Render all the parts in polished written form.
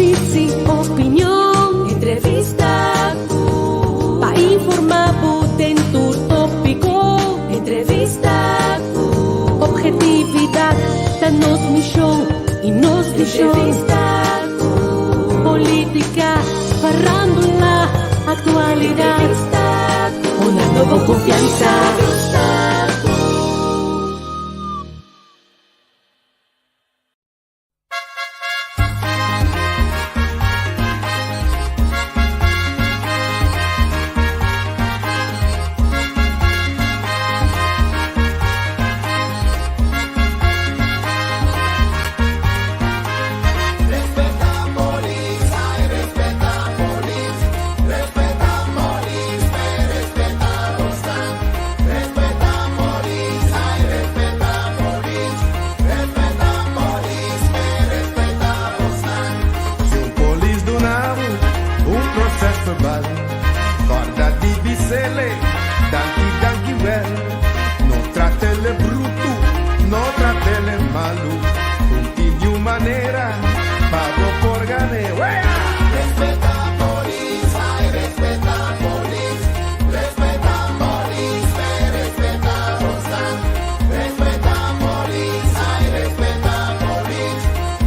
Notisia, opinion, entrevista ku pa informá bo den tur tópiko. Entrevista ku ophetividat ta nos mishon i nos vishon. Entrevista ku polítika, farándula, aktualidat. Entrevista ku Una nobo konfiansa. Entrevista ku. Si un polis duna bo un proces verbal, corda di bisele, danki, danki wel. No tratele brutu, no tratele malu, un tin di un manera pa bo por gane. Wea! Respeta polis, ay respeta polis, respeta polis, pe respeta bosnan. Respeta polis, ay respeta polis,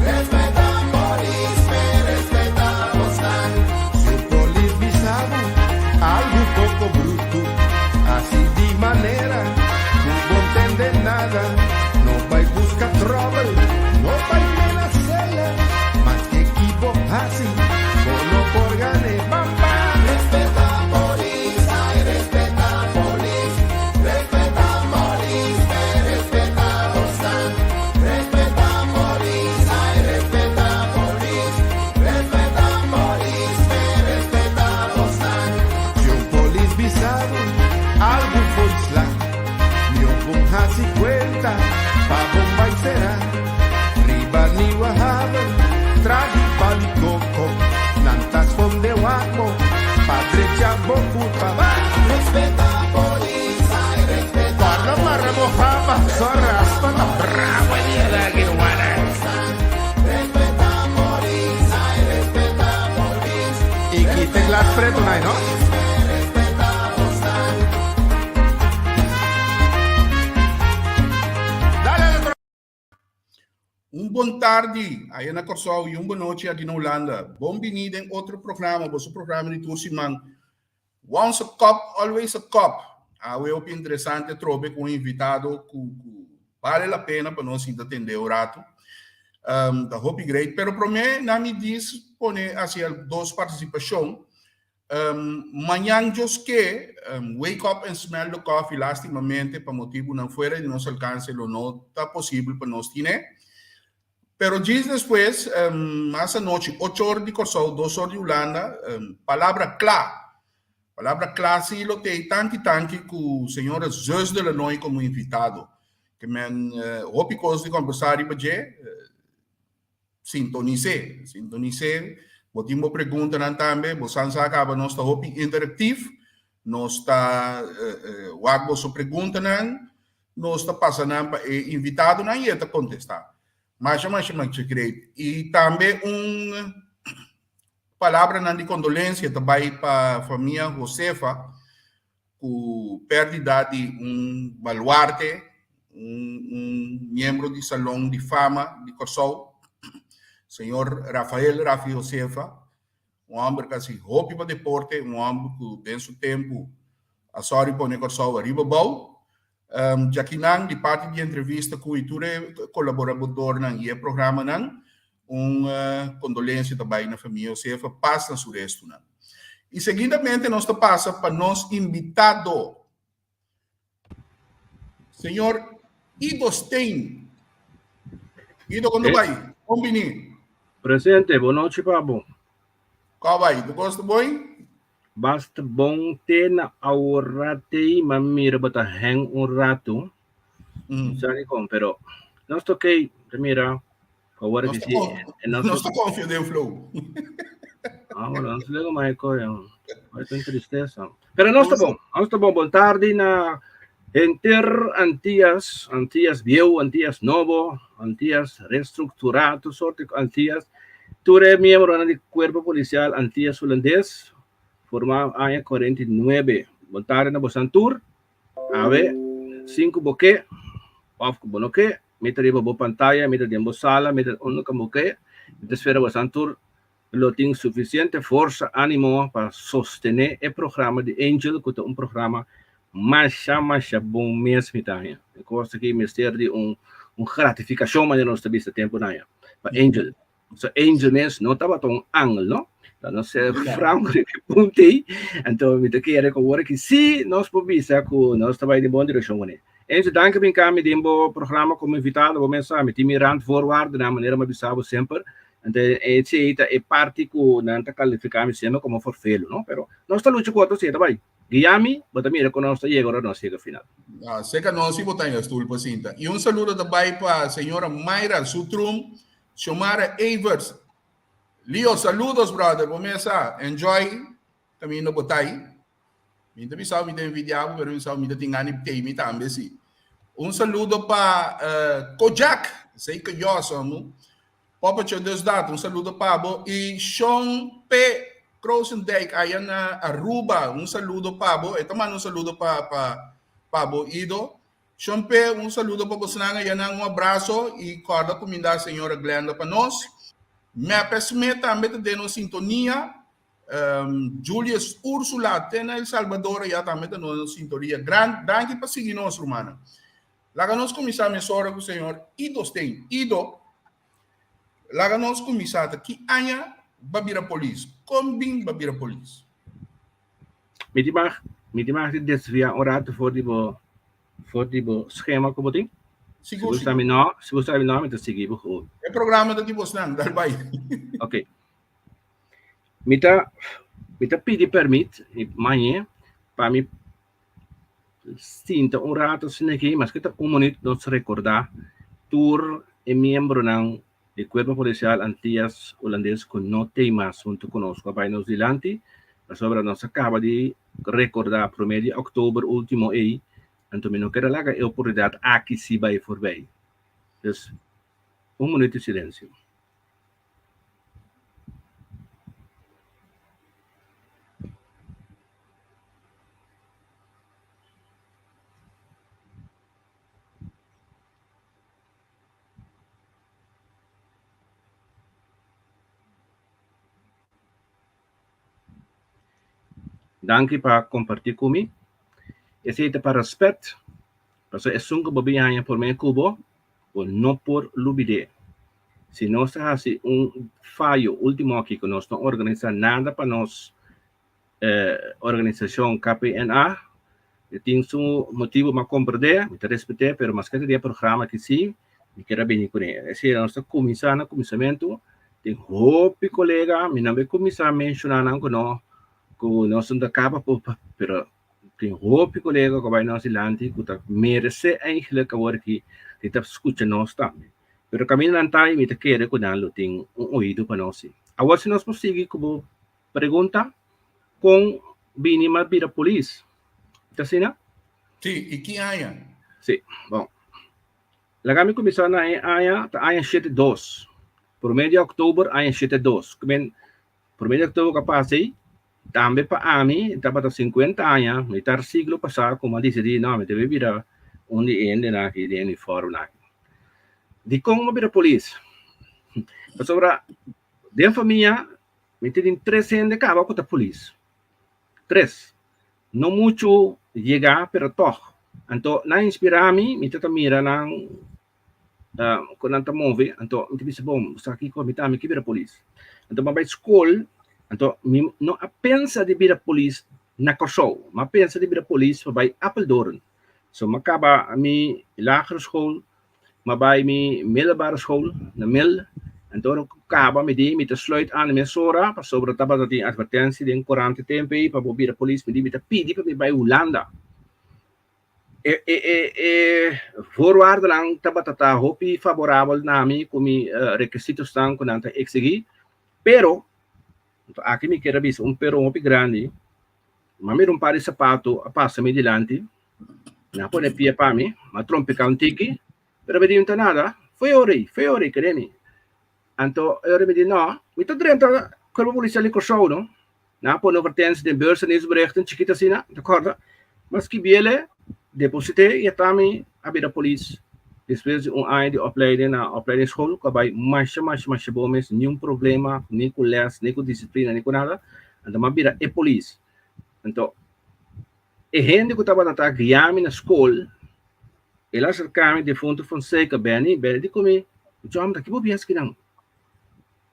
respeta polis, pe respeta bosnan. Si un polis bisa bo algu poko brutu, hasi di manera ku bo ntende nada. No bai buska tròbel, no bai menas'é, maske ki bo hasi, bo no por gan'é. Bam bam! Respeta polis, ay respeta polis, respeta polis, pe respeta bosnan. Respeta polis, ay respeta polis, respeta polis, pe respeta bosnan. Si un polis bisa bo algu fo'i sla, mihó bon hasi kuenta pa bon bai sera. Riba Nieuwe Haven, tras di pali koko, nan ta skonde wak bo pa drecha bo kulpa. Bai! Respeta polis, ay respeta Corda marra bo fama, so raspa ta bravo e dia de aki rumannan. Respeta polis, ay respeta polis. I kita e glas preto nai no. Dale otro. Un bon tardi aya na Kòrsou i un bon nochi aki na Hulanda. Bon bini den otro programa, boso programa di tur siman. Once a cop, always a cop. Awe hopi interesante atrobe ku un invitado ku ku bale la pena pa nos sinta tende un ratu. Um, ta hopi great. Pero promé na mi dis pone hacia dos partisipashon. Um, mañan Dios ke, um, wake up and smell the coffee, lastimamente pa motibunan fuera di nos alcance lo no ta posibel pa nos tine. Pero djis despues, um, mas anochi, ocho or di Kòrsou, dos or di Hulanda, um, Palabra Kla. Palabra Kla si lo tei tanki tanki ku señora Zus de Lanoy komo invitado. Ke men uh, hopi kos di kombersá riba dje. Uh, Sintonis'é, sintonis'é. Bo tin bo preguntanan tambe, bo san sa kaba nos ta hopi interaktif, nos ta wak boso preguntanan, nos ta pasa nan pa e invitadonan i e ta kontestá. Masha masha masha great. I tambe un palabranan di kondolensia ta bai pa famia Josefa ku pèrdida di un baluarte, un un miembro di Salon di Fama di Kòrsou, señor Rafael Rafi Josefa, un hòmber ku a hasi hopi pa deporte, un hòmber ku den su tempu a sòri pone Kòrsou ariba bou. Djakinan, di parti di entrevista ku i tur e kolaboradornan i e programanan, un kondolensia ta bai na famia Josefa, pas na su restunan. I seguidamente nos ta pasa pa nos invitado, señor Ido Steen. Ido, kon ta bai? Bon bini. Presente, bon nochi pa bo. Kon bai? Bo kos ta bon? Basta bon te na awor tei ma mira bo ta hang un ratu. Sa dikon, pero nos ta okay, ta mira. Awor Nos ta con, nos ta confia den flow. Ah, bueno, nos luego mai coyo. Vai com tristeza. Pero nos ta bon, nos ta bon. Bon tarde na enter Antillas, Antillas viejo, Antillas novo, Antillas reestructurado, sorte Antillas. Tur e miembronan di Cuerpo Policial Antillas Hulandes, formá aña 49. Bon tarde na bosan tur. Awe, sin ku bo ke òf ku bo no ke, mi ta riba bo pantaya, mi ta den bo sala, mi ta unda ku bo ke. Mi ta spera bosan tur lo tin sufisiente forsa, ánimo pa sostené e programa di Angel ku ta un programa masha masha bon mes mi ta haña. E kos aki mester di un un gratifikashon manera nos ta bisa tempunan ya pa Angel. So Angel mes no tabata un angel no. Ta nos ser franco riba e punto ei. Anto mi ta kere ku awor aki sí nos por bisa ku nos ta bai den bon direkshon kuné. Angel danki pa hinka mi den bo programa komo invitado. Bo mes sa mi tin mi randvoorwaardennan manera mi a bisa bo semper. Anto esei ta e parti ku nan ta kalifiká mi semper komo forfelu no. Pero nos ta lucha ku otro si e ta bai. Guia mi, bo ta mira ku nos ta yega ora nos yega final. Ah, seka nos si bo ta en stoel pa sinta. I un saludo ta bai pa señora Mayra Sutrum, Xiomara Evers. Leo, saludos brother, bo mes sa, enjoy kaminda bo ta ai. Mi ta bisa mi ta envidia bo, pero mi sa mi ta tin gana di tei mi tambe si. Un saludo pa uh, Kojak, sei que yo somo. Poppetje dus dat, un saludo pa bo. I Sean P. Krosendijk, allá na Aruba, un saludo pa bo. E ta manda un saludo pa, pa, pa bo, Ido. Sean P., un saludo pa bosnan allá nan, un abrazo i kòrda kuminda señora Glenda pa nos. Mepe Smith tambe ta den nos sintonia. Um, Julius Ursula te na El Salvador allá tambe ta nos sintonia. Gran, danki pa sigui nos, rumannan. Laga nos kuminsá mesora ku señor Ido Steen. Ido, laga nos kuminsá ta ki aña ba bira polis? Kon bin ba bira polis? Mi tin mag, mi tin mag di desviá un ratu for di bo, for di bo skema ku bo tin? Si Sigur, bo sa sigur. mi no, si bo sa mi no, mi ta sigui bo gewoon. E programa ta di bosnan, dal bai. Ok. Mi ta, mi ta pidi permit, mi mañe, pa mi Sinta un rato asina aki, maske ta un minuut nos recorda tur e miembronan di Cuerpo Policial Antillas Hulandes cu no tey mas hunto cu nos cu a bay nos dilanti, pasobra nos a caba di recorda prome di october ultimo ey, anto mi no kier a laga e oportunidad aki si bay forbij. Dus, un minuut di silencio. Danki pa kompartí ku mi. Esei ta pa rèspèt, pasobra esun ku bo bin haña por mei ku bo, bo no por lubid'é. Si nos ta hasi un fayo último aki ku nos no organisá nada pa nos organisashon KPNA, e tin su motibu m'a komprendé, mi ta respet'é, pero maske ta di e programa aki sí, mi kier a bini kuné. Esei nos ta kuminsá na kuminsamentu, tin hopi kolega, mi no bai kuminsá menshoná nan ku no, ku nos no ta kaba por, pero tin hopi kolega ku a bai nos dilanti ku ta meresé eigentlik awor aki di ta skucha nos tambe. Pero kaminda nan ta i mi ta kere ku nan lo tin un oido pa nos sí. Awor si nos por sigui ku bo Pregunta, Kon bini m'a bira polis? Ta asina? Sí, i ki aña? Sí, bon. Laga mi kuminsá na e aña, ta aña shete dos. Promé di òktober aña shete dos. Ku men, promé di òktober ku a pasa ei, tambe pa ami tabata sinkuenta aña, mitar siglo pasá ku m'a disidí, no, mi ta bai bira un di e hendenan aki den uniformnan aki. Dikon m'a bira polis? Pasobra den famia Mi tin tres hende kaba ku ta polis. Tres. No muchu yegá, pero tòg. Anto nan inspirá mi, mi ta ta mira nan kon nan ta move, anto mi ta bisa, bon, bo sa kiko, mi tambe ke bira polis. Anto mi a bai skol, anto mi no a pensa di bira polis na Kòrsou, mi a pensa di bira polis pa bai Apeldoorn. So mi a kaba mi lagere school M'a bai mi middelbare school na Mil, anto ora ku kaba mi di mi ta sluit aan mesora pasobra tabata tin advertentie den korant e tempu ei pa bo bira polis, mi di mi ta pidi pa mi bai Hulanda. E e e e voorwaardennan tabata ta hopi faborabel na mi ku mi rekisitosnan ku nan ta eksigi, pero, anto aki mi kier a bisa un pero hopi grandi, m'a mira un par di sapato a pasa mi dilanti, Mi a pone pia pa mi, mi a trompiká un tiki, pero mi di, No ta nada, foi ora ei, foi ora ei, kere mi. Anto e ora mi di no, mi ta drenta Cuerpo Policial di Kòrsou no. Nan a pone advertentie den beurs en nieuwsberichten chikito asina, mi ta kòrda. Mi a skibiele, deposit'é i ata mi a bira polis despues di un aña di opleiding na opleidingsschool ku a bai masha masha masha bon mes, niun problema ni ku lès ni ku disiplina ni ku nada. Anto mi a bira e polis. Anto e hende ku tabata ta guia mi na skol, el a aserká mi, Defunto Fonseca, Benny, Benny di ku mi, John, ta ki bo bias kinan?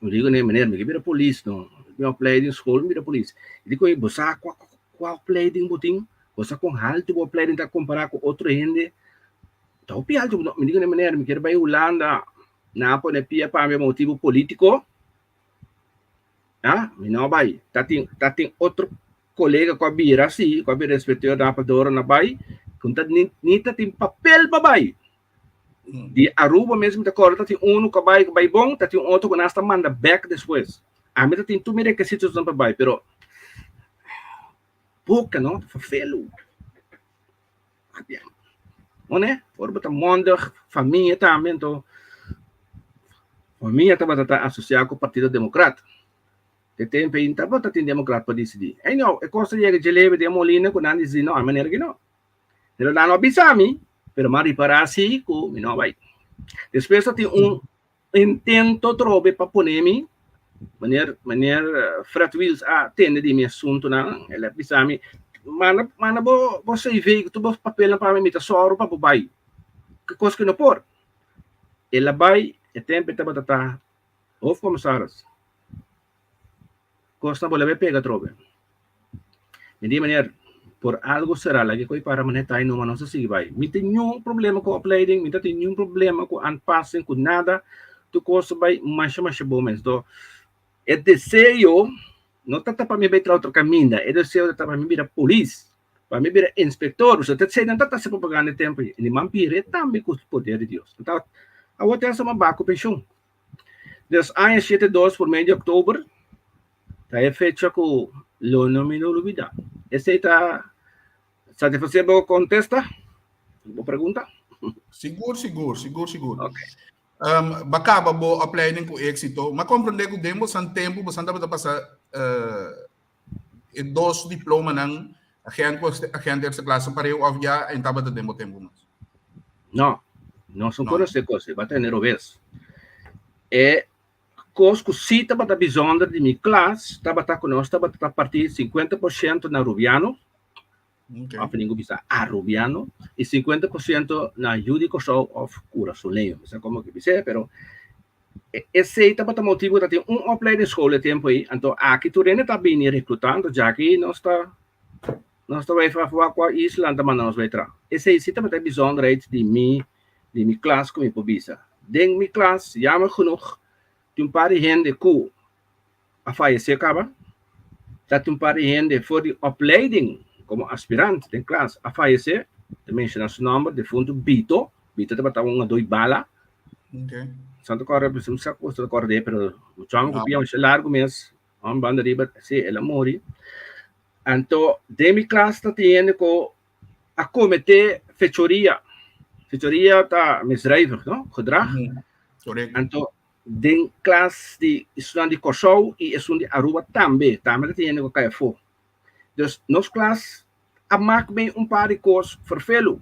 Mi digo ne, meneer, mi ke bira polis no. Mi opleiding school, mi bira polis. E di ku bo sa kua, kua opleiding bo tin? Bo sa kon haltu bo opleiding ta kompará ku otro hende? Ta hopi haltu. Mi digo ne, meneer, mi kier bai Hulanda. Nan a pone pia pa mi pa motibu polítiko. Ah, mi no a bai. Ta tin, ta tin otro kolega ku a bira si, ku a bira inspekteur na Apeldoorn a bai, ku ta ni, ni ta tin papel pa bai. Di Aruba mes mi ta kòrda ta tin unu ku a bai ku bai bon, ta tin un otro ku nan asta manda bèk despues. Ami ta tin tur mi rekisitosnan pa bai, pero boka no, ta ferfelu. One, ora bo ta mondig, famia tambe, anto famia tabata ta asosiá ku Partido Demokrat. E tempu ei tabata tin Demokrat pa disidí. Anyhow, e kos ta yega dje lebe den molina ku nan disidí no, a manera ki no. Pero nan no a bisa mi, pero mi a ripará sí ku mi no a bai. Despues ta tin un intento trobe pa pone mi, meneer, meneer Fred Wiels a tende di mi asuntunan, el a bisa mi, manda, manda bo, bo CV ku tur bo papelnan pa mi, mi ta sòru pa bo bai. Ki kos ku no por. El a bai, e tempu e tabata ta hoofdcommissaris. Kosnan bo lebe pega atrobe. Mi di, Meneer, por algo será, laga e koe para mané tai numa, nos ta sigui bai. Mi tin niun problema ku opleiding, mi ta tin niun problema ku aanpassing, ku nada. Tur kos ta bai masha masha bon mes. Enton, e deseo no ta ta pa mi bai traha otro kaminda, e deseo ta ta pa mi bira polis, pa mi bira inspektor. Pasobra te esei nan ta ta hasi propaganda e tempu ei. I mi man bira e tambe ku poder di Dios. Enton, awor te hasta mi a baha ku penshun. Des aña shete dos por medio di oktober ta e fecha ku lo no mi no lubida. Esei ta satisfasé bo kontesta, bo pregunta? Sigur, sigur, sigur, sigur. Ok. Um, ba kaba bo opleiding ku éksito. Ma komprendé ku den bosan tempu bosan tabata pasa uh, e dos diplomanan agent ku agent eerste klasse pareu of ya en tabata den bo tempu mas? No, nos no No. konosé kos, e bata enero bes. E kos ku sí tabata bijzonder di mi klas tabata ku nos tabata ta partí 50% na Rubiano, Okay. of ningu bisa Arubiano, i 50% na yu di Kòrsou of Kurasoleño. Mi sa komo ke bis'é, pero Esei tabata motibu ta tin un opleidingsschool e tempu ei, anto aki tur hende ta bini reklutá, anto djaki nos ta nos ta bai afó kua isla nan ta manda nos bai traha. Esei si tabata e bizonderheid di mi di mi klas ku mi por bisa. Den mi klas, jammer genoeg, tin un par di hende ku a fayesé kaba, ta tin un par di hende for di opleiding komo aspirant den klas a fayesé, ta menshoná su nòmber, defuntu Bito, Bito tabata un adoi bala, Okay. Santo kòrda, mi sa ku boso ta kòrda di e, pero muchu hòmber ku No. pia masha largu mes, hòmber banda riba, sí, el a muri. Anto, den mi klas ta tin hende ku a kometé fechoria. Fechoria ta misdrijvig, no? Gedrag. Korekto. Anto, den klas di estudiante di Kòrsou i esun di Aruba tambe, tambe ta tin hende ku a kai afó. Dus nos klas a mak bin un par di kos ferfelu.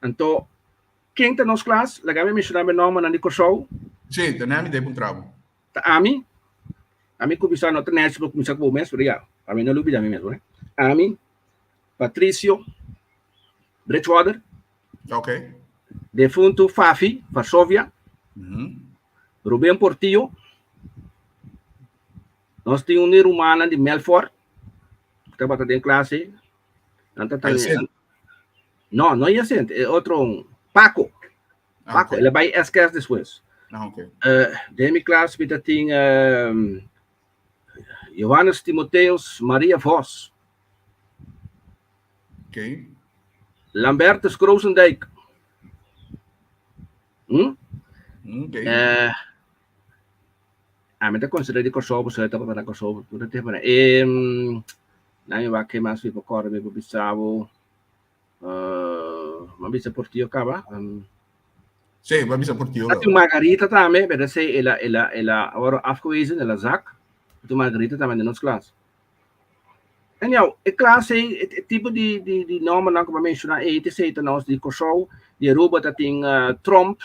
Anto, ken ta nos klas? Laga mi menshoná mi nòmbernan di Kòrsou. Sí, ta nami debe un trabo. Ta ami. Ami kuminsá, no ta nèchi pa kuminsá ku bo mes, pero ya, pa mi no lubidá mi mes, bo. Ami, Patricio Bridgewater. Ok. Defuntu Fafi, Varsovia. Ruben Portillo. Nos tin un di rumannan di Melfort, ku tabata den klas ei. Nan ta tane. Yacente. No, no Yacente, e otro un, Paco. Ah, Paco, ok. el a bai SKS despues. Ah, ok. Den mi klas mi ta tin Johannes Timotheus Maria Vos. Ok. Lambertus Kroosendijk. Hm? Ok. Ami ta considera di Kòrsou pasobra e tabata na Kòrsou tur e tempu. E nan mi wak ke mas mi por kòrda mi por bisa bo. Mi a bisa Portillo kaba. Sí, ba bisa Portillo. Tatin Margarita tambe, pero esei el a el a el a wòrdu afgewezen, el a zak. Tatin Margarita tambe den nos klas. Anyhow, e klas ei, e, e tipo di, di, di nòmbernan ku mi a menshoná ei, esei ta nos di Kòrsou, di Aruba tatin uh, Tromp,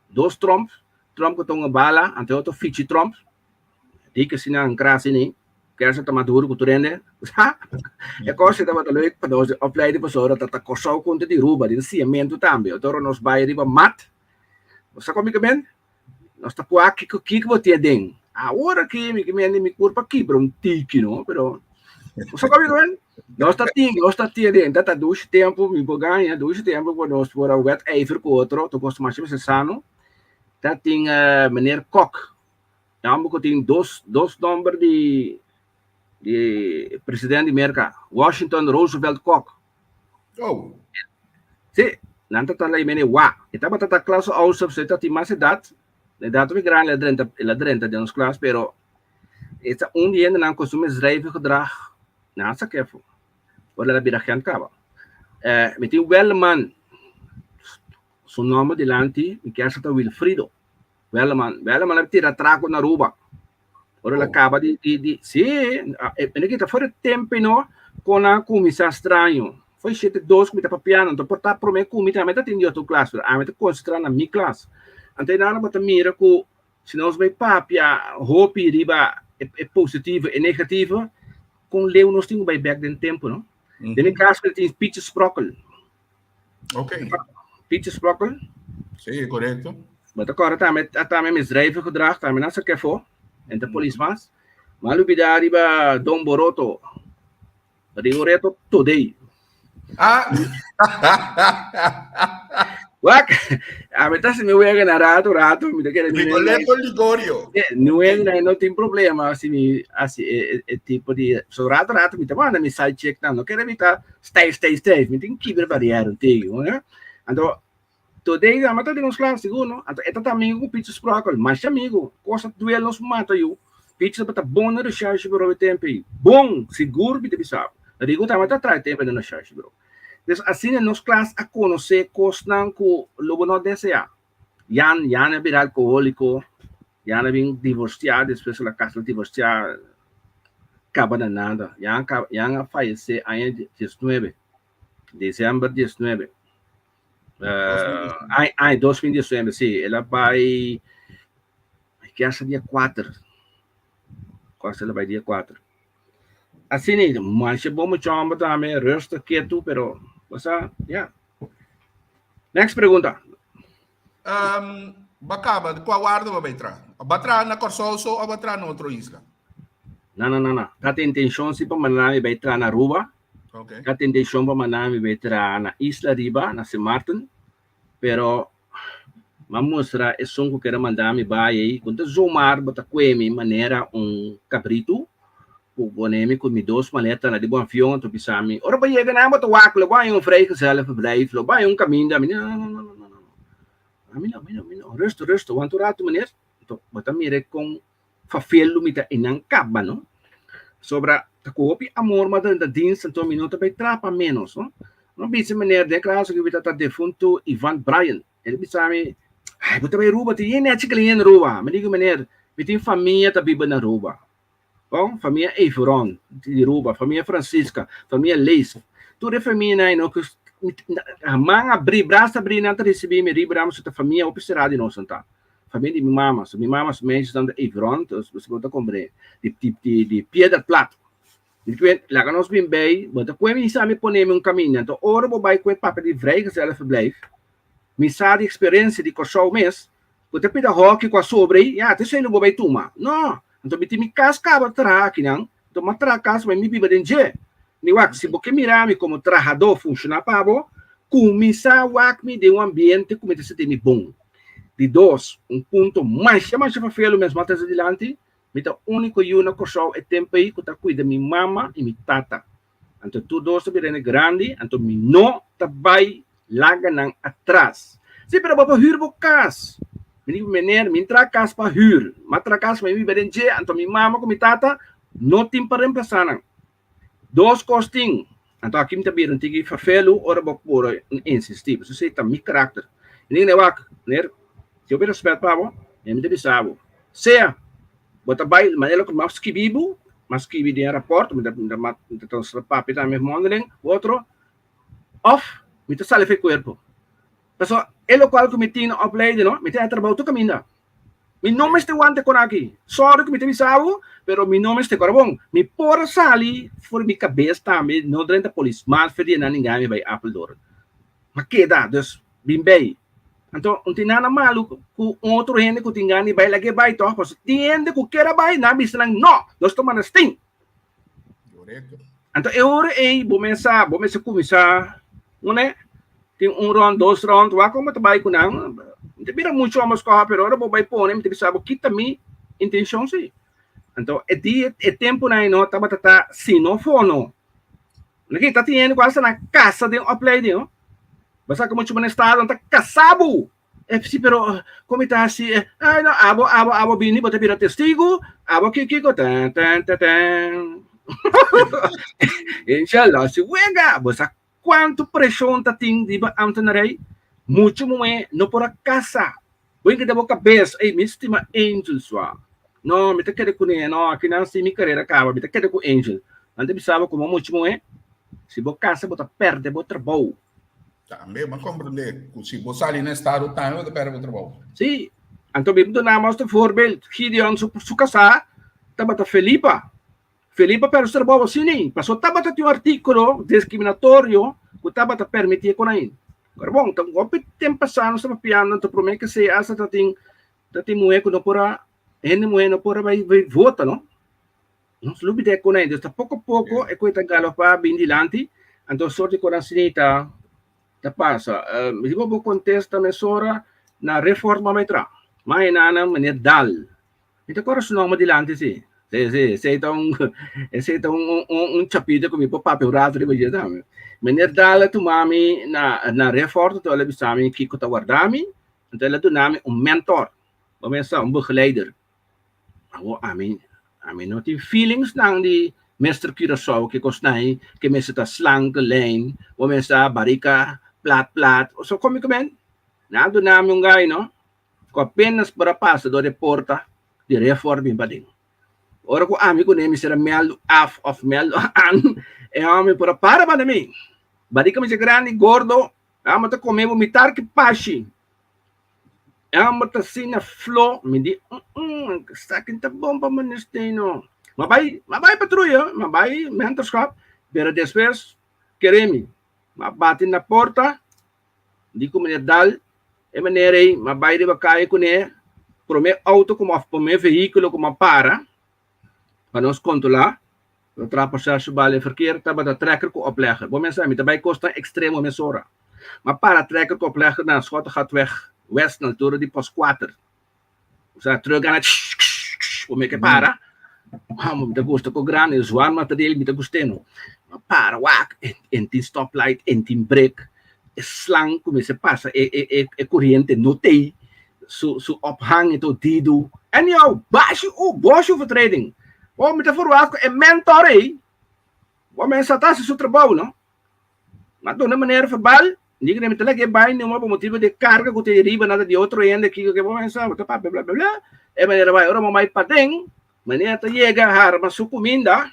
dos Tromp, Tromp ku ta un bala, anto e otro Fichi Tromp. Di ke asina ankra asina, kersa ta mas duru ku tur hende. E kos ei tabata leuk pa nos di opleiding pasobra ta ta Kòrsou kontra di Aruba, den siñamentu tambe. Ora nos bai riba mat, bo sa kon mi ke men? Nos ta kua kiko kiko bo tin aden. Awor aki mi ke men mi kurpa kibra un tiki no, pero bo sa kon mi ke men? Nos ta tin, nos ta tin aden. Ta ta dushi tempu mi por gaña, dushi tempu ku nos por a wetijver ku otro, tur kos masha mester sano. Ta tin meneer Kok. Tambe ku tin dos dos nomber di di president di Merka, Washington Roosevelt Kok. Oh. Sí, nan ta tala mene wa. E tabata ta klas ouder, so e ta tin mas edat. Edat hopi grandi el a drenta, el a drenta den nos klas, pero e ta un di hendenan ku su misdrijven gedrag, nan a sak'é afó. Ora el a bira agent kaba. Eh, mi tin Welman, su nomber dilanti, mi kier sa ta Wilfrido. Welman, Welman a tira traco na Aruba. Ora la caba di, di, di, sí, en kita fuera tempo no, con a cuminsa straño. Foi siete dos cu mi ta papiando, anto por ta prome cu mi tambe ta tin di otro klas, pero ami ta concentra na mi klas. Anto nada bo ta mira cu si nos bay papia hopi riba e, e positivo e negativo, con leu nos tin cu bay back den tempo, no? Den mi klas mi tin Pietje Sprokkel. Ok. Pietje Sprokkel. Sí, correcto. Bo ta kòrda tambe tambe misdrijvengedrag tambe nan sa kefo en ta polis mas. Ma lubida riba Don Boroto. Rigoreto today. Ah. Wak, a mi ta si mi wega na rato rato, mi ta kere mi Rigoletto Ligorio. Nueve na no tin problema si mi asi e, e, e tipo di so rato rato mi ta manda mi side check nan no kere mi ta stijf stijf stijf mi tin kibra barrière un tiki, hoor. Anto Today nan ta den nos klas sigur no. Anto e ta ta amigo ku Pichi Sprokkel, masha amigo. Kos a duel nos mata yu. Pichi tabata bon na recherche bureau e tempo ei. Bon, sigur mi ta bisa bo. Rigo tambe ta traha e tempo ei na recherche bureau. Dus asina nos klas a konosé kosnan ku lo bo no deseá. Jan, Jan a bira alkohóliko, Jan a bin divorsiá, despues el a kasa, el a divorsiá, kaba na nada. Jan a Jan a fayesé aña diesnuebe, december diesnuebe. Ay, ay, 2019, sí. El a bai, ke hasta dia 4. Kosta el a bai dia 4. Así ni, masha bon mucha hombre tambe, rustig, ketu, pero, o sea, ya. Next pregunta. Um, ba kaba, kua warda ba bai tra? Ba tra na Kòrsou so o ba tra na otro isla? No, no, no, no. Ta intenshon si pa manda mi bai tra na Aruba. Okay. Ta intenshon pa manda mi bai tra na isla riba, na Sint Maarten. Pero m'a mustra esun ku kere manda mi bai ei, ku no ta zomaar bo ta kue mi manera un kabritu, ku pone mi ku mi dos maleta na di bo avion, anto bisa mi, ora bo yega nan bo ta wak, lo bo haña un vrijgezellenverblijf, lo bo haña un kaminda. Mi di, no, no, no, no, no, no, ami no, ami no, ami no, rustig, rustig, wanta un ratu meneer. Anto bo ta mira kon fafel mi ta einan kaba, no? Sobra ta ku hopi amor mi a drenta dienst, anto mi no ta bai trapa menos, no? Mi a bisa meneer den klas ku mi ta ta defuntu Ivan Bryan. El a bisa mi, Ai, bo ta bai Aruba, tin yen nechi cliente na Aruba. Mi di ku meneer, mi tin famia ta biba na Aruba. Bon, famia Everon di Aruba, famia Francisca, famia Lees. Tur e famianan ei no ku man abrí, bras abrí nan ta risibí mi riba nan pasobra ta famia hopi será di nos nan ta. Famia di mi mama, so mi mama su meisjes nan ta Everon, dus bo ta komprendé, di di di Piedra Plat. Mi di laga nos bin bei, bo ta kue mi sa mi pone mi un kaminda. Anto ora bo bai kue papia di vrijgezellenverblijf, mi sa di eksperensia di Kòrsou mes, Bo ta pida hoki ku a sobra ei, ya, ta esei lo bo bai tuma. No! Anto mi tin mi kas kaba traha akinan, anto mi a traha kas bai mi biba den dje. Mi wak, si bo ke mira mi komo trahadó funshoná pa bo, kuminsá wak mi den un ambiente ku mi ta sinti mi bon. Di dos, un punto masha masha fafelu mes m'a trese dilanti, mi ta úniko yu na Kòrsou e tempu ei ku ta kuida mi mama i mi tata. Anto tur dos ta bira hende grandi, anto mi no ta bai laga nan atras. Sí, pero bo por hür bo kas. Mi di, Meneer, mi n'traha kas pa hür. M'a traha kas pa mi biba den dje, anto mi mama ku mi tata no tin pa remplasá nan. Dos kos tin. Anto aki mi ta bira un tiki fafelu ora bo por insistí, pasobra esei ta mi karakter. Mi di, Wak, meneer. Si hopi respet pa bo, mi ta bisa bo, sea bo ta bai manera ku mi a skibi bo, mi a skibi den e raport, mi ta mi ta ta papia tambe mondeling ku otro, òf mi ta sali for e kuerpo. Pasobra e lokual ku mi tin na opleiding no, mi tin e trabou tur kaminda. Mi no mester wanta kon aki. Sorry ku mi ta bisa bo, pero mi no mester. Kora bon, mi por a sali for di mi kabes tambe, no drenta polis, mas for di e nan ninga mi bai Apeldoorn. Ma keda, dus bin bay. Anto un tin nada malu ku un otro hende ku tin gana di bai lag'é bai tòg, pasobra tin hende ku ker a bai, nan a bisa nan no, nos ta manda stin. Korekto. Anto e ora ei bo mester bo mester kuminsá une tin un rònt, dos rònt, wak kon bo ta bai ku nan. Mi ta bira muchu amo skoha, pero ora bo bai pone mi ta bisa bo kita mi intenshon si. Anto e dia e tempunan ei no tabata ta sino fono. Naki ta tin hende ku asta na kasa den opleiding no. Bo sa ku muchu bo na estado nan ta kasa bo. E si pero kon mi ta hasi e ay no abo abo abo bini bo ta bira testigu abo ki kiko tan tan tan tan Inshallah si wega bo sa kuantu preshon ta tin riba ambtenarij muchu muhé no por a kasa bo tin keda bo kabes ey mi stima Angel sua no mi ta keda kuné no akinan si mi karera kaba mi ta keda ku Angel nan ta bisa bo komo muchu muhé si bo kasa bo ta pèrdè bo trabou. Tambe bo a comprende cu si bo sali na estado tambe bo ta perde bo trabou. Sí, anto mi duna nos e voorbeeld, Gideon su su casá tabata Felipa. Felipa perde su trabou asina, pasobra tabata tin un artículo discriminatorio cu tabata permiti e con ain. Pero bon, ta hopi tempo pasá nos ta papiando, anto prome ke sea hasta ta tin ta tin muhé cu no por a, hende muhé no por a bai bai vota no. Nos lubida e konai. Dus ta poko poko e koi ta galopá bin dilanti, anto sort di konan asina ta ta pasa. Mi di bo bo kontesta mesora na reforma mi tra. Ma e nana meneer Dal. Mi ta kòrda su nòmber dilanti si. Si, si, esei ta un esei ta un un un chapito ku mi por papia un rato riba dje tambe. Meneer Dal a tuma mi na na reforma, anto el a bisa mi kiko ta warda mi, anto el a duna mi un mentor, bo mester sa un begeleider. Awor ami, ami no tin feelings nan di Mister Curaçao ke kosnan ei ke mester ta slanke lijn, bo mester ta barika plat plat, so kon mi kumen? Nan a duna mi un gai no, ku apenas por a pasa dor e porta di Refor bin paden. Ora ku ami kuné mester a mèldu af òf mèldu aan, e hòmber por a para banda mi. Barika mi dje grandi, gordo, amo ta kome bo mitar ki pashi. E homber ta asina flo, mi di, mm, esaki ta bon pa minister no. Ma bai, ma bai patruya, ma bai mentorschap, pero despues kere mi. Ma bati na porta, di ku meneer Dal, e meneer ei, ma bai riba kaya kuné, prome auto ku òf prome vehíkulo ku ma para, pa nos kontrolá, no traha proceso bale verkeer tabata trekker ku oplegger. Bo mester mi ta bai kos tan ekstremo mesora. Ma para trekker ku oplegger na Schottegatweg West na altura di post kuater. Osea truck gana ksh bo meke para. Amo mi ta gusta ku grandi zwaar materieel mi ta gust'é no. Ma para wak en tin stoplight en tin brek e slang ku mester pasa e e e koriente no t'ei su su ophang e to didu. Anyhow, bashi u boshi overtreding. Bo mi ta verwacht ku e mentor ei, bo mester ta hasi su trabou no. Ma duna meneer verbal, di ku mi ta lag'é bai numa pa motibu di e karga ku tin riba nada di otro hende kiko ke bo mester bo ta papia bla bla bla. E meneer a bai, ora bo bai paden, meneer ta yega harma su kuminda.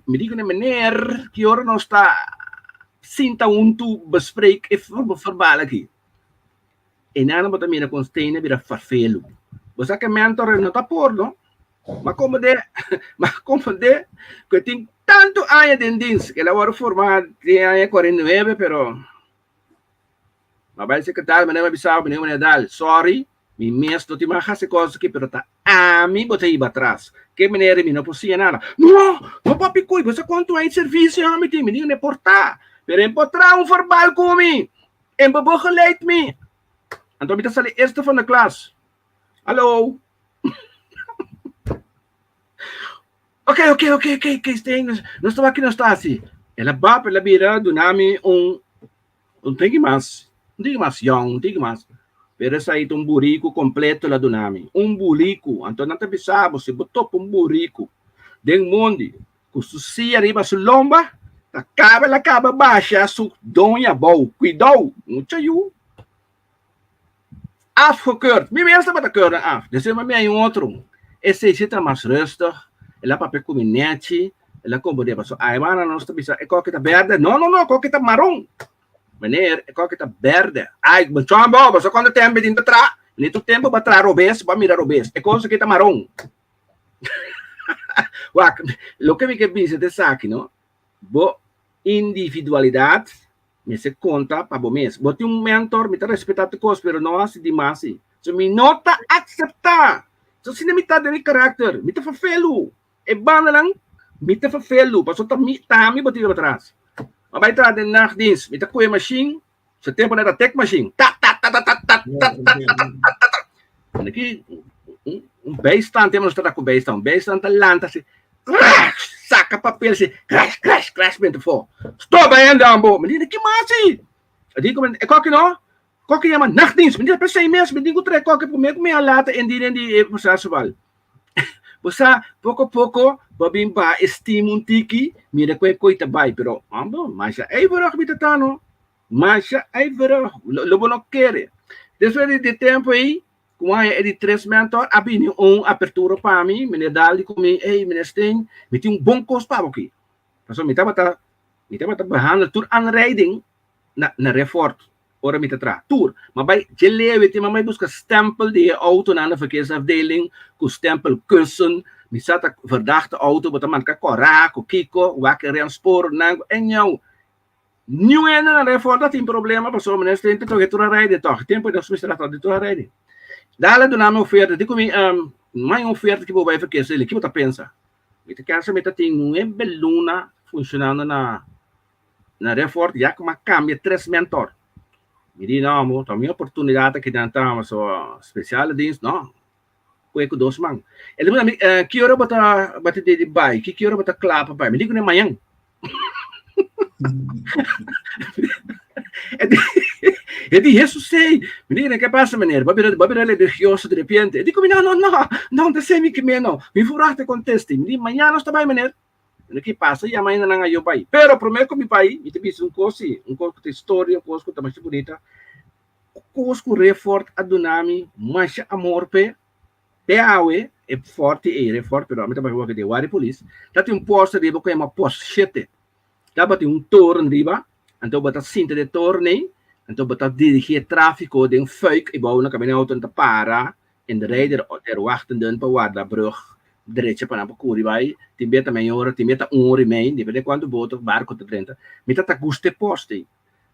Mi di ku e meneer, ki ora nos ta sinta huntu bespreek e verbal aki? E nana bo ta mira kon Stein a bira farfelu. Bo sa ke mentor no ta por no. Ma komprendé, ma komprendé ku e tin tantu aña den dins, ke el a wòrdu formá den aña 49, pero Ma bai sekretario, meneer a bisa, meneer, meneer Dal, sorry, mi mes no tin mag hasi kos aki, pero ta ami bo ta hiba atras. Ke meneer mi no por siña nada. No, no papi koe, bo sa kuantu aña di servisio ami tin? Mi di, no por ta, pero en por traha un verbal ku mi, en por begeleid mi. Anto mi ta sali eerste van de klas. Hallo. Ok, ok, ok, ok, ok, Steen, nos ta wak nos ta hasi. El a bap, el a bira duna mi un Un tiki mas, un tiki mas yòn, un tiki mas. Pero esei ta un buriku kompleto el a duna mi. Un buriku. Anto nan ta bisa bo, si bo topa un buriku den mondi ku su sia riba su lomba, ta kaba el a kaba basha su doña abou. Kuidou, mucha yu. Afgekeurd. Mi mes tabata keur nan af. Despues mi a mira un otro. Esei si ta mas rustig. El a papia ku mi nechi. El a komprendé pasobra aybana nos ta bisa e koki ta berde. No, no, no, e koki ta maron. Meneer, e koki ta berde. Ai, bo chon bo, bo sa kuantu tempu mi tin ta traha? Mi tur tempu bo a traha robes, bo a mira robes. E kos aki ta maron. Wak, loke mi ke bisa ta esaki, no? Bo individualidad mester konta pa bo mes. Bo tin un mentor, mi ta respetá tur kos, pero no hasi dimas si. So mi no ta akseptá. So asina mi ta den mi karakter. Mi ta ferfelu. E bandanan, mi ta ferfelu, pasobra ta mi, ta mi bo tira patras. Mi a bai traha den nachtdienst, mi ta kohe mashin, su tempu nan ta tek mashin, ta ta ta ta ta ta ta ta ta ta ta ta. Aki un un bijstand, nos ta ku bijstand, un bijstand ta lanta si, saka papel si, crash crash crash benta afó. Stop ahí andan bo. Mi di, ki mas si? A di ku e koki no, koki yama nachtdienst. Mi di, p'esei mes mi tin ku trae koki promé ku mi a lata en di den di e proceso bal. Bo sa, poko poko bo a bin baha e steam un tiki, mira ku e koi ta bai, pero homber, masha ijverig mi ta ta no. Masha ijverig, lo bo no kere. Despues di di tempu ei, ku a haña e di tres mentor, a bini un apertura pa mi, meneer Daal di ku mi, ey meneer Steen, mi tin un bon kos pa bo aki. Pasobra mi tabata, mi tabata behandel tur aanrijding na na Refort ora mi ta traha tur. Ma bai dje lewe tin, ma bai buska stempel di e autonan na verkeersafdeling ku stempel kussen, mi sa ta verdachte auto bo ta marka kora ku kiko, wak e remspornan ku en jou. Niun hende na Refort a tin problema pasobra meneer Steen ta toke tur a rijden tòg. Tempu nos mester a toke tur a rijden. Dale duna mi oferta, di ku mi, mai un oferta ki bo bai verkeersafdeling, ki bo ta pensa? Mi ta kere sa mi ta tin nuebe luna funshonando na na Refort ya ku mi a kambia tres mentor. Mi di no amo, ta mi oportunidat aki nan ta so spesiale dienst no, kue ku dos man. El di mi, ki ora bo ta bo ta di bai, ki ora bo ta kla pa bai? Mi di kuné mañan. E di Hesus sei, mi di ke pasa meneer, bo bira bo bira religioso di repente. E di ku mi no no no, no ta esei mi ke meno, mi vraag ta kontesti. Mi di mañan nos ta bai meneer. Lo ki pasa yama ainda nan a yo bai. Pero promé ku mi bai, mi ta bisa un kos si, un kos ku ta historia, un kos ku ta masha bunita. Kos ku Refort a duna mi masha amor p'e, te awe e forti ei, Refort, pero ami ta bai wak di Wari Polis, ta tin un post riba ku yama Post Shete. Tabatin un toren riba, anto bo ta sinta den e toren ei, anto bo ta dirigí e tráfiko den fuik i bou na kaminda outonan ta para en de rij der der wachtenden pa warda brug drecha pa nan por kuri bai, tin bia ta mei ora, tin bia ta un ora i mei, depende kuantu boto, barko ta drenta. Mi ta ta gusta e post ei.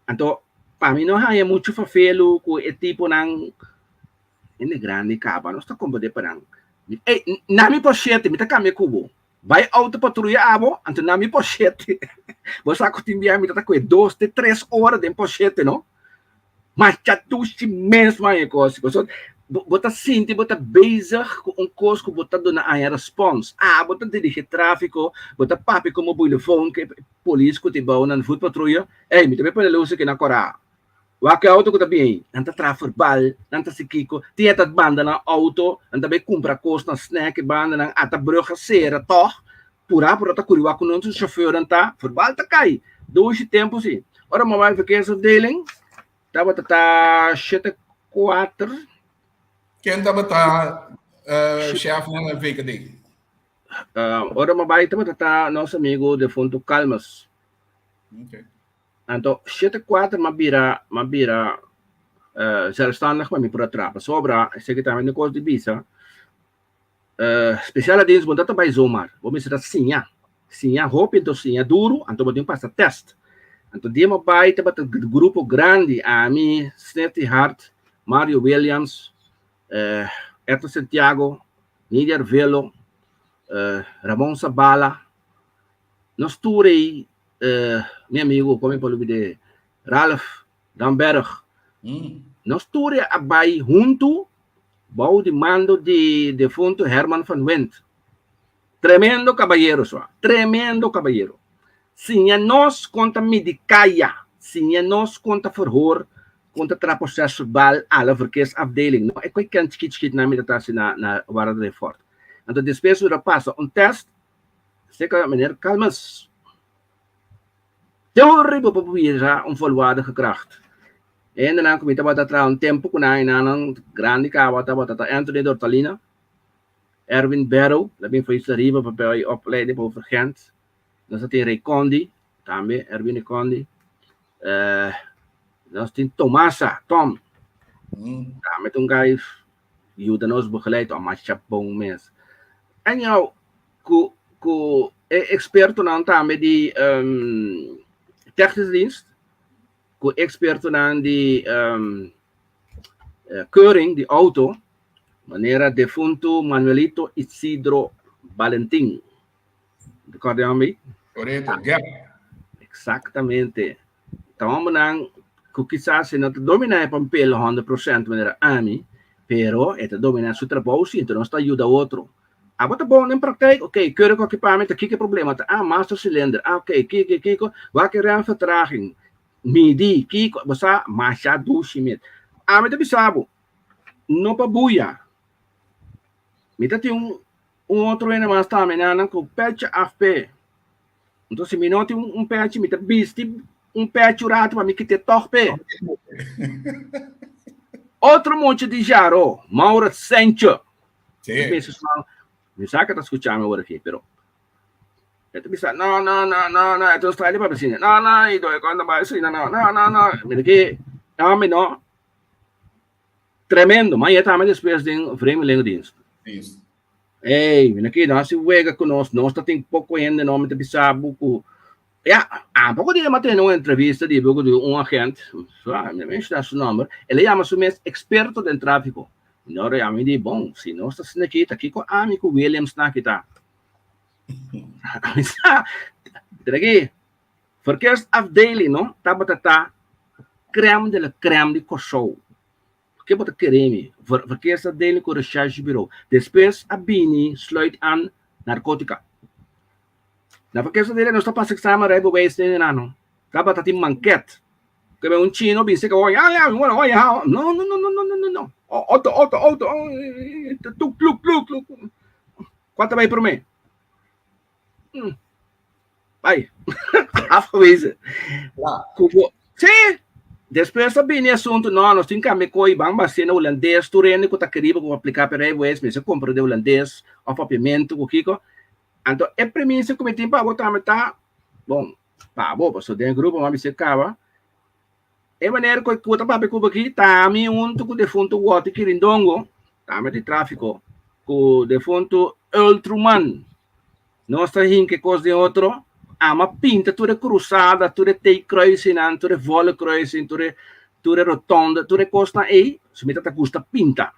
Anto pa mi no haña muchu fafelu ku e tiponan hende grandi kaba, nos ta komprende pa nan. Ey, na mi por shete, mi ta kambia ku bo. Bai auto patruya abo, anto na mi poshete. Bo sa ku tin bia mi ta ta kue dos te tres ora den poshete, no? Masha dushi mes man e kos. Pasobra bo, bo ta sinti bo ta bezig ku un kos ku bo ta duna aña respons. Ah, bo ta dirigi tráfiko, bo ta papia ku mobilefon ku e polis ku ta bou nan voetpatruya. Ey, mi ta bai pone lus aki na kora. Wak e auto ku ta bin, nan ta traha verbal, nan ta si kiko, tin e ta banda nan auto, nan ta bai kumpra kos nan snack e banda nan ata brug a sera tòg, purá purá ta kuri wak ku nan su shofeurnan ta, verbal ta kai, dushi tempu si. Ora mi a bai verkeersafdeling, tabata ta shete kuater. Ken tabata shèfnan na VKD? Ora mi a bai tabata ta nos amigo defuntu Calmes. Okay. Anto shete kuater m'a bira m'a bira zelfstandig pa mi por a traha pasobra esaki tambe ta un kos di bisa spesial adins bo no ta bai zomaar bo mester ta siña siña hopi anto siña duru anto bo tin pasa test anto dia mi a bai tabata grupo grandi ami Snetty Hart Mario Williams Edna Santiago Nidia Arvelo Ramon Sabala nos tur ei mi amigo, kon mi por olvid'é, Ralph Damberg. Nos tur a bai huntu bou di mando di defunto Herman van Windt. Tremendo kabayero sua, tremendo kabayero. Siña nos kon ta midi kaya, siña nos kon ta verhoor, kon ta traha proces verbal ala verkeersafdeling. No e koi ken chikit chikit nan mi ta hasi na na Warda de Fort. Anto despues mi ta pasa un test Zeker, meneer Calmes. Teorie bo por bira un volwaardige kracht. E hendenan ku mi tabata traha un tempu ku nan, nan grandi kaba tabata ta Anthony Dortalina, Erwin Barrow, el a bin for Isla Riba pa bay opleiding pa Overgent. Nos a tin Ray Condi, tambe Erwin Condi. Nos tin Tomasa, Tom. Tambe ta un guy yuda nos begeleid, oh, masha bon mes. Anyhow, ku ku e ekspertonan tambe di um, technische dienst, ku ekspertonan di um, keuring di auto, manera defunto Manuelito Isidro Valentin. Te kòrda mi? Korekto, gap. Eksaktamente. Ta hombernan ku kisas e no ta dominá e pampel 100% manera ami, pero e ta dominá su trabou si, enton nos ta yuda otro. Abo ta bon den praktijk? Oké, keurig oki pa mi, ta kiko e problema ta? Ah, master cylinder. Ah, oké, kiko, kiko, wak e remvertraging, midi, kiko, bo sa, masha dushi mes. Ami ta bisa bo, no pa buya. Mi ta tin un Un otro hende mas tambe nan ku pecha af p'e. Enton si mi no tin un pechi, mi ta bisti un pechi un ratu pa mi kit'é tòg p'e. Otro mucha di Jaro, Maurits Sencho. Sí. Mi pensa su mi sa ke ta skucha mi awor aki, pero e ta bisa, no, no, no, no, no, e ta Australia papia asina, no, no, i doi konta bai asina, no, no, no, no. Mi ta ke, no, mi no. Tremendo, ma e tambe despues den Vreemdelingendienst. Dienst. Ey, mira aki, nos hasi wega ku nos, nos ta tin poko hende no, mi ta bisa bo ku, ya, a poko dia mi a tene un entrevista di bo ku di un agent, mi a menshona su nomber, el a yama su mes eksperto den trafiko. Mi ora yama mi di, bon, si nos ta asina aki, ta kiko ami ku Williams na aki ta? Mi sa, mira aki, Verkeersafdeling no tabata ta crème de la crème di Kòrsou. Ke bo ta kere mi? Verkeersafdeling ku Recherchebureau. Despues a bini sluit aan narkotika. Na verkeersafdeling nos ta pasa examen rijbewijs den nan no. Tabata tin manket. Ke un chino bin seka oh ya ya bueno oh ya no no no no no no no auto auto auto tuk tuk tuk tuk. Kua ta bai promé? Bai. Afgewezen. Kubo. Sí. Despues a bini asunto, no, nos tin kambia koi, ban base na hulandes, tur hende ku ta keriba ku apliká pa e rijbewijs mester komprende hulandes òf papiamentu ku kiko. Anto e premisa ku mi tin pa bo tambe ta, bon, pa bo, pasobra den e grupo mi a bisa kaba, E manera ku ku ta papia ku bo aki ta ami huntu ku defuntu Wòti Kirindongo, tambe di tráfiko, ku defuntu Earl Truman. Nos ta hinka e kos den otro, ama pinta tur e krusada, tur e T-kruisingnan, tur e volle kruising, tur e tur e rotonde, tur e kosnan ei, so mi ta ta gusta pinta.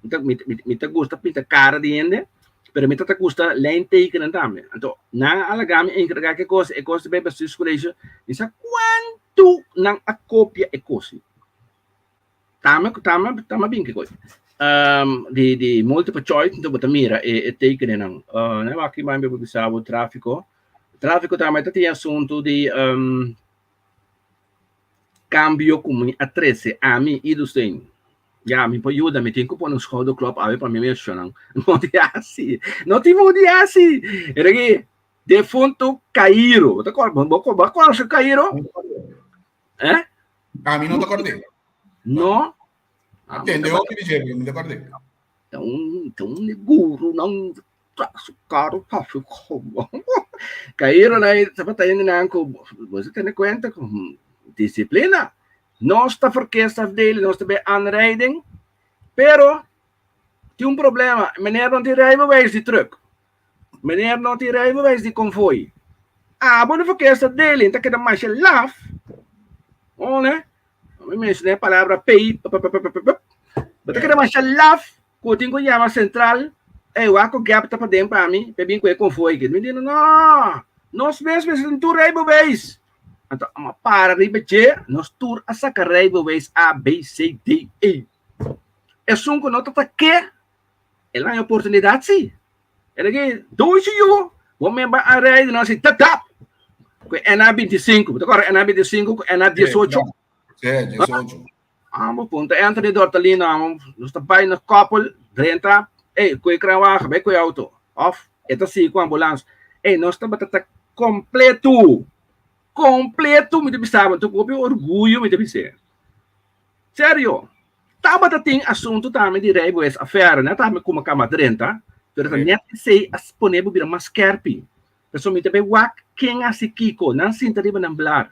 Mi ta mi mi ta gusta pinta kara di hende, pero mi ta ta gusta lijn tekenen tambe. Anto nan a laga mi enkargá ki kos, e kos ta bai bestuurscollege, mi sa kuantu nan a kopia e kos. Tame tame tame bin ki kos. Um, di di multiple choice, anto bo ta mira e e tekenennan. Uh, nan wak ki mai bo bisa bo tráfiko. Tráfiko tambe ta tin asuntu di um, kambio ku mi a trese ami Idustein. Ya, mi por yuda, mi tin ku pone un schouderklop awe pa mi mes shonnan. No di hasi, no tin modo di hasi. Era ki defunto Cairo. Bo ta kor, bo, bo, bo konoce Cairo? Eh? Ami no ta kord'é. No? Atende hopi di dje, pero mi ta kord'é. Ta un, ta un guru nan su karo papi komo. Cairo na tabata hende nan ku bo ta tene kuenta ku disiplina. Nos ta verkeersafdeling, nos ta bay aanrijding, pero tin un problema, meneer no tin rijbewijs di truck, meneer no tin rijbewijs di konvooi. Abo di verkeersafdeling ta keda masha laf, oh ne, mi menshona e palabra pei, p p p p p, bo ta keda masha laf ku tin ku yama sentral, ey wak ku gap ta paden pa mi, pa e bin ku e konvooi aki. Mi di no, nos mes mester tin tur rijbewijs. Anto a para riba dje, nos tur a saka rijbewijs A, B, C, D, E. Esun ku no ta ke, el haña oportunidat si. El a ke, doshi yu, bo men bai aanrijden, nos a si tap tap, ku NA 25, bo ta kòrda NA 25 ku NA 18? Sí, 18. Amo punta Anthony Dortalino, amo, nos ta bai na koppel, drenta, ey, koe kranwagen, bai koe auto, of e ta sigui ku ambulans. Ey, nos tabata ta kompleto, kompleto mi ta bisa bo, anto ku hopi orguyo mi ta bis'é. Serio. Tabata tin asuntu tambe di rijbewijs affaire, net tambe kuma kama drenta, pero ta net esei a pone bo bira mas skerpi. Pasobra mi ta bay wak ken a hasi kiko, nan sinta riba nan blar.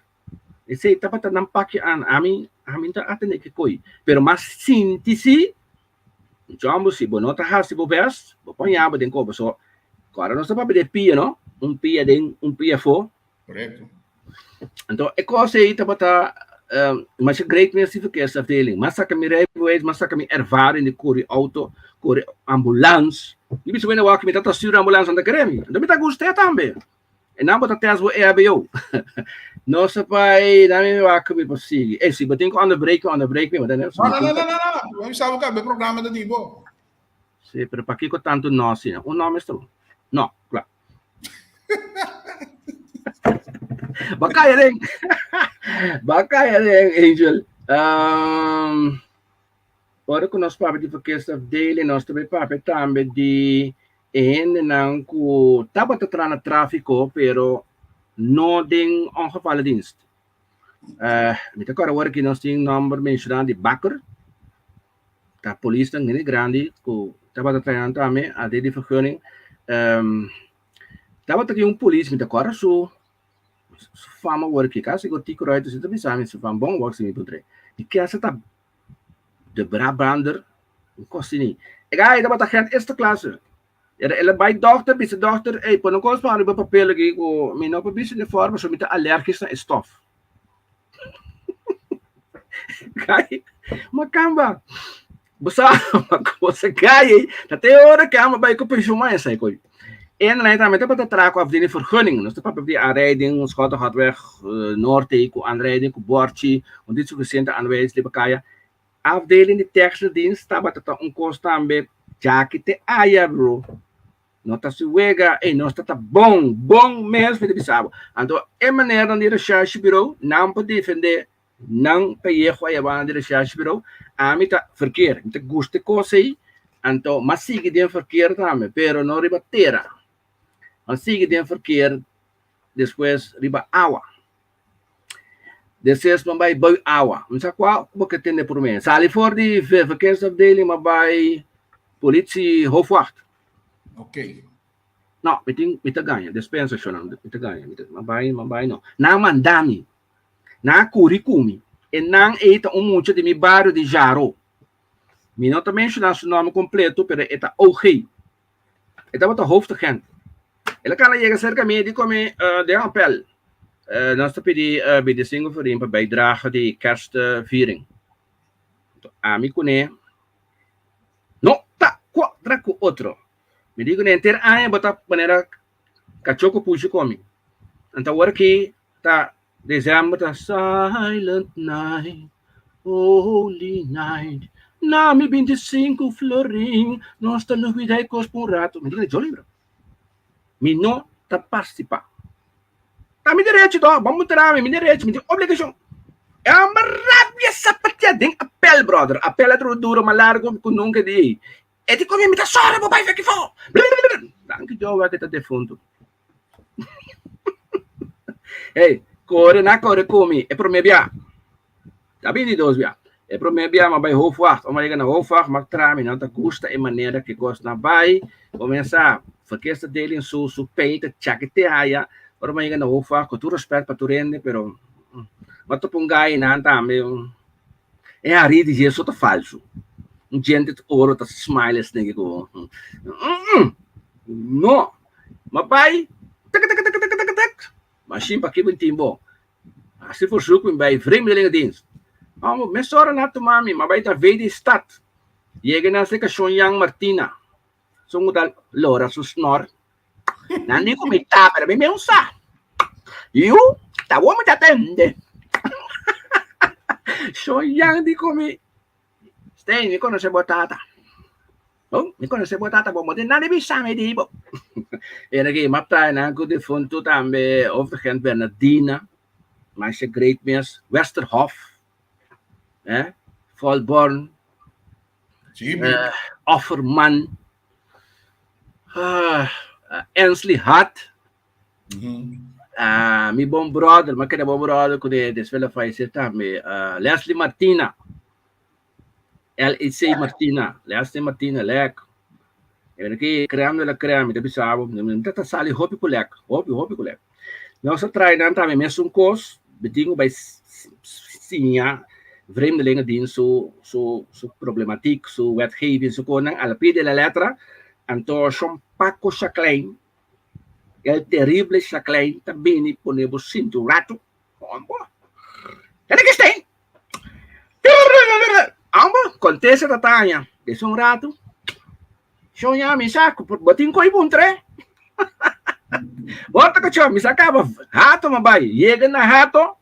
Esei tabata nan pakje an, ami ami ta atende ki koi. Pero mas sinti si, Jòmbo si bo no ta hasi bo best, bo por haña bo den koba. So, kòrda nos ta papia di pia no, un pia den, un pia afó. Correcto. Anto e kos ei tabata um, masha great mes di verkeersafdeling. Mas saka mi rijbewijs, mas saka mi ervaring di kore auto, kore ambulans. Mi bisa wena wak mi tata stuur ambulans anda kere mi. Anto mi ta gusta tambe. E nan bota test bo EHBO. No sa pai, na mi wak mi por sigui. Eh, si bo tin ku onderbreek, onderbreek mi, maar dan No, no, no, no, no, no. Mi sabe ka be programa ta di bo. Sí, pero pakiko tanto no asina? Un no mester bo. No, kla. Bakaya den. Bakaya den, Angel. Um, ora ku nos papia di verkeersafdeling, nos tambe papia tambe di e hendenan ku tabata traha na tráfiko, pero no den ongevallendienst. Uh, mi ta kòrda ora ki nos tin nòmber menshoná di Bakker. Ta polisnan hende grandi ku tabata traha tambe a di vergunning. Um, tabata tin un polis, mi ta kòrda su su fama awor aki, kasi ku Tico Ruiter si ta bisa mi su fama bon awor si mi puntr'é. Mi kesa ta de Brabander, un kos asina. E gai tabata agent eerste klasse. El el a bai dòkter, bisa dòkter, ey, pone un kos pa mi riba papel aki ku mi no por bisti uniforme pasobra mi ta alèrgis na e stof. Gai, makamba. Bo sa, cosa gai ei, ta te ora ke amo bai ku pensioen mas esei koi. En dan tambe tabata traha ku afdeling vergunning. Nos ta papia di aanrijding, Schottegatweg, Noord ei ku aanrijding, ku bòrchi, un dit sufisiente aanwijs riba kaya. Afdeling di technische dienst tabata ta un kos tambe, djaki te aya bro. No ta su wega, ey, nos ta ta bon, bon mes mi ta bisa bo. Anto e manernan di recherchebureau, nan por defende nan pellejo aya banda di recherchebureau. Ami ta verkeer, mi ta gusta e kos ey, anto m'a sigui den verkeer tambe, pero no riba tera. M'a sigui den verkeer despues riba awa. Despues m'a bai bui awa. Mi sa kua ku bo ke tende promé. Sali for di verkeersafdeling m'a bai politie hoofdwacht. Ok. No, mi tin, mi ta gaña, despensa shonnan, mi ta gaña, mi ta, m'a bai, m'a bai no. Nan a manda mi, nan a kuri ku mi, e nan ei ta un mucha di mi bario di Jaro. Mi no ta menshoná su nòmber kompleto, pero e ta OG. E tabata hoofdagent. El a kana yega serka mi, e di ku mi, uh, den apel, uh, nos ta pidi uh, 25 florin pa bijdrage di kerstviering. Ami kuné No ta cuadra cu otro. Mi di cu henter aña bo ta manera cacho cu pushi comi. Anto awor aki ta december ta silent night, holy night. Na mi 25 florin, nos ta lubida e cos pa un rato. Mi di cu Jolly bro. Mi no ta participa. Ta mi derecho to, bo mutra mi, mi derecho, mi tin obligacion. E homber rabia sapatea den appel, brother. Appel a dura duro mas largo cu nunca di ei. E di come mi ta sorry bo bai feki fo. Danki Jehovah que ta defunto. Hey, core na core cu mi. E prome bia. Ta bini dos bia. E prome bia m'a bai hoofdwacht. Ora m'a yega na hoofdwacht m'a traha mi no ta gusta e manera ku e kosnan bai. Bo mester verkeersafdeling su su pei ta chaki te haya. Ora m'a yega na hoofdwacht ku tur respèt pa tur hende pero m'a topa un gai einan tambe e hari di dje so ta falsu. Un djente di oro ta smile esneki ku no. M'a bai tek tek tek tek tek tek mashin paki bo tin bo. Hasi verzoek mi bai Vreemdelingendienst. Amo, mesora na tuma mi, ma bai ta VD Stad. Yega na seka Shon Jan Martina. Son ku ta lora su snor. Nan di ku mi ta, pero mi meun sa. Yu, ta bo mi ta tende. Shon Jan di ku mi, Stein, mi konosé bo tata. Oh, mi konosé bo tata, bo no tin nada di bisa mi di bo. Era ki m'a trae nan ku difuntu tambe hoofdagent Bernardina, masha great mes, Westerhof, eh, Volborn, Sí, mi. Offerman, ah, Ensley Hart, Ah, mi bon brother, m'a keda bon brother ku de despues el a fallecer tambe, ah, Leslie Martina. LEC Martina, Leslie Martina, Lek. En aki crème de la crème, mi ta bisa bo, mi ta sali hopi ku lek, hopi, hopi ku lek. Nos a trae nan tambe mesun kos, mi tin ku bai siña vreemdelingendienst su, su, su problematiek, su wetgeving, su konan, al pie de la letra. Anto shon Paco Chaclain, el terrible Chaclain, ta bini pone bo sinti un ratu. Hombo. Kende ki stein? Hombo, kontesta ta taña. Des un ratu. Shon ya mi sa, bo tin koi puntre. Bota kachó, mi sa kaba hato ma bai. Yega na hato.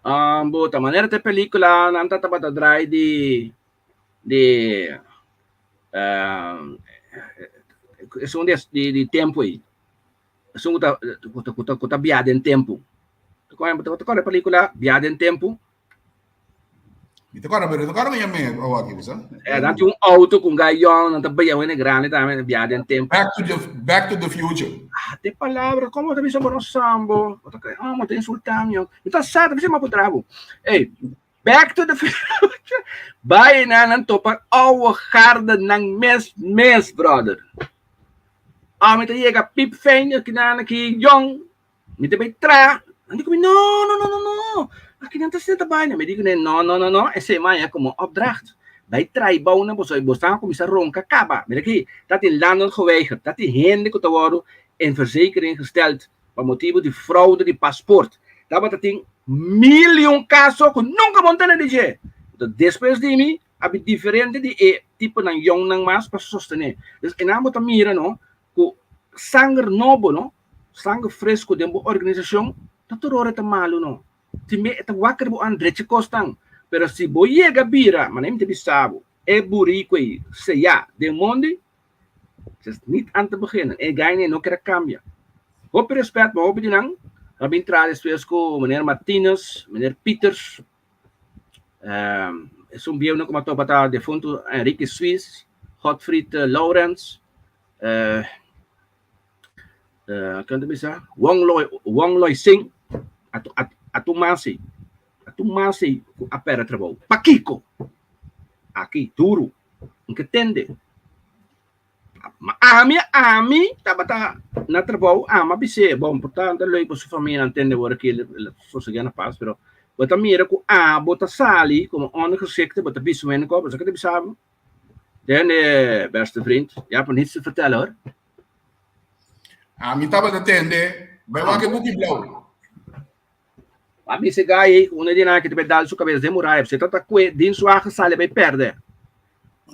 Hombo, ta manera te pelikula nan ta tabata draai di di uh, esun di, di, di tempo ei. Esun ku ta ku ta ku ta ku ta biaha den tempu. Ta kòrda ta kòrda e pelikula Biaha den Tempu? Mi ta kòrda, pero no ta kòrda mi yam'é awor aki, bisa. Eh, nan tin un outo ku un gayon, nan ta bia wene grandi tambe, biaha den tempu. Back to the Back to the Future. Ah, te palabra, komo bo ta bisa bo no sambo? Bo ta kere, oh, bo ta insultá mi. Mi ta sa, ta bisa mi a puntra bo. Ey, Back to the Future. Bai na nan topa ouwe garde nan mes mes, brother. Ami ta yega pip fijn aki nan aki jong. Mi ta bai tra. Nan di ku mi, no, no, no, no, no. Aki nan ta sinta bai. Mi di ku nan, no, no, no, no. Esei maña komo opdracht. Bai trai bou nan boso. Bo staan kuminsá ronka kaba. Mira aki, ta tin landen geweigerd. Ta tin hende ku ta wòrdu in verzekering gesteld. Pa motibu di fraude di paspoort. Tabata tin mil i un kaso ku nunka bo no tende di dje. Enton despues di mi a bin diferente di e tiponan yongnan mas pa sostené. Dus einan bo ta mira no ku sanger nobo no, sanger fresco den bo organisashon ta tur ora e ta malu no. Tin be e ta wakker bo an drecha kosnan. Pero si bo yega bira, manera mi ta bisa bo, e buriku ei seyá den mondi, Is niet aan te beginnen. E gaine no kier a cambia. Hopi respet pa hopi di nan. A bin traha despues cu meneer Martinez, meneer Pieters. Um, esun bieunan cu m'a topa ta defunto Enrique Suisse, Godfried uh, Lawrence, uh, uh, ken ta bisa? Wong Loi, Wong Loi Sing, atu, atu, atu masi, atu masi cu a perde trabou. Pakiko? Aki, duro. N ke tende. Ma ami, ami tabata na trabou, ami a bis'é, bon, por ta ta leuk pa su famianan tende ora ki el a sosegá na pas, pero bo ta mira ku abo ta sali komo ondergeschikte, bo ta bisa un hende kos, bo sa ke ta bisa bo? Tende, beste vriend, je hebt niets te vertellen hoor. Ami tabata tende, bai wak e buki blou. A bisa e gai ei ku un di nan ki ta bai dal su kabes den muraya, pasobra e ta ta kue den su aga sali bai pèrdè.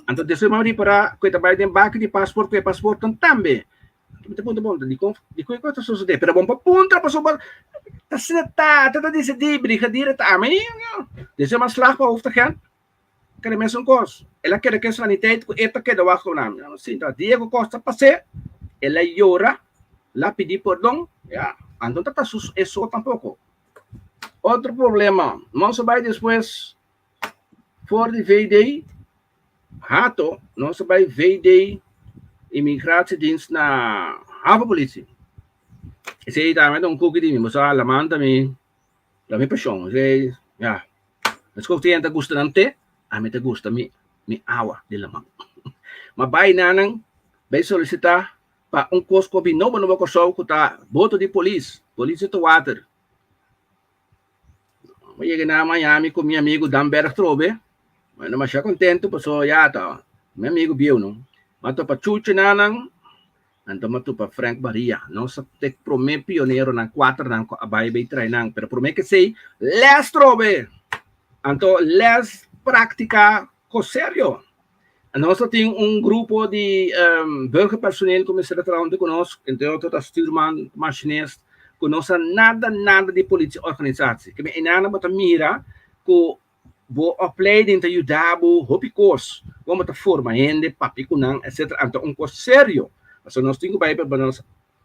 Anto despues mi a ripará ku e ta bai den baki di pasport ku e pasportnan tambe. Mi ta puntra, bon, dikon dikon e kos ta sosodé? Pero bon pa puntra pasobra ta asina ta, ta ta disidí, brigadier ta ami. Despues mi a slag pa hoofdagent. Kere mesun kos. El a keda ku e saniteit ku e ta keda wak ku nan. Mi sinta dia ku kos ta pas'é, el a yora, el a pidi pordon, ya, anto no ta su e so tampoko. Otro problema, nos a bai despues for di VD Hato, nos a bai VD Immigratiedienst na Havenpolitie. Esei tambe ta un kuki di mi, bo sa lamanta mi. Ta mi pashon. Esei, ya. Meskos tin hende ta gusta nan te, ami ta gusta mi mi awa di laman. Ma bai nanan bai solisitá pa un kos ku a bin nobo nobo Kòrsou ku ta boto di polis, politie te water. Mi yega na Miami ku mi amigu Dan Berg trobe, mi masha kontentu pasobra ya ta mi amigu bieu no. Mi a topa Chucho nanan. Anto mi a topa Frank Maria. Nos a tek promé pioneronan, kuaternan ku a bai bay trae nan. Pero promé ke esei, lès trobe! Anto lès práktika kos serio. Nos a tin un grupo di burgerpersoneel ku mester a traha huntu ku nos, entre otro ta stuurman, machinist, ku no sa nada nada di politie organisatie. Ke men einan bo ta mira ku Bo opleiding ta yuda bo hopi kos, kon bo ta forma hende, papia ku nan, etcetera. Anto un kos serio. Pasobra nos tin ku bai pa nos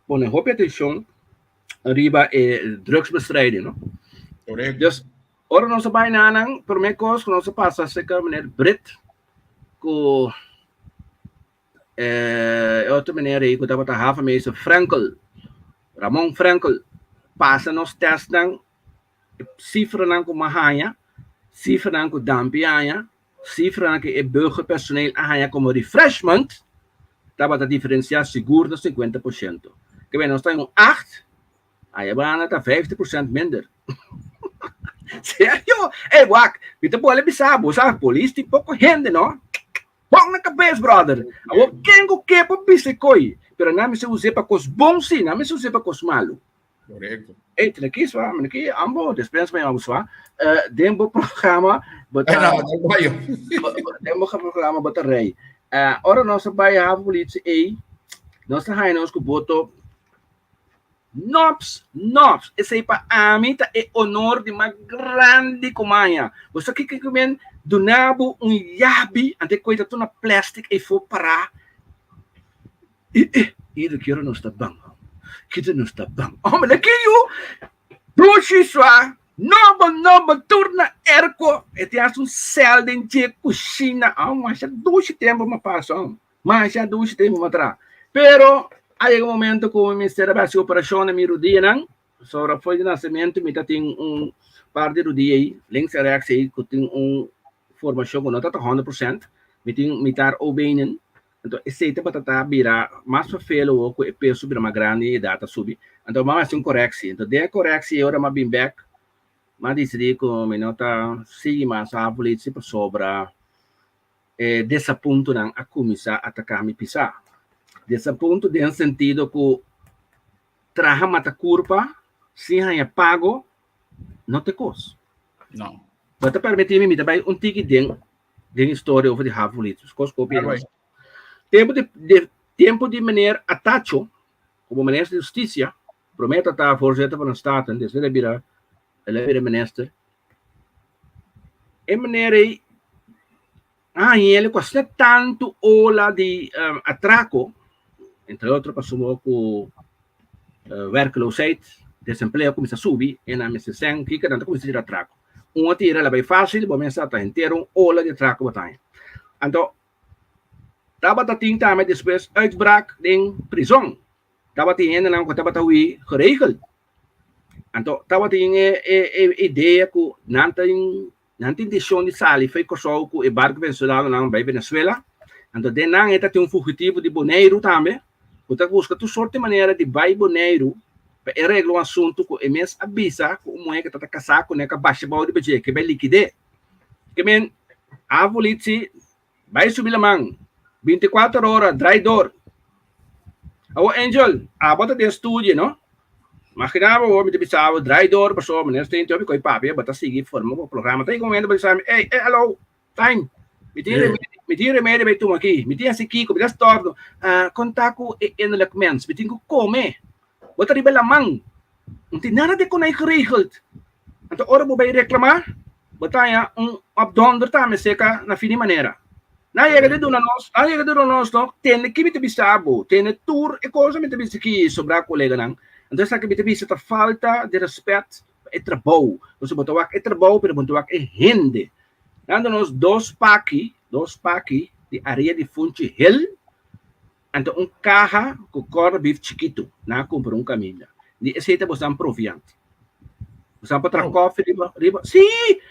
pone hopi atenshon riba e drugsbestrijding, no? Korekto. Dus, ora nos a bai na nan, promé kos ku nos a pasa serka meneer Britt ku e otro meneer ei ku tabata havenmeester Frenkel, Ramon Frenkel, pasa nos testnan. E sifranan ku mi a haña, sifranan ku Dampi a haña, Sifranan ku e burgerpersoneel a haña komo refreshment tabata diferensiá sigur na 50%. Ke men nos ta en un acht, aya banda ta 50% minder. Serio? Ey wak, mi ta bole bisa bo, sa polis tin poko hende no. Bon na kabes brother. Awor ken ku ke por bisa e koi, pero nan mester us'é pa kos bon si, nan mester us'é pa kos malu. Correcto. Ey, tene ki swa, mene ki ambo, despues pa yama swa. Uh, den bo programa, bo ta, No, no, bayo. den bo programa bo ta rey. Uh, ora nos a bai haven politie ey, nos ta haña nos ku boto Nops, nops, esei pa ami ta e honor di mas grandi ku maña. Bo sa kiko ku men duna bo un yabi, ante koe ta tur na plastic ei for pará. I i, ieder keer nos ta bang, kita nos ta bang. Hombre, na ki yu? Dushi swa, nobo nobo tur na airco. E tin hasta un cel den dje kushina. Oh, masha dushi tempo mi a pasa, oh. Masha dushi tempo mi a traha. Pero a yega un momento ku mi mester a hasi operashon na mi rudianan. Pasobra for di nasementu mi ta tin un par di rudia ei, links en rechts ei, ku tin un formashon ku no ta ta 100%. Mi tin mitar O-benen. Anto esei tabata ta bira mas verveel awor ku e peso bira mas grandi i edat a subi. Anto mi a hasi un koreksi. Anto den e koreksi ora mi a bin bek, mi a disidí ku mi no ta sigui mas havenpolitie pasobra e desapuntonan a kuminsá ataká mi pisá. Desapunto den sentido ku traha mata kurpa sin haña pago no ta e kos. No. Bo ta permití mi, mi ta bai un tiki den den historia over di havenpolitie. Kos ku hopi Claro, Tempo di, di tempo di meneer Atacho como minister di Justicia, promé ta voorzitter van de Staten, despues el a bira el a bira minister. E meneer ei a haña el ku asina tantu ola di um, atraco, entre otro pasobra ku uh, werkloosheid, desempleo kuminsá subi, e nan mester sèn kiko nan ta kuminsá tira atraco. Un a tira la bai fácil, bo mester ta henter un ola di atraco bo ta haña. Anto tabata tin tambe despues uitbraak den prizon. Tabatin hendenan ku tabata hui geregeld. Anto tabatin e, e, e idea ku nan tin nan tin intenshion di sali fo'i Kòrsou ku e barku venezolanonan bai Venezuela. Anto den nan e ta tin un fugitivo di Boneiru tambe ku ta buska tur sorti manera di bai Boneiru pa e regla un asuntu ku e mes a bisa ku un muhé ku ta kasá kuné ku a basha bou riba dje ke bai likid'é. Ke men a politsi bai subi laman binti kuater ora drai dor. Awor Angel, abo ta den studio no? Magina bo awor mi ta bisa abo drai dor pasobra mi no ta hopi koe papia bo ta sigui forma bo programa. Ta yega un momento bo bisa mi, ey, ey, alo, time, mi tin remedio, mi tin remedio bai tuma aki, mi tin hasi kiko, mi ta storno. Ah, konta ku e innerlijk mens, mi tin ku kome. Bo ta riba laman, no tin nada di konai geregeld. Anto ora bo bai reklamá, bo ta haña un opdonder tambe seka na fin di manera. Nan yega di duna nos, nan yega di duna nos no, tende ki mi ta bisa bo, tende tur e cosa mi ta bisa ki sobrá koleganan. Anto esaki mi ta bisa ta falta di respet pa e trabou. Pasobra bo ta wak e trabou pero bo no ta wak e hende. Nan duna nos dos paki, dos paki di aria di funchi hel. Anto un kaha ku corned beef chikitu, nan a kumpra un kaminda. Di esei ta bosnan proviant. Bosnan por traha kofi riba, riba, sí!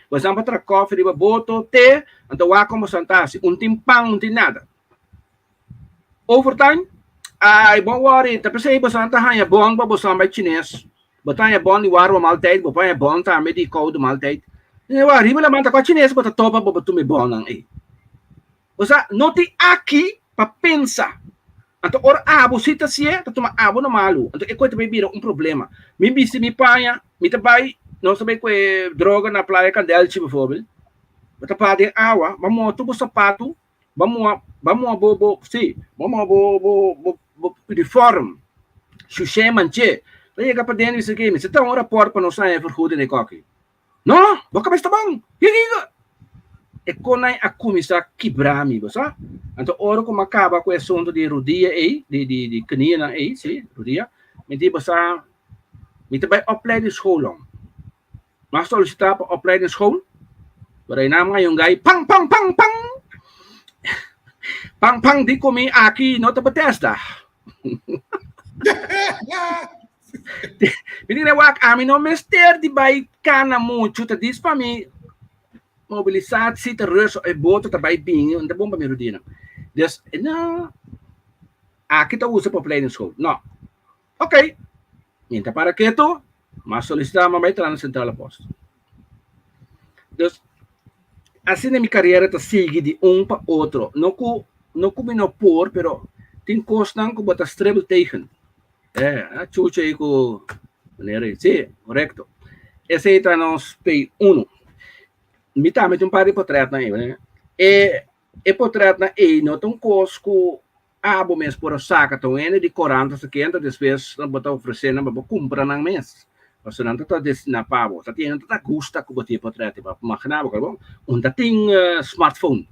Bosnan por traha kofi riba boto, te, anto wak kon bosnan ta hasi. Un tin pan, un tin nada. Overtime? Ai, bon worry, ta p'esei bosnan ta haña bon pa bosnan bai chines. Bo ta haña bon di warma maaltijd, bo por haña bon tambe di koude maaltijd. Wak, riba laman ta kua chines bo ta topa pa bo tuma e bonnan ei. Osea, no tin aki pa pensa. Anto ora abo si ta sié, ta tuma abo na malu. Anto e koe ta bai bira un problema. Mi bisti mi paña, mi ta bai, nos ta bai koe droga na Playa Kandelchi bijvoorbeeld. Bo ta para den awa, bo a moha tur bo sapatu, bo a moha, bo a moha bo, bo, si, bo a moha bo, bo, bo, bo uniform, shushé, manché. Ta yega paden bisa ke, mester traha un raport pa nos haña vergoeding den e koki. No, bo kabes ta bon. Kiko? E konai a kuminsá kibra mi, bo sa. Anto ora ku mi a kaba ku e asuntu di rudia ei, di di di knianan ei, si, rudia, mi di, bo sa, mi ta bai opleidingsschool om. Mi a solisitá pa opleidingsschool, pero einan mi a haña un gai, pan, pan, pan, pan! Pan, pan, di ku mi aki no ta Bethesda. Mi di wak, ami no mester di bai kana muchu, ta dis pa mi. Mobilisatie ta rus e boto ta bai bini, no ta bon pa mi rudianan. Dus, no, aki ta usa pa opleidingsschool. No. Ok, mi ta para ketu, m'a solicita m'a bai traha na Centrale Post. Dus, asina mi carera ta sigui di un pa otro. No cu, no cu mi no por, pero tin cosnan cu bo ta stribbel tegen. Eh, a chucha ei cu manera ei. Sí, correcto. Esei ta nos P1. Mi tambe tin un par di potretnan ei. Eh. E, e potretnan ei no ta un kos ku abo mes por a saka. Ta un hende di korant sa kenta, despues bo ta ofresé nan pa bo kumpra nan mes. Pasobra nan ta ta destiná pa bo. Ta tin hende ta gusta ku bo tin e potret ei. Bo a imaginá bo, bo un ta tin smartphone.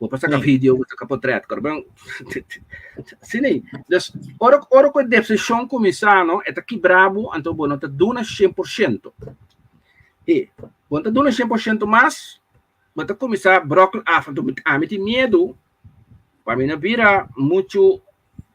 Bo por saca video, bo saca portret, pero sí nee. Dus ora ora ku e depresión kuminsá no, e ta kibra bo, anto bo no ta duna 100%. E bo no ta duna 100% mas, bo ta kuminsá brokkel af, anto ami tin miedu pa mi no bira muchu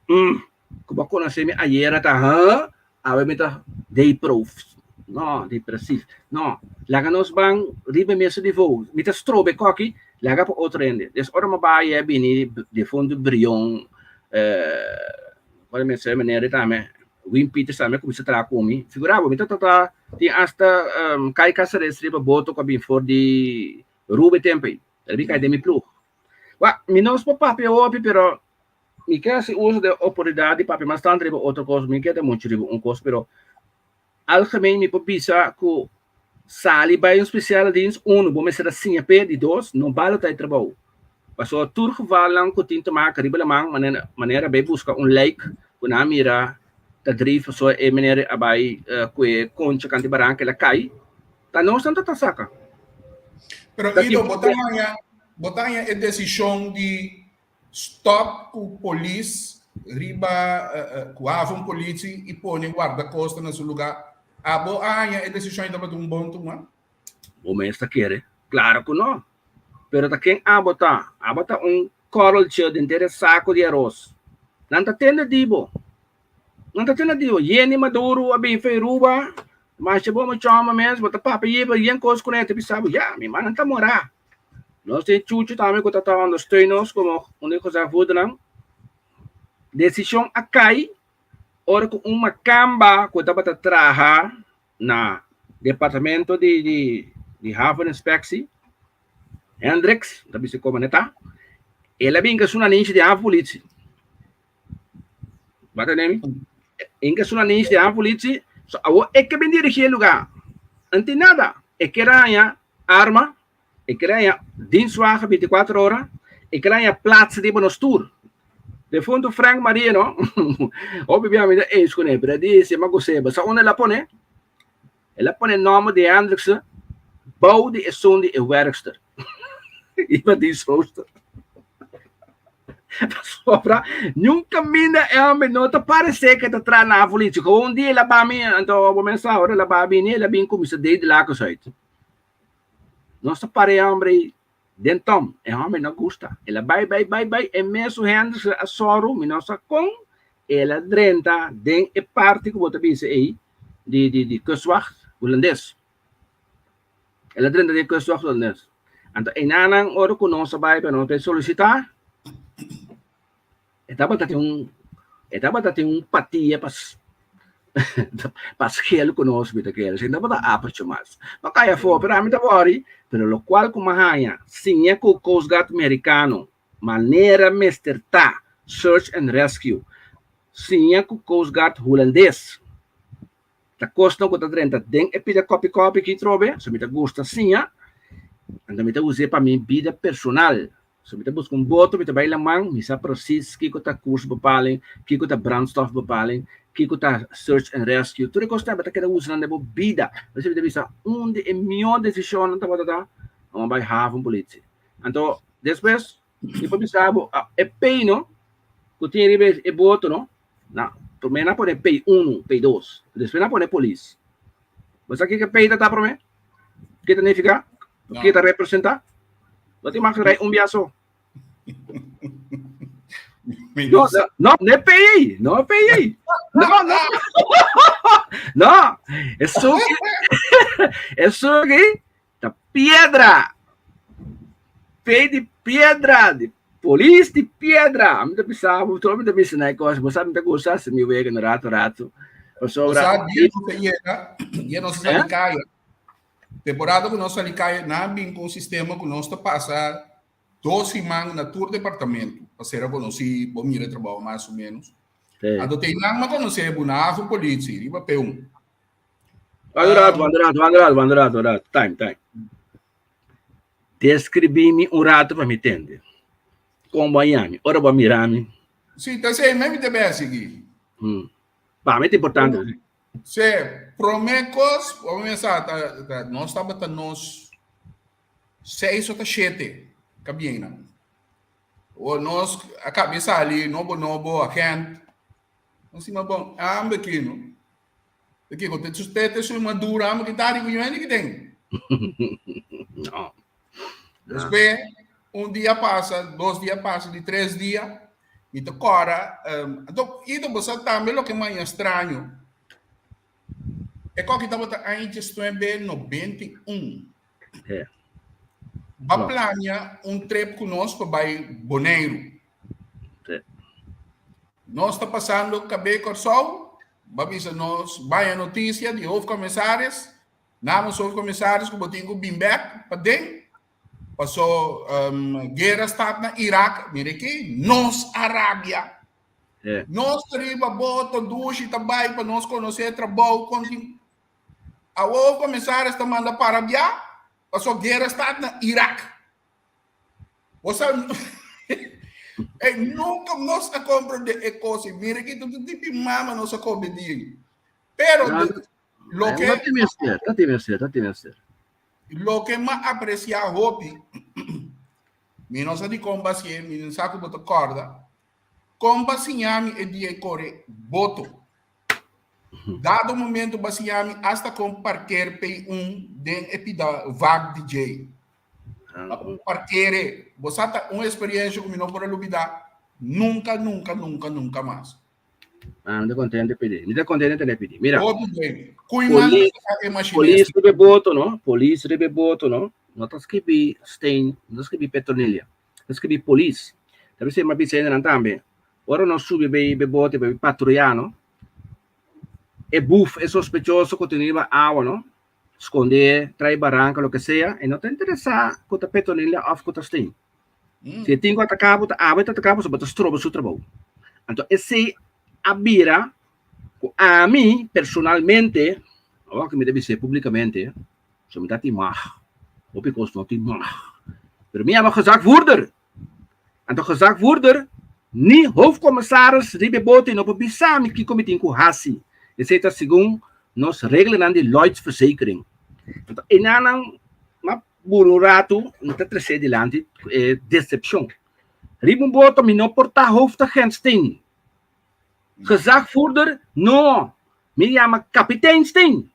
mm, ku bo a konosé mi ayera ta huh, Awe mi ta deprof. No, depresief. No, laga nos ban riba e mesun nivou. Mi ta strobe koki, laga pa otro hende. Des ora mi bai e bini defuntu Brion, eh, ora mi sa meneer tambe, Wim Peters tambe a kuminsá traha ku mi. Figura bo, mi ta trata tin asta um, Kai Caceres riba boto ku a bin for di Rube tempo ei. El a bin kai den mi ploeg. Wa, mi no por papia hopi, pero Mi ke hasi uso di e oportunidat di papia mas tantu riba otro kos, mi ke ta muchu riba un kos, pero algemeen mi por bisa ku sali bai un spesiale dienst, uno, bo mester a siña p'e, di dos, no bal ta e trabou. Pasobra tur gevalnan ku tin te maka riba laman, manera manera bai buska un lijk ku nan a mira ta drif pasobra e meneer a bai ku e koncha kanti baranka el a kai, ta nos nan ta ta saka. Pero Ido, bo ta haña bo ta haña e desishon di Stop ku polis riba ku haven politie i pone guardacosta na su luga. Abo a haña e desishon i tabata un bon tuma? Bo mes ta kere? Klaro ku no. Pero ta ken abo ta? Abo ta un korreltje den dere sako di aros. Nan ta tende di bo. Nan ta tende di bo. Yeni Maduro a bin for Aruba, masha bo muchoma mes, bo ta papia yiba yen kos kuné, ta bisa bo, ya, mi mannan ta morá. Nos tin Chucho tambe ku ta ta ondersteun nos komo un di gezagvoerdernan. Desishon a kai ora ku un makamba ku tabata traha na departamento di di di haveninspectie, Hendriks, ta bisa komo ne ta, el a bin ku su nanishi di havenpolitie. Bo a tende mi? Inka su nanishi di havenpolitie, so awor e ke bin dirigi e lugá. No tin nada. E ker haña arma, e ker haña dienstwagen binticuatro ora, e ker haña plaats riba nos tur. Defunto Frank Maria no, hopi bia mi ta eens kuné, pero e di si mi a gos'é, sa unda el a pone? El a pone nòmber di Hendrikse bou di esun di e werkster. Iba dienstrooster. Pasobra niun kaminda e hòmber no ta paresé ku e ta traha na politie. Gewoon un dia el a ba mi, anto bo men sa ora el a ba bini, el a bin kuminsá dei di lakos uit. Nos ta para e hòmber ei den tòm. E hòmber no gusta. El a bai, bai, bai, bai, e mesun Hendrikse a sòru, mi no sa kon, el a drenta den e parti ku bo ta bisa ei di di di kustwacht hulandes. El a drenta den e kustwacht hulandes. Anto einanan ora ku nos a bai pa nos bai solisitá, e tabata tin un e tabata tin un patia pa pa schel ku nos mi ta kere, si no tabata apertje mas. Mi a kai afó, pero ami ta wòri, pero lokual ku mi a haña siña ku Coast Guard Merikano manera mester ta search and rescue, siña ku Coast Guard Hulandes Ta kosnan ku ta drenta den e pida kopi kopi ki trobe, so mi ta gusta siña, anto mi ta us'é pa mi bida personal. So mi ta buska un boto, mi ta bai laman, mi sa presis kiko ta koersbepaling, kiko ta brandstofbepaling, kiko ta search and rescue, tur e kosnan bo ta keda usa nan den bo bida. Por eso mi ta bisa un di e mihó desishonnan tabata ta pa mi bai havenpolitie. Anto despues Mi por bisa bo, e pei no, ku tin riba e boto no, na, promé nan pone pei unu, pei dos, despues nan pone polis. Bo sa kiko pei ta ta promé? Ke ta nifiká? No. Ke ta representá? Bo tin mag rai un bia so. Mi No, no sa. no, no e pei ei, no e pei ei. No, no. No, esun, esun aki ta piedra. P di piedra, di polis di piedra. Mi ta bisa bo, tur mi ta bisa na e kos. Bo sa mi ta gusta si mi wega un rato rato. Pasobra. Bo sa dia nos ta yega, dia nos ta sali kaya. Temporada ku nos sali kaya, nan a bin ku un sistema ku nos ta pasa dos siman na tur departamento pa sera konosí, bo mira e trabou mas o ménos. Anto te nan a konosé bo na hafu politie riba P1. Wak un rato, wak un rato, wak un rato, wak un rato, un rato. Time, time. Deskribí mi un rato pa mi tende. Kon bo a yami, ora bo a mira mi. Sí, ta esei mes mi ta bes sigui. Pa mi ta importante. Sí, promé kos, bo mester sa, ta, nos tabata nos seis o ta shete kabiennan. O nos a kabia sali nobo nobo, agent. Nos sima bon, ambe kino. De kiko te su tete su madura ambe ki tari ku yuende ki den. No. Despues un dia pasa, dos dia pasa, di tres dia, mi ta kora, um, anto ito bo sa tambe loke maña straño. E koki tabata aña diesnuebe nobenta i un. Ba plania un trip ku nos pa bai Boneiru. Nos ta pasando kab'é Kòrsou, ba bisa nos baña notisia di hoofdcommissaris, namens hoofdcommissaris ku bo tin ku bin bèk paden, paso guera start na Irak, mira aki, nos a rabia. Nos ta riba boto dushi ta bai pa nos konosé trabou kon tin. Awor hoofdcommissaris ta manda para bia, paso guera start na Irak. Bo sa, Ey, nunca nos a comprende e cos y mira ki tu tipi mama nos a come di. Pero No, de, lo que no tin mester, no tin mester, no tin mester. Lo que ma aprecia hopi, mi no sa di con basie, mi no sa cu bo ta corda, con ba siña mi e dia e core boto. Dado momento ba siña mi hasta con parkeer P1 den e pida vak di djey. Parkere, bo sa ta un experiencia cu mi no por a lubida nunca, nunca, nunca, nunca mas. Ah, mi ta contento pidi. Mi ta contento tene pidi. Mira. Hopi bien. Cui man Polis, ta e machinista? polis riba e boto, no? Polis riba e boto, no? No ta scribi Stein, no ta scribi Petronilia. Ta scribi polis. Ta bisa ma bisa nan tambe. Ora nos subi bay be bote bay patruya, no? E buf, e sospechoso cu tin riba awa, no? Skondé, trae baranka, loke sea, e no ta interesá ku ta Petronila òf ku ta Stein. Si e tin ku ataká bo, ta abo e ta ataká bo, so bo ta stroba su trabou. Anto esei a bira ku ami personalmente, awor ku mi ta bis'é públikamente, so mi ta tin mag, hopi kos no tin mag, pero mi yama gezagvoerder. Anto gezagvoerder ni hoofdcommissaris riba e bote no por bisa mi kiko mi tin ku hasi. Esei ta segun nos reglanan di Lloyds Verzekering. Anto enanan m'a buru un ratu mi ta tres'é dilanti e decepcion. Riba un boto mi no por ta hoofdagent Steen. Gezagvoerder no, mi yama kapitein Steen.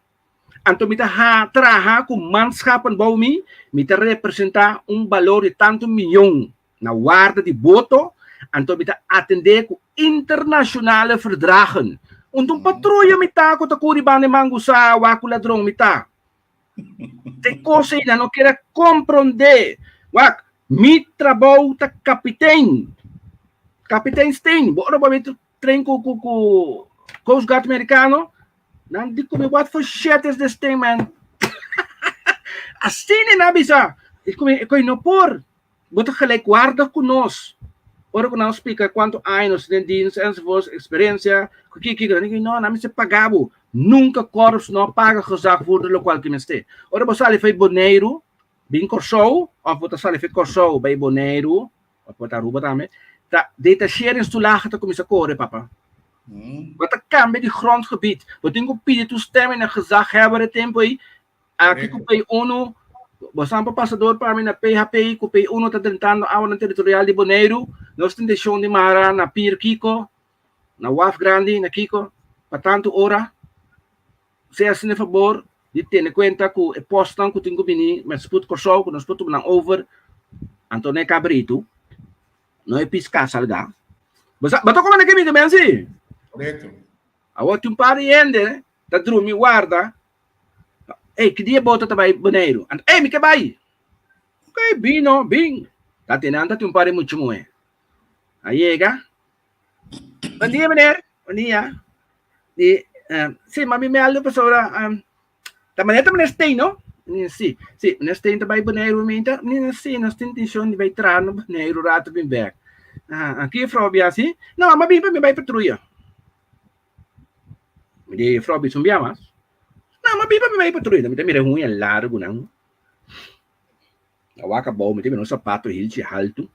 Anto mi ta ha traha ku manschappen bou mi, mi ta representá un balor di tantu miyon na warda di boto, anto mi ta atendé ku internashonale verdragen. Unta un patruya mi ta ku ta kuri banda e mangusá wak ku ladron mi ta. Te kos ei nan no kier a komprondé. Wak, mi trabou ta kapitein. Kapitein Steen, bo ora bo a bin Train ku ku ku Coast Guard Americano, nan di ku mi what for shit is this thing man? Asina nan a bisa, e ku mi e ku no por, bo ta gelijkwaardig ku nos. Ora ku nan splika kuantu aña nos den dienst enzovoorts, experiencia, ku kiko kiko, nan di no, nan mester paga bo. Nunka korps no a paga gezagvoerder lokual ki mester. Ora bo sali fei Boneiru bin Kòrsou òf bo ta sali fei Kòrsou bai Boneiru, Of por ta Aruba tambe. Ta detacherinstoelage ta cuminsa core, papa. Bo ta cambia di grondgebied. Bo tin cu pidi toestemming na gezaghebber e tempo ey. Aki cu P1, bo san pa pasa door pa mi na PHP, cu P1 ta drentando awanan territorial di Boneiru. Nos tin intencion di mara na Pier Kiko, na Waf Grandi, na Kiko, pa tanto ora. Sea asina e fabor di tene kuenta ku e postnan ku tin ku bini met spoed Kòrsou ku nos por tuma nan over, anto no e kabritu, no e piská salgá. Bo sa, bo ta komanda ke mi ta mensi? Korekto. Awor tin un par di hende ta drumi warda, ey, ki dia boto ta bai Boneiru? Anto, ey, mi ke bai. Ok, bin no, bin. Ta tene nan ta tin un par di mucha muhé. A yega. Bon dia meneer. Bon dia. Di, si, ma mi mèldu pasobra ta manera ta meneer Steen no? Si, si, meneer Steen ta bai Boneiru minta? Si, nos tin intenshon di bai traha na Boneiru rato bin bèk. Ki juffrouw a biasi? No, mi a bin pa mi bai patruya. Mi di juffrouw bisa un bia mas. No, mi a bin pa mi bai patruya. Mi ta mira e huña largunan. A wak abou, mi ta mira un sapato hilchi haltu.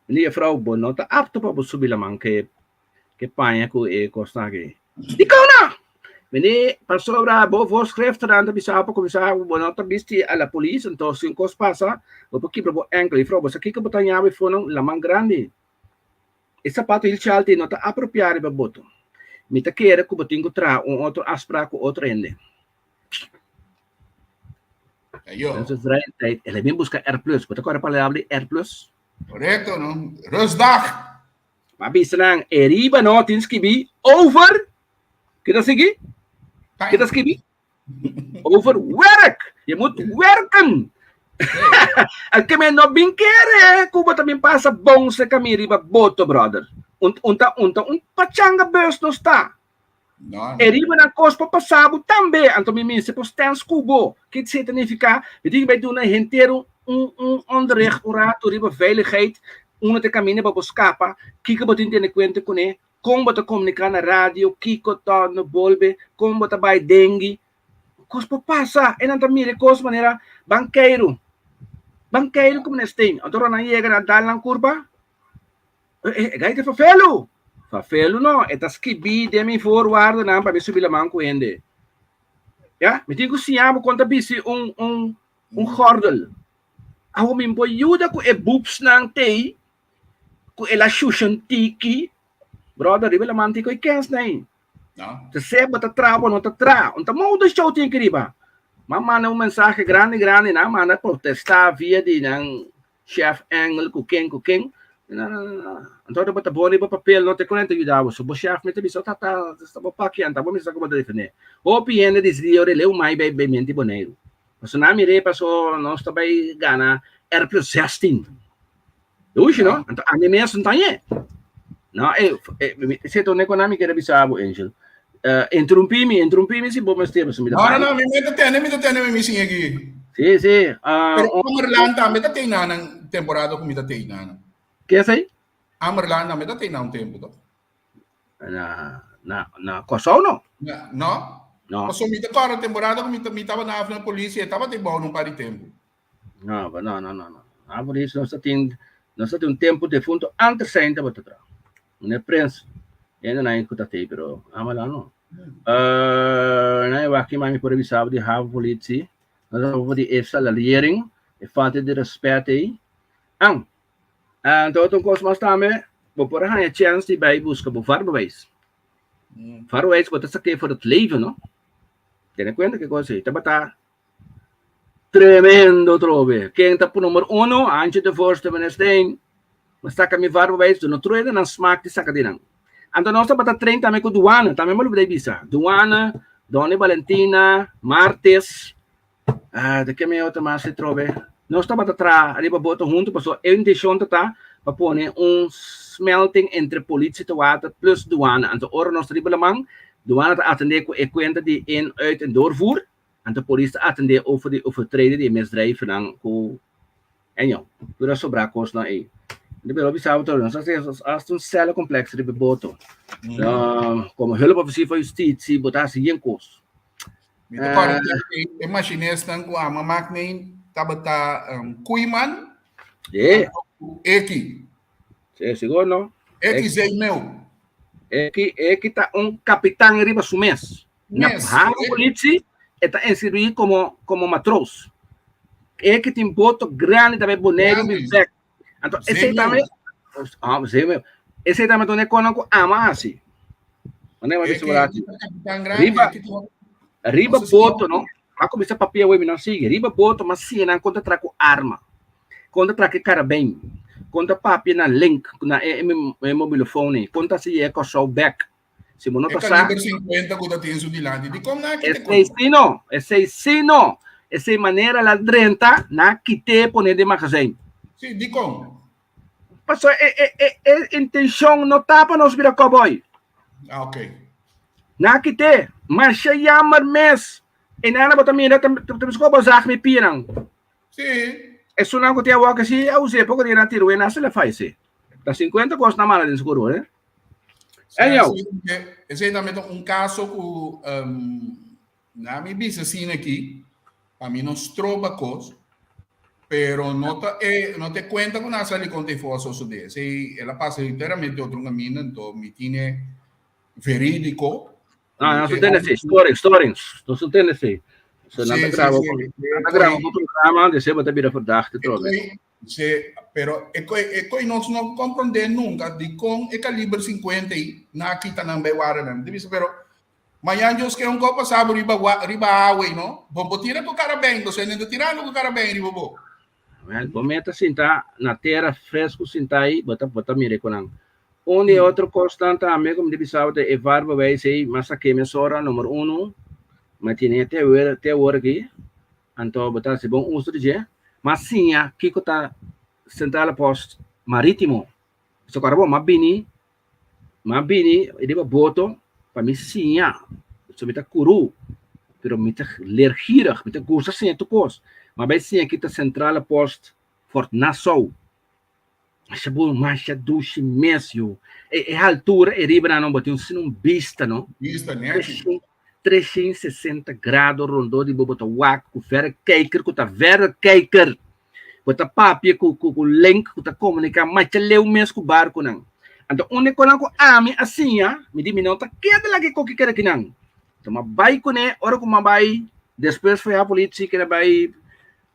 Mi di juffrouw, bo no ta apto pa bo subi laman ke ke paña ku e kosnan aki. Dikon no? Mi di, pasobra bo voorschriftennan ta bisa bo pa kuminsá bo no ta bisti a la polis, anto si un kos pasa, bo por kibra bo enkel. Juffrouw, bo sa kiko bo ta ñabi for nan laman grandi? E sapato hilchi haltu ei no ta apropiá riba boto. Mi ta kere ku bo tin ku traha un otro afsprak ku otro hende. Ayo. Entonces vrije tijd, el a bin buska R plus. Bo ta kòrda palabra di R plus? Korekto, no? Rustdag. Ma bisa nan, e riba no tin skibí over, ki ta sigui? Ki ta skibí? Over werk. Je moet werken. El ke men no bin kere ku bo ta bin pasa bon se kami riba boto, brother. Un, un ta, un ta un pachanga bus no sta. No, E riba nan kos por pasa bo tambe. Anto mi mester por stens ku bo. Ki esei ta nifiká? Mi tin ku bai duna henter un, un, un onderricht un ratu riba veiligheid. Unda ta e kaminda pa bo skapa, kiko bo tin tene kuenta kuné, kon bo ta komuniká na radio, kiko ta no bolbe, kon bo ta bai dengui. Kos por pasa. E nan ta mira e kos manera ban keiru. Ban keiru ku meneer Steen. Anto ora nan yega nan dal nan kurpa. E gai ta fafelu. Fafelu no, e ta skibí den mi voorwaardennan pa mi subi laman ku hende. Ya, mi tin ku siña bo kon ta bisti un un un gordel. Awo mi por yuda ku e boobsnan tei ku el a shushan tiki. Brother, riba laman tin ku e kens nei. No. Te se bo ta tra bo no ta tra. Un ta mouda show tin ki riba. Ma manda un mensahe grandi grandi nan manda protesta via di nan Chef Engel ku ken ku ken. No, no, no, no. Anto bo ta bon riba papel, no te kon ta yuda bo. So bo chef mester bisa, ta ta, ta bo paki anta bo mester sa ku bo ta defende. Hopi hende disidí ora leu mai bai bai menti Boneiru. Paso nan mir'é paso nos ta bai gana R plus 16. Dushi no? Anto ami mes no ta ñe. No, e, e, esei ta un e mi kere bisa bo, Angel. Uh, interrumpí mi, interrumpí mi si bo mester, paso mi ta No, no, no, mi mi ta tene, mi ta tene mi mi sin aquí. Sí, sí. Uh, Pero Amerland tambe ta tene nan temporada ku mi ta tene nan. Ke esei? Amerland tambe ta tene un tempo, to? Na, na, na Kòrsou no. Na, no? No. Paso mi ta kòrda temporada ku mi ta mi taba na Afna Policia, e tabata bou un par di tempo. No, no, no, no, no. Na polis nos ta tin, nos ta tin un tempo defunto antes zijn tabata tra. Meneer Prins, ene na ku ta tei, pero amala no. Uh, na wak ki mami por bisa di haven politie. Nos ta di e salariering, e falta di respet ei. Ang, anto otro kos mas tambe, bo por haña chance di bai buska bo vaarbewijs. Vaarbewijs bo ta saké voor het leven, no? Tene kuenta ke kos ei. Tabata Tremendo trobe. Ken ta pu number uno? Antje de Voorste, meneer Steen. Mi saka mi vaarbewijs, do no truena nan smaak di saka di nan. Anto nos tabata train tambe ku duana, tambe mi olbida bisa. Duana, Donny Valentina, Martes, ah, de ken mi otro mas si trobe. Nos tabata traha riba boto hunto pasobra e intencion ta ta pa pone un smelting entre politie te water plus duana. Anto ora nos ta riba laman, duana ta atende ku e kuenta di in, uit en doorvoer. Anto polis ta atendé over di overtreden di e misdrijfnan ku eño, tur a sobrá kosnan ei. Anto mi lo bisa bo tur, nos a hasi hasta un cellencomplex riba e boto. Komo hulpofficier van justitie bo ta hasi yen kos. Mi ta kòrda e machinistnan ku amo mak nei tabata Koeiman anto Eki. Sí, sigur no. Eki Zeemeel. Eki, Eki ta un kapitan riba su mes. Na haven politie e ta inscribí como como matroos. E que tin boto grande tambe Boneiru bin bek. Anto esei tambe ah, zeemeel. Esei tambe ta un ekonan ku ama hasi. Wanneer mi bisa borati. Riba riba boto no. Ma kuminsa papia we mi no sigui. Riba boto ma siña nan kon ta traha ku arma. Kon ta traha ku karabijn. Kon ta papia na link na e e mobilofon ei. Kon ta hasi yega Kòrsou bek. Si bo no E ta sa. kaliber 50 ku ta tin su dilanti. Dikon nan a kita Esei si no, esei si no. Esei manera la drenta, nan a kit'é pone den magazijn. Sí, dikon? Paso e, e, e, e intenshon no ta pa nos bira cowboy. Ah, ok. Na kite, masha jammer mes. E nana bo ta mira, ta ta bisa ko bo zag mi pianan. Sí. Esunnan ku tin awor ke si a us'é poko dia nan tira wena se le faise. Ta 50 kos nan manda den su kuru, eh. Anyhow. Esei tambe ta un kaso ku um, na mi bisa asina aki, pa mi no stroba kos, pero no ta e no te kuenta ku nan a sali konta e for a sosodé. Esei el a pasa literalmente otro kaminda, anto mi tine verídiko. Ah, nos tene sí, storing, storing. Nos tene sí. So nan ta graba, nan ta graba un programa, de seba ta bira verdachte trobe. Sí, pero e koi e koi nos no comprende nunca di con e caliber 50 i na kita nan bay wara nan. Di bisa pero mañan Dios ke un ko pasabo riba riba awe no. Bon bo tira ku karabijn, bo sende tirando ku karabijn riba bo. Wel, bo meta sinta na tera fresco sinta aí, bo ta bo ta mira ku nan. Un di otro kosnan tambe ku mi ta bisa bo ta e vaarbewijs ei, mas a keme sora number uno, ma tine te te awor aki, anto bo ta hasi bon uso di dje, mas siña kiko ta Centrale Post Maritimo. So kora bo, m'a bini, m'a bini riba boto pa mi siña, so mi ta kuru, pero mi ta leergierig, mi ta gusta siña tur kos, m'a bai siña kita Centrale Post Fort Nassau. Masha bon, masha dushi mes yu. E, e altura e riba nan bo tin un un bista no. Bista nèchi. 360 grado rondó di bo bo ta wak ku verrekijker ku ta verrekijker. Bo ta papia ku ku ku link ku ta komuniká masha leu mes ku barkunan. Anto úniko nan ku ami a siña, mi di mi no ta keda laga e koki keda kinan. Anto m'a bai kuné, ora ku m'a bai despues for ya politsi keda bai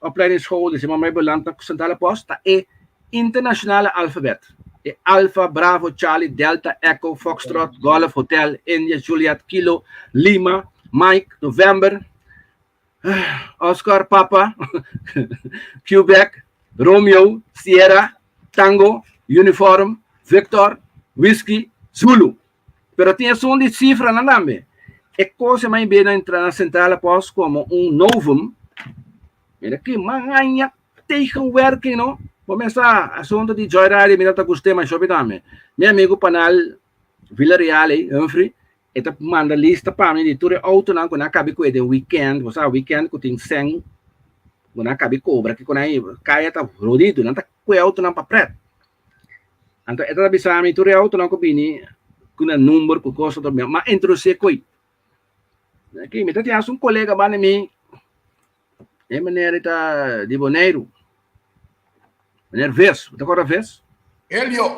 Opleidingsschool di Simon Meiburland ta Centrale Post ta e internationale alfabet. E Alfa, Bravo, Charlie, Delta, Echo, Foxtrot, Golf, Hotel, India, Juliet, Kilo, Lima, Mike, November, Oscar, Papa, Quebec, Romeo, Sierra, Tango, Uniform, Victor, Whiskey, Zulu. Pero tin esun di sifranan tambe. E kos e mai bena entra na Centrale Post komo un novum. Mira ki mangaña tegenwerking no. Bo mesa asunto di Joyride mi ta gust'é masha hopi tambe. Mi amigo Panal Villarreal ei, Humphrey, e ta manda lista pa mi di tur e autonan ku nan a kabi ku e den weekend. Bo sa weekend ku tin sèn ku nan a kabi kobra kiko nan kaya ta rodido nan ta kue autonan pa prèt. Anto e ta bisa mi tur e autonan ku bini ku nan number ku kos ta mi a introdusi koi. Aki mi ta tin hasta un kolega banda mi e meneer ta di Boneiru. Meneer Ves, bo ta korda Ves? Elio.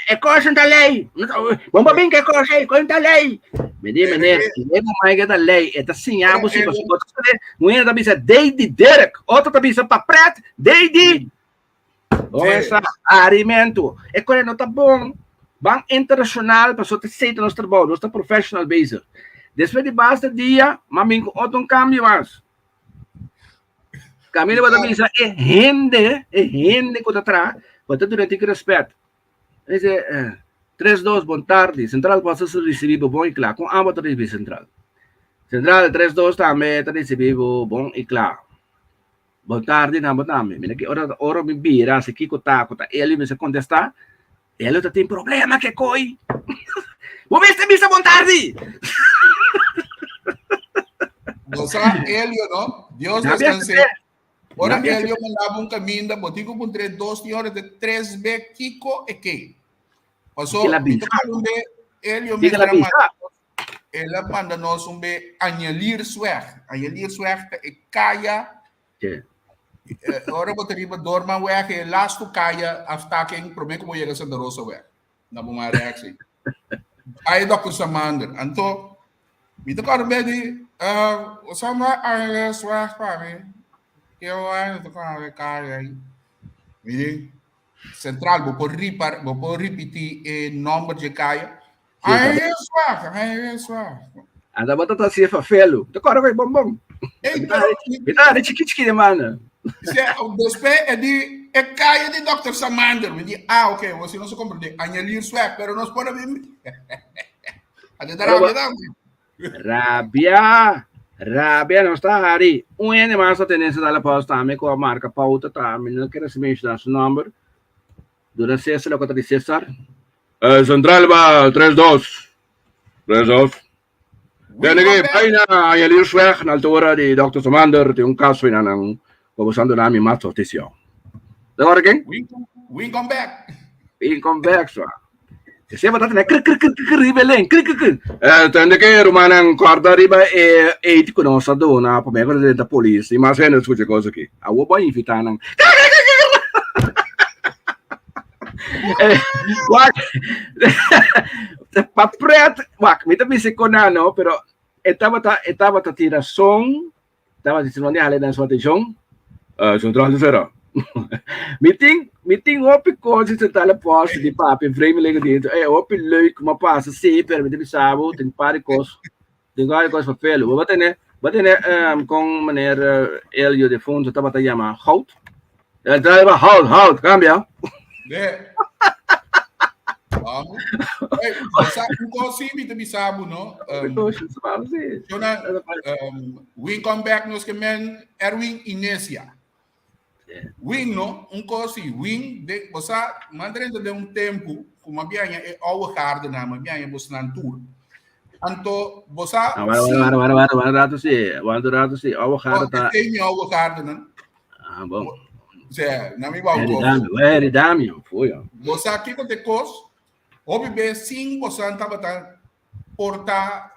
E kos ta lei. Bon pa bin ke kos ei, kos ta lei. Mi di meneer, lei bo mai ke ta lei, e ta siña bo si pasobra bo ta sabe, un hende ta bisa dei di Dirk, otro ta bisa pa pret, dei di Bon esa arimento. E kore no ta bon. Ban internacional pasobra ta esei ta nos trabou, nos ta professional bezig. Despues di basta dia, m'a bin ku otro un kambio mas. Camino bata bisa e hende, e hende ku ta tra, bata duna tiki respet. Dice, eh, 3 2, bon tardi. Central pasa su ricibi bo bon y kla. Con abo ta ricibi central? Central 3 2 tambe ta ricibi bo bon y kla. Bon tardi na bo tambe. Mira ki ora ora mi bira si kiko ta ku ta Elio mi sa kontestá, Elio ta tin problema ke koi. Bo mester bisa bon tardi. Bo sa Elio no? Dios descanse. Ora Elio mandaba un caminda, bo tin ku puntr'é dos tin ora te tres be kiko e ke. Paso, mi ta un be Elio mester a manda el a manda nos un be Anjeliersweg. Anjeliersweg ta e kaya eh, ora bo ta riba Doormanweg, e lastu kaya aftaking promé ku bo yega Santa Rosaweg. Na bo man reactie. Ay Dr. Samander. Anto, mi ta kòrda be di, uh, Osama Anjeliersweg pa mi. Ke ora ta kòrda kaya ahí. Mi di, Central, bo por ripar, bo por ripití e nòmber dje kaya. Anjeliersweg, Anjeliersweg. Anda bo ta hasié fafelu. Ta kòrda ku bon bon. Ey, pero Mi ta chiki chiki de mana. Se, después e di e kaya di Dr. Samander. Mi di, ah, ok, bo si no se comprende. Anjeliersweg, pero nos por a bin. Ade ta rabia tambe. Rabia. Rabia nos ta hari. Un hende mas ta tene Centrale Post tambe ku a marka pouta ta, mi no kere menshoná su nòmber. Duna Cesar loke ta di Cesar. Central ba tres dos. Tres dos. Tene ke bai na Jeliersweg na altura di Dòkter Samander tin un kaso einan nan ku bo san duna mi mas notisia. Ta ora ken? Win come back. Win come back swa. Esei bo ta tene kr kr kr kr riba e len kr kr kr. Tende ke rumannan kòrda riba e eit ku nos a duna promé ku nos a drenta polis i mas hende a skucha e kos aki. Awor bo a invitá nan. Kr kr kr kr kr. Wak, pa pret, wak, mi ta bisa kon nan no, pero e tabata, e tabata tin rason, tabata tin rason di hala nan su atenshon. Central di sera. Mi tin, mi tin hopi kos di Centrale Post di papia vreemdelinge di, eh, hopi leuk, ma pasa si, pero mi ta bisa bo, tin par di kos, tin par di kos vervelen. Bo tene, bo tene um, kon meneer Elio de Fonso tabata yama goud? El driver, houd, houd, cambia. De. Vamos. Hey, sa un kos sí, mi te bisa bo, no? Jona, win come back nos ke men Erwin Inesia. Win, no? Un kos sí, win, de, bosa, mandrenta de un tempo, kuma biaña e oude garde na, ma biaña bosnan tur. Anto, bosa... Ah, wara, wara, wara, wara, wara, rato sí, wara, rato sí, oude garde ta... Oh, mi oude garde nan. Ah, bom. Sea, na mi wou kos. Heri Damio, foei. Bo sa kiko te kos? Hopi be sin bosan tabata porta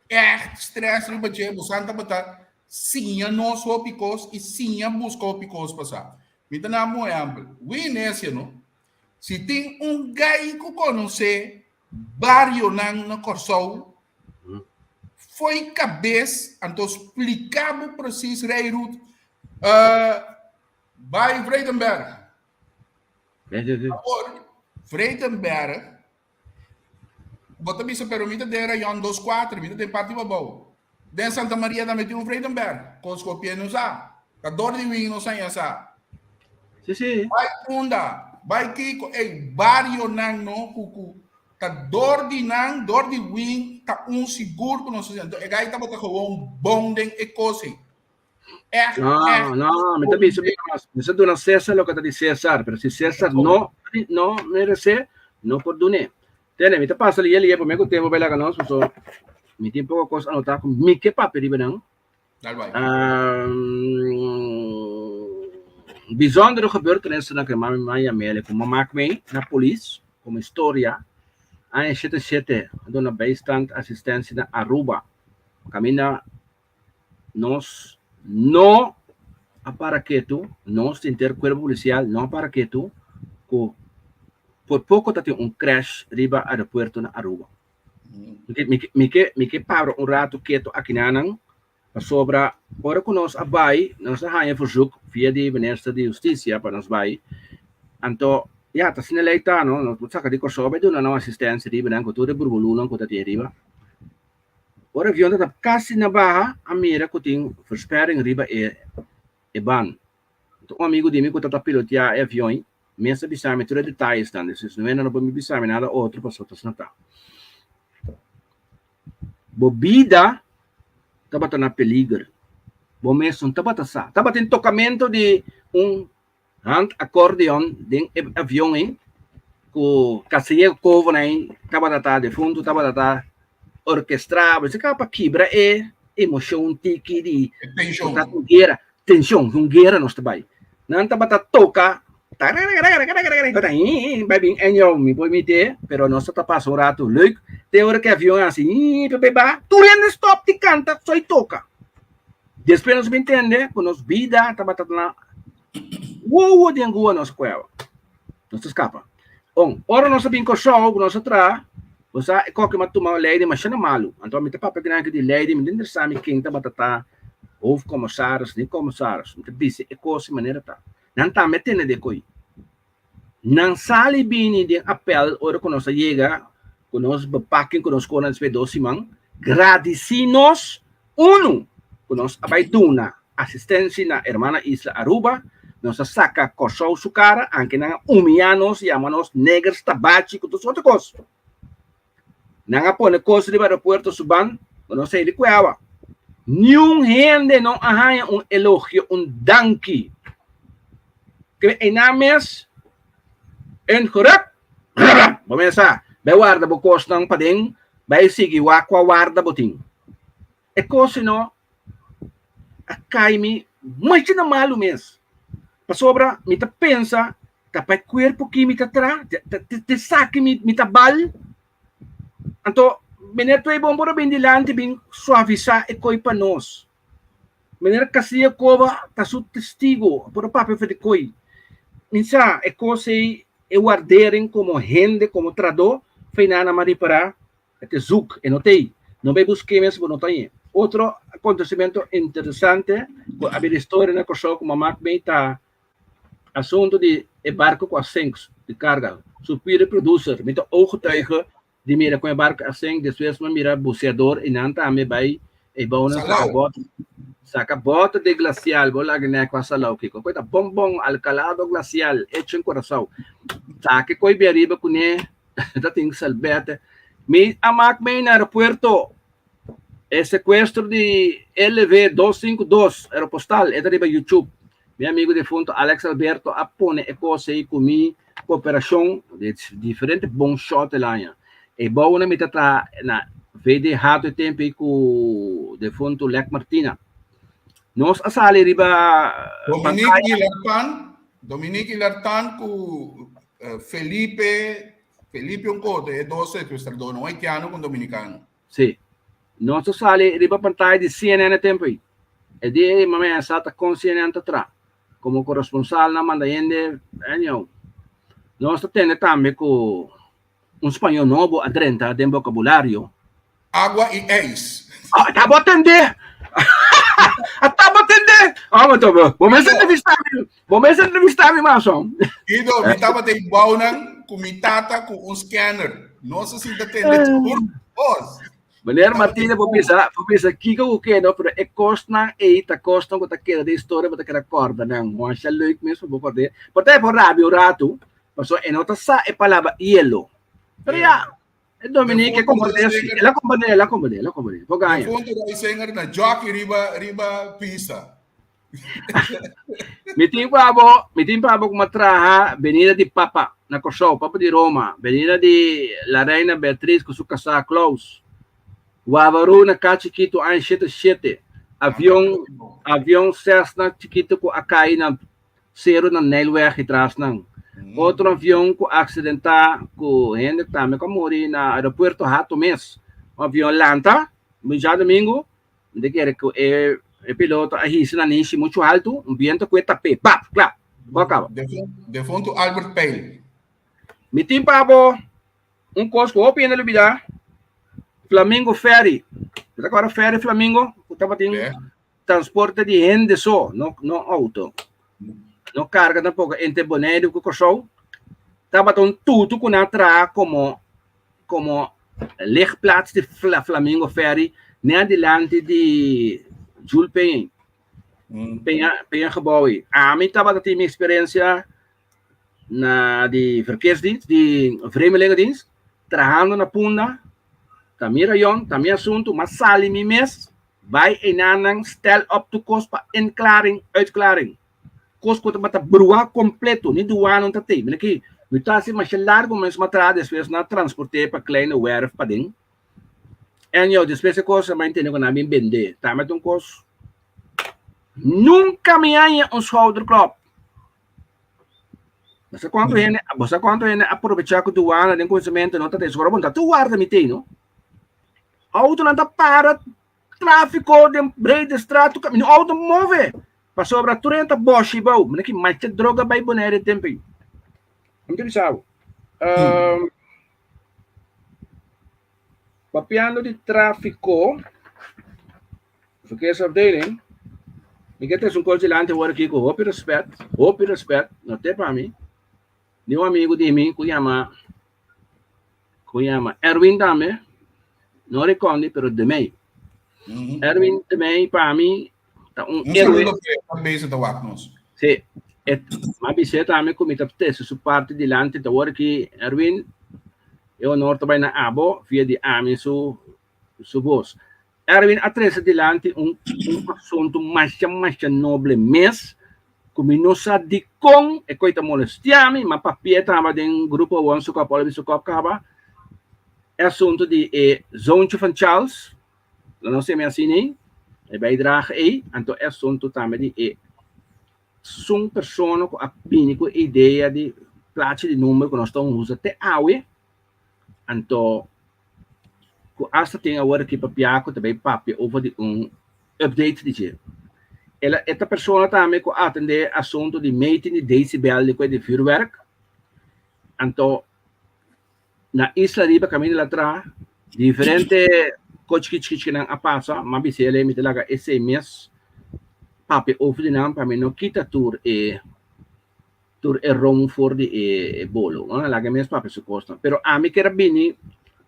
echt stress riba dje, bosan tabata siña nos hopi kos i siña buska hopi kos pa sa. Mi ta na un ehèmpel. Wi Inesia no, si tin un gai ku konosé barionan na Kòrsou Fo'i kabes, anto splika bo presis rijroute bai Vredenberg. Awor, Vredenberg, bo ta bisa pero mi ta den rayon dos kuater, mi ta den parti pabou. Den Santa Maria tambe tin un Vredenberg, kos ku pie no sa. Ta dor di win nos haña sa. Sí, sí. Bai unda, bai kiko, ey, barionan no ku ku Ta dor di nan, dor di win ta un sigur ku nos ta haciendo. Anto e gai tabata gewoon bon den e kos ei. Echt, No, echt no, mi ta bon bisa den. mi sa duna César loke ta di César, pero si César no no meresé, no por dun'é. Tene, mi ta pasa lié lié promé ku tempu bai laga nos, paso mi tin poko kos anotá ku mi ke papia riba nan. Dal bai. Bijzondere gebeurtenissen ku mami maya yam'el ku mama mak mei na polis komo historia aña shete shete a duna bijstand asistensia na Aruba kaminda nos no a para ketu nos di henter kuerpo polisial no a para ketu ku por poko ta tin un crash riba aeropuerto na Aruba. Mi ke mi ke para un ratu ketu akinanan pasobra ora ku nos a bai nos a haña verzoek via di minister di hustisia pa nos bai anto ya ta asina lei ta no nos por saka di Kòrsou bai duna nan asistensia riba nan ku tur e burbulunan ku ta tin riba ora avion ta kasi na baha a mira ku tin versperring riba e e ban anto un amigu di mi ku ta ta pilotea e avion Mes a bisa mi tur e detayesnan, dus no no por mi bisa mi nada otro pasobra ta asina ta. Bo bida tabata na peliger. Bo mes no tabata sa. Tabatin tokamento di un hand accordeon den e avion ei ku Casillero Koven ei tabata ta defuntu tabata ta orkestrá, bo sa pa kibra e emoshon tiki di tenshon. Ta un guera, tenshon, un guera nos ta bai. Nan tabata toka bai bin enyo mi por mite, pero nos ta pasa un ratu leuk. Te ora ku e avion hasi ba, tur hende stop di kanta soy toka. Despues nos bin tende ku nos bida tabata na wowo den gua nos kueba. Nos ta skapa. On, ora nos a bin Kòrsou ku nos a traha, bo sa e kòke m'a tuma leiding masha na malu. Anto mi ta papia ku nan di leiding, mi ta interesá mi ken tabata ta hoofdcommissaris ni commissaris. Mi ta bisa e kos e manera ta. Nan tambe a tene de koi. Nan sali bini den apèl ora ku nos a yega ku nos bepaking ku nos kona despues dos siman, gradisí nos unu ku nos a bai duna asistensia na hermana isla Aruba, nos a saka Kòrsou su kara, anke nan a humiyá nos, yama nos negers, tabachi ku tur sorto kos. Nan a pone kos riba aeropuerto su ban ku nos a heli ku awa. Niun hende no a haña un elogio, un danki. Kende einan mes en geruk, bo mes sa, bai warda bo kosnan paden, bai sigui wak kua warda bo tin. E kos si no a kai mi masha na malu mes, pasobra mi ta pensa ta pa e kuerpo ki mi ta tra, ta esaki mi ta bal. Anto, meneer Tweeboom por a bin dilanti bin suavisá e koi pa nos. Meneer Castillo Cova ta su testigo, por a papia over di koi. Mi sa e kos ei, e wardering komo hende, komo tradó, fei nan a ripará, e te zoek, e no t'ei. No bai busk'é mes, bo no ta hañ'é. Otro akontesimentu interesante ku a bira historia na Kòrsou ku mama ku mi ta Asunto di e barco cu a sink di carga, Superior Producer, mi ta ooggetuige di mira con e barco a sink, despues mi a mira buceador y nan tambe bay e bounan saca bot, saca bot di glacial, bo laga nek pa Salau kico, cu ta bon bon alcalado glacial hecho en Curaçao, saca e coy bi ariba cune, ta tin salbete, mi a mak mey na aeropuerto. E sekuestro di LV 252 Aeropostal e ta riba YouTube. Mi amigo defunto Alex Alberto a pone e kos ei ku mi kooperashon di diferente bon shot el aña. E bounan mi ta traha na VD Hato e tempu ei ku defunto Lek Martina. Nos a sali riba Dominique pantaya. Ilartan, Dominique Ilartan ku Felipe, Felipe un koto, e dos sekuestradornan, un haitiano ku un dominikano. Sí. Nos ta sali riba pantaya di CNN e tempu ei. E dia ei mama a sa ta kon CNN ta tra. Komo koresponsal nan manda hende, anyhow. Nos ta tende tambe ku un spañó nobo a drenta den bokabulario. Agua i ijs. Oh, ta bo tende! A ta bo tende! Oh, ma to, bo mester entrevistá mi, bo mester entrevistá mi mas, hom. Guido, mi tabata ei bounan ku mi tata ku un scanner. Nos a sinta tende tur kos. Meneer Martínez por bisa, por bisa kiko ku ke no, pero e kosnan ei ta kosnan ku ta keda den historia, bo ta keda kòrda nan. Masha leuk mes pa bo kòrda. Por ta e por rabia un ratu, pasobra e no ta sa e palabra hielo. Pero ya, e Dominique e komprendé si. El a komprendé, el a komprendé, el a komprendé. Por gaña. Defunto Roy Singer na jockey riba, riba pista. Mi tin pa bo, mi tin pa bo kuma traha benida di Papa na Kòrsou, Papa di Roma, benida di La Reina Beatriz ku su kasá Klaus, Wawaru na Ka Chikitu aña shete shete, avion, avion Cessna chikitu ku a kai na seru na Nijlweg i tras nan. Otro avion ku a aksidentá ku hende tambe ku a muri na aeropuerto Hato mes. Un avion lanta djadumingu Mi ta kere ku e e piloto a hisa na nishi muchu haltu, un biento ku e tap'é, bap, klap, bo a kaba. Defuntu Albert Pijl. Mi tin pa bo un kos ku hopi hende lubidá, Flamingo Ferry. Bo ta kòrda Ferry Flamingo ku tabatin transporte di hende so, no no outo, no karga tampoko entre Boneiru ku Kòrsou. Tabata un tutu ku nan a traha komo komo ligplaats di Flamingo Ferry net dilanti di Jules Peña. Peña, Peña gebouw ei. Ami tabata tin mi experiencia na di verkeersdienst, di vreemdelingendienst, trahando na Punda, ta mi rayon, ta mi asuntu, ma sali mi mes, bai einanan stel op tur kos pa inklaring, uitklaring. Kos ku tabata brua kompleto, ni duana no ta tei. Mira ki, mi ta hasi masha largu mes ma traha despues nan a transport'é pa Kleine Werf paden. Anyhow, despues e kos a bai ntende ku nan a bin bend'é. Tambe ta un kos, nunka mi haña un schouderklop. Bo sa kuantu hende, bo sa kuantu hende a probechá ku duana den kuminsamentu no ta tei. Sokoro bo no ta tur warda mi tei no. Outonan ta para tráfiko den Breedestraat, tur kaminda, outo move. Pasobra tur hende ta boshi bou. Mira ki macha droga bai Bonaire e tempu ei. Mi ta bisa bo. Um, papiando di tráfiko, verkeersafdeling, mi ke trese un kos dilanti awor aki ku hopi respet, hopi respet, no te pa mi, di un amigu di mi ku yama Ku yama Erwin tambe, no rekondi pero de mei. Erwin de mei pa mi ta un Un héroe. saludo p'e tambe si ta wak nos. Sí, e m'a bis'é tambe ku mi ta tese su parti dilanti ta wor ki Erwin e honor ta bai na abo via di ami su su bos. Erwin a trese dilanti un un asuntu masha masha noble mes ku mi no sa dikon e koi ta molestia mi, ma papia taba den grupo awor su kop ora su kop kaba e asuntu di e zoontje van Charles, lo no semi asina ei, e bijdrage ei, anto e asuntu tambe di e sun persona ku a bini ku e idea di plachi di number ku nos ta usa te awe, anto ku asta tin awor aki papia ku ta bai papia over di un update di dje. El a e ta persona tambe ku a atende asuntu di meting di decibel di ku e di vuurwerk, anto na Isla Riba kaminda el a traha diferente ko chiki chiki chiki nan a pasa, m'a bisa el mi ta laga esei mes papia over di nan pa mi no kita tur e tur e ron for di e bolo. No laga e mes papia su kosnan. Pero ami kier a bini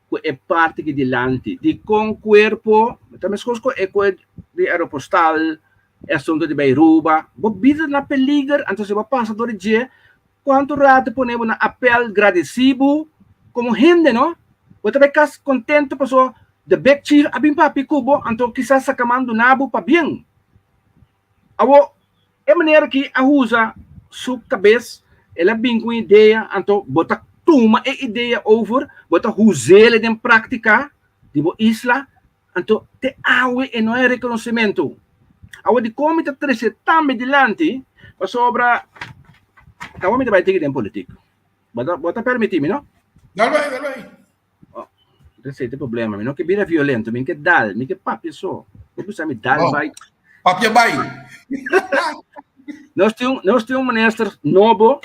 ku e parti ki dilanti. Dikon kuerpo ta meskos ku e ku di aeropostal, e asuntu di bai Ruba. Bo bida na peliger, anto si bo pasa dor di dje, kuantu rato pone bo na apel gradisi bo komo hende no. Bo ta bai kas kontento paso the big chief a bin papia ku bo, anto kisas sa kaman duna bo pabien. Awor, e manera ki a usa su kabes, el a bin ku un idea, anto bo ta tuma e idea over, bo ta us'el den práktika di bo isla, anto te awe e no hay rekonosementu. Awor, dikon mi ta trese tambe dilanti? Pasobra awor mi ta bai tiki den politik. Bo ta bo ta permití mi, no? Dal bai, dal bai. Oh, esei ta e problema. Mi no ke bira violento, mi ke dal, mi ke papia so. Bo bisa mi dal Oh, bai. papia bai. Nos tin un, nos tin un minister nobo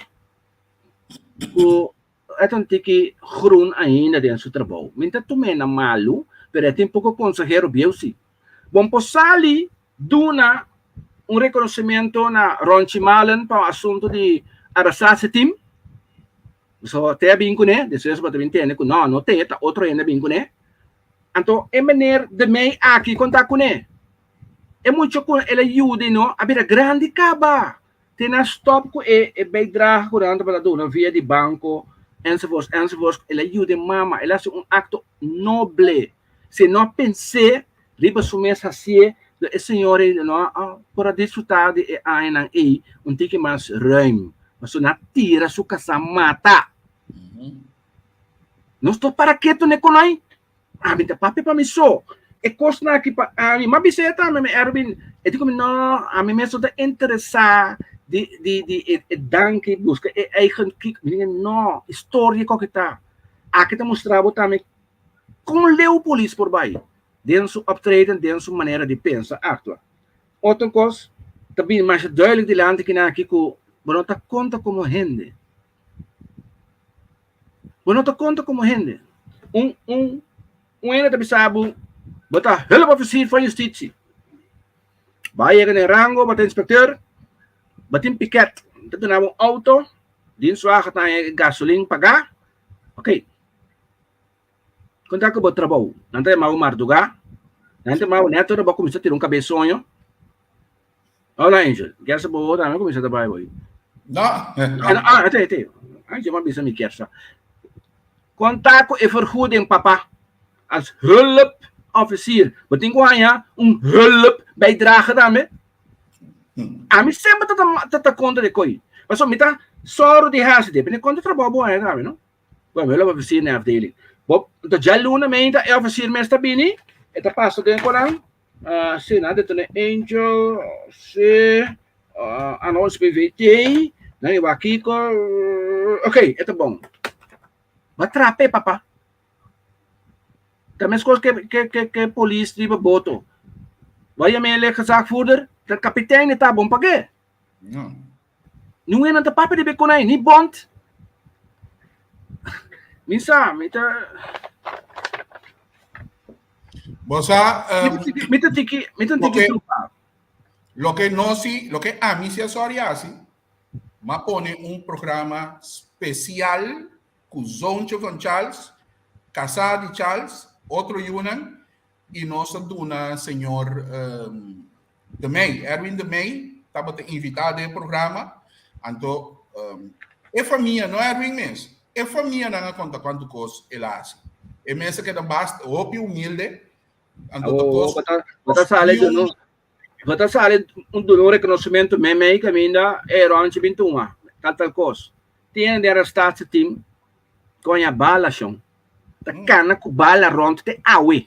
ku e ta un tiki groen ainda den su trabou. Mi ta tum'é na malu, pero e tin poko konsehero bieu si. Bon por sali duna un rekonosementu na Ronchi Malen pa un asuntu di arrestatie team. So te a bin kuné, despues bo ta bin tende ku no, no te, ta otro hende a bin kuné. Anto e meneer de mei aki konta kuné. E mucha ku el a yuda no a bira grandi kaba. Te nan stop ku e e bijdrage ku nan tabata duna via di banko enzovoorts enzovoorts. El a yuda e mama, el a hasi un akto noble. Si no a pens'é riba su mes hasié, lo e señor ei no a por a disfrutá di e añanan ei un tiki mas ruim. Pasobra nan a tira su kasá mata. Nos ta para ketu n'e konai. Ami ta papia pa mi so. E kosnan aki pa ami. M'a bis'é tambe, mi Erwin, e di ku mi, no, ami mes no ta interesá di di di e e danki buska e eigen kiko. Mi di, no, historia koke ta. Aki ta mustra bo tambe Kon leu polis por bai den su optreden, den su manera di pensa, aktua? Otro kos ta bini masha duidelijk dilanti kinan aki ku bo no ta konta komo hende. Bo no ta konta komo hende. Un, un, un hende ta bisa bo, bo ta hulpofficier van justitie. Bo a yega den rango, bo ta inspecteur, bo tin piket, ta duna bo un auto, dienstwagen ta haña e gasolin pagá, ok. Konta ku bo trabou, nan ta yama bo mardugá, nan ta yama bo nèt ora bo kuminsá tira un kabes soño. Hola Angel, kier sa bo tambe kuminsá ta bai bo. No. Ah, ete, ete. Ay, yo bisa mi kier sa. Konta ku e vergoeding, papa, als hulpofficier. Bo tin ku haña un hulpbijdrage tambe. Ami semper ta ta ta kontra di koi. Pasobra mi ta sòru di hasi, depende konta trabou bo haña tambe, no? Bueno, mi lo officier na afdeling. Bo, to djaluna meinta e officier mes ta bini, e ta pasa den koran. Uh, si, na detene Angel, si, uh, ano SPVT, na iwa kiko, ok, e ta bon. Ba trape, papa. Ta meskos ke, ke, ke, ke polis riba boto. Ba yam'é le gezagvoerder, ta kapitein e ta bon pag'é. No. Niun hende no ta papia riba e konai, ni bond. Mi sa, mi ta... Bo sa, Mi ta tiki, mi ta tiki trupa. Loke no si, loke ami si a sòri hasi, m'a pone un programa spesial ku Zoontje van Charles, kasá di Charles, otro yunan, i nos a duna señor De Mey, Erwin De Mey tabata invitá den e programa, anto e famia, no Erwin mes, e famianan a konta kuantu kos el a hasi. E mes a keda basta hopi humilde. Anto ta kos. Bo ta sali duna, bo ta sali un duna un rekonosementu meimei kaminda e ròntje bin tuma tal tal kos. Tin hende den arrestatieteam ku haña bala shon. Ta kana ku bala rònt te awe.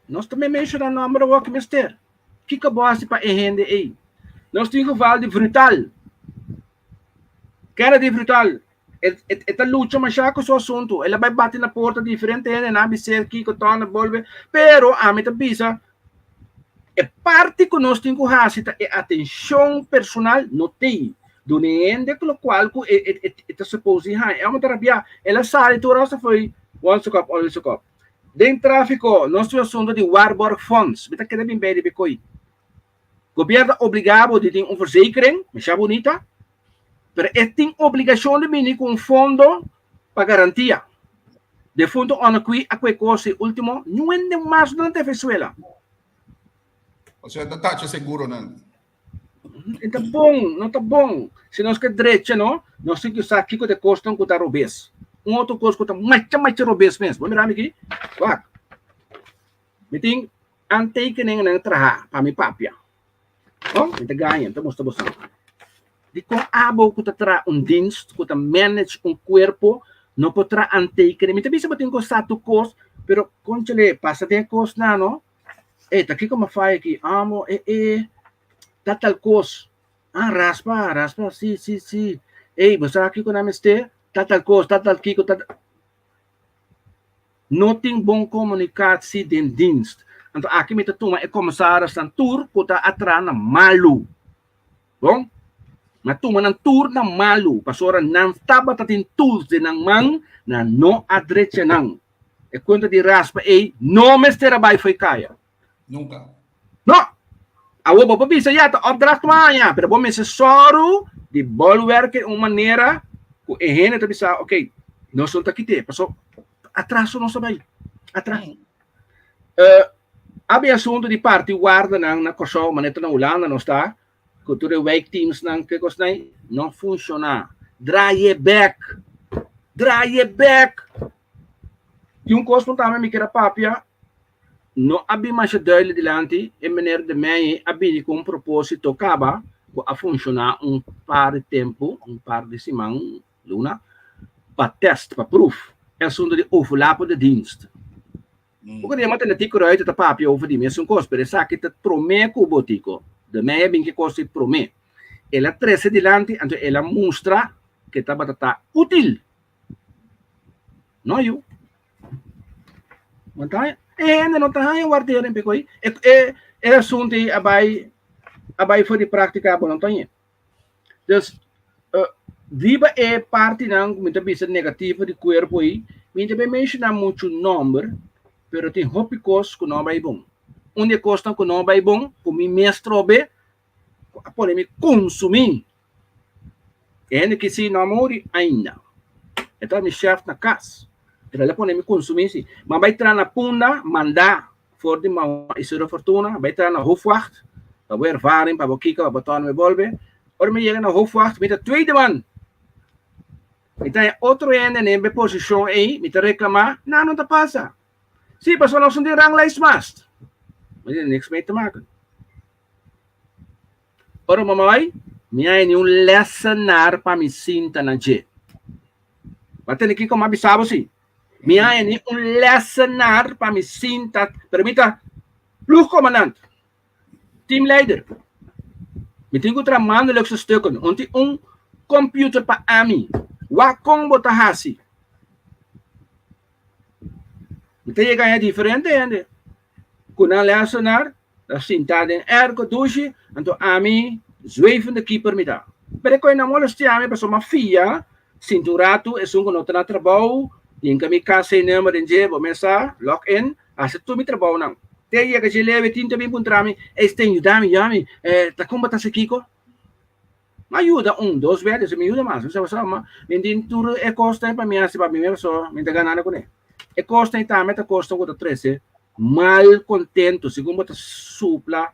Nos ta menshoná nòmber awor ki mester. Kiko bo hasi pa e hende ei? Nos tin geval di Brutal. Kennedy Brutal. E, e, e ta lucha mashá ku su asuntu. El a bai bati na porta diferente hende, nan a bis'é kiko, tòna, bolbe. Pero ami ta bisa, e parti ku nos tin ku hasi ta e atenshon personal no t'ei. Duna e hende lokual ku e, e, e ta suppose di haña. E hòmber ta rabiá. El a sali tur ora foi once a kòp, always a kòp. Den tráfiko nos tin asuntu di waarborgfonds. Mi ta keda bin bei riba e koi. Gobierno ta obligá bo di tin un verzekering, masha bunita, pero e tin obligashon di bini ku un fondo pa garantia. Defunto Onaquí a kue kos e último, niun hende mas no ta Venezuela. Osea ta tacha seguronan. E ta bon, no ta bon. Si nos ke drecha no, nos tin ku sa kiko ta e kosnan ku ta robes. Un otro kos ku ta macha macha robes mes. Bo mira mi aki? Wak. Mi tin aantekeningennan traha pa mi papia. Oh, mi ta gaña, mi ta mustra boso. Dikon abo ku ta traha un dienst, ku ta manage un kuerpo, no por traha aantekening? Mi ta bisa bo tin ku sa tur kos, pero konchale, pasa den e kosnan no. E, ta kiko mi a faya aki? Amo, e, e, ta tal kos. Ah, raspa, raspa, si, si, si. Ey, bo sa kiko nan mester? Ta tal kos, ta tal kiko, ta tal. No tin bon komunikatsi den dienst. Anto aki mi ta tuma e komisarisnan tur ku ta atra na malu. Bon, mi a tuma nan tur na malu, pasobra nan tabata tin tools den nan man, nan no a drecha nan. E kuenta di raspa ei no mester a bai fo'i kaya. Nunka. No! Awor bo por bisa, ya, ta opdracht maña, pero bo mester sòru di bolwerk un manera ku e hende ta bisa, ok, nos no ta kit'é, paso atraso nos ta bai, atras. Uh, abi asuntu di parti wardanan na Kòrsou, manera ta na Hulanda nos ta, ku tur e wijkteamsnan, ke kosnan, no funshoná. Draai e bèk! Draai e bèk! Tin un kos ku tambe mi kier a papia, no a bin masha duidelijk dilanti, e meneer De Meij a bini ku un propósito kaba ku a funshoná un par di tempu, un par di siman, luna, pa tèst, pa pruf, e asuntu di overlapende dienst. Poko dia m'a tende Tico Ruiter ta papia over di mesun kos, pero esaki ta promé ku bo, Tico. De Meij a bin ku e kos ei promé. El a trese dilanti, anto el a mustra ku e tabata ta útil. No yu. No ta haña. E hende no ta haña wardero en pekoi. E, e, e asunto ei a bai, a bai for di práktika bo no ta haña. Dus, uh, riba e partinan ku mi ta bisa negativo di kuerpo ei, mi ta bai menshoná muchu nòmber, pero tin hopi kos ku no a bai bon. Un di e kosnan ku no a bai bon, ku mi mes trobe, ku a pone mi konsumí E hende ki si no a muri ainda. E ta mi chef na kas. Pero el a pone mi konsumí si. Ma bai traha na Punda, mandá for di Mawa Isidro Fortuna, bai traha na Hoofdwacht, pa bo ervaring, pa bo kiko, pa bo tòrna mi bolbe. Ora mi yega na Hoofdwacht, mi ta tweede man. Mi ta haña otro hende den e posishon ei, mi ta reklamá, nan no ta pasa. Sí, pasobra nos no tin ranglijst mas. Mi tin niks mee te maken. Ora mama bai, mi a heni un lessenaar pa mi sinta na dje. Bo a tende kiko mi a bisa bo si? Mi a heni un lessenaar pa mi sinta, pero mi ta ploegcommandant, teamleider. Mi tin ku traha maandelijkse stukken, un tin un computer pa ami. Wak kon bo ta hasi. Mi ta yega haña diferente hende ku nan lessenaar. Ta sintá den airco dushi, anto ami zwevende keeper mi ta. Pero e koe no molestia mi pasobra mi a fia sinti un ratu esun ku no ta na trabou, hinka mi KC-nummer den dje, bo mes sa, log in, hasi tur mi trabounan. Te yega dje leve tin ta bin puntra mi, Ey Sten, yuda mi, yuda mi, ta kon bo ta hasi kiko? Mi a yuda un, dos bes, despues mi yuda mas. Mi sa pasobra mi tin tur e kosnan pa mi hasi pa mi mes pasobra mi ta ganando kuné. E kosnan ei tambe ta kosnan ku ta trese mal kontentu. Segun bo ta supla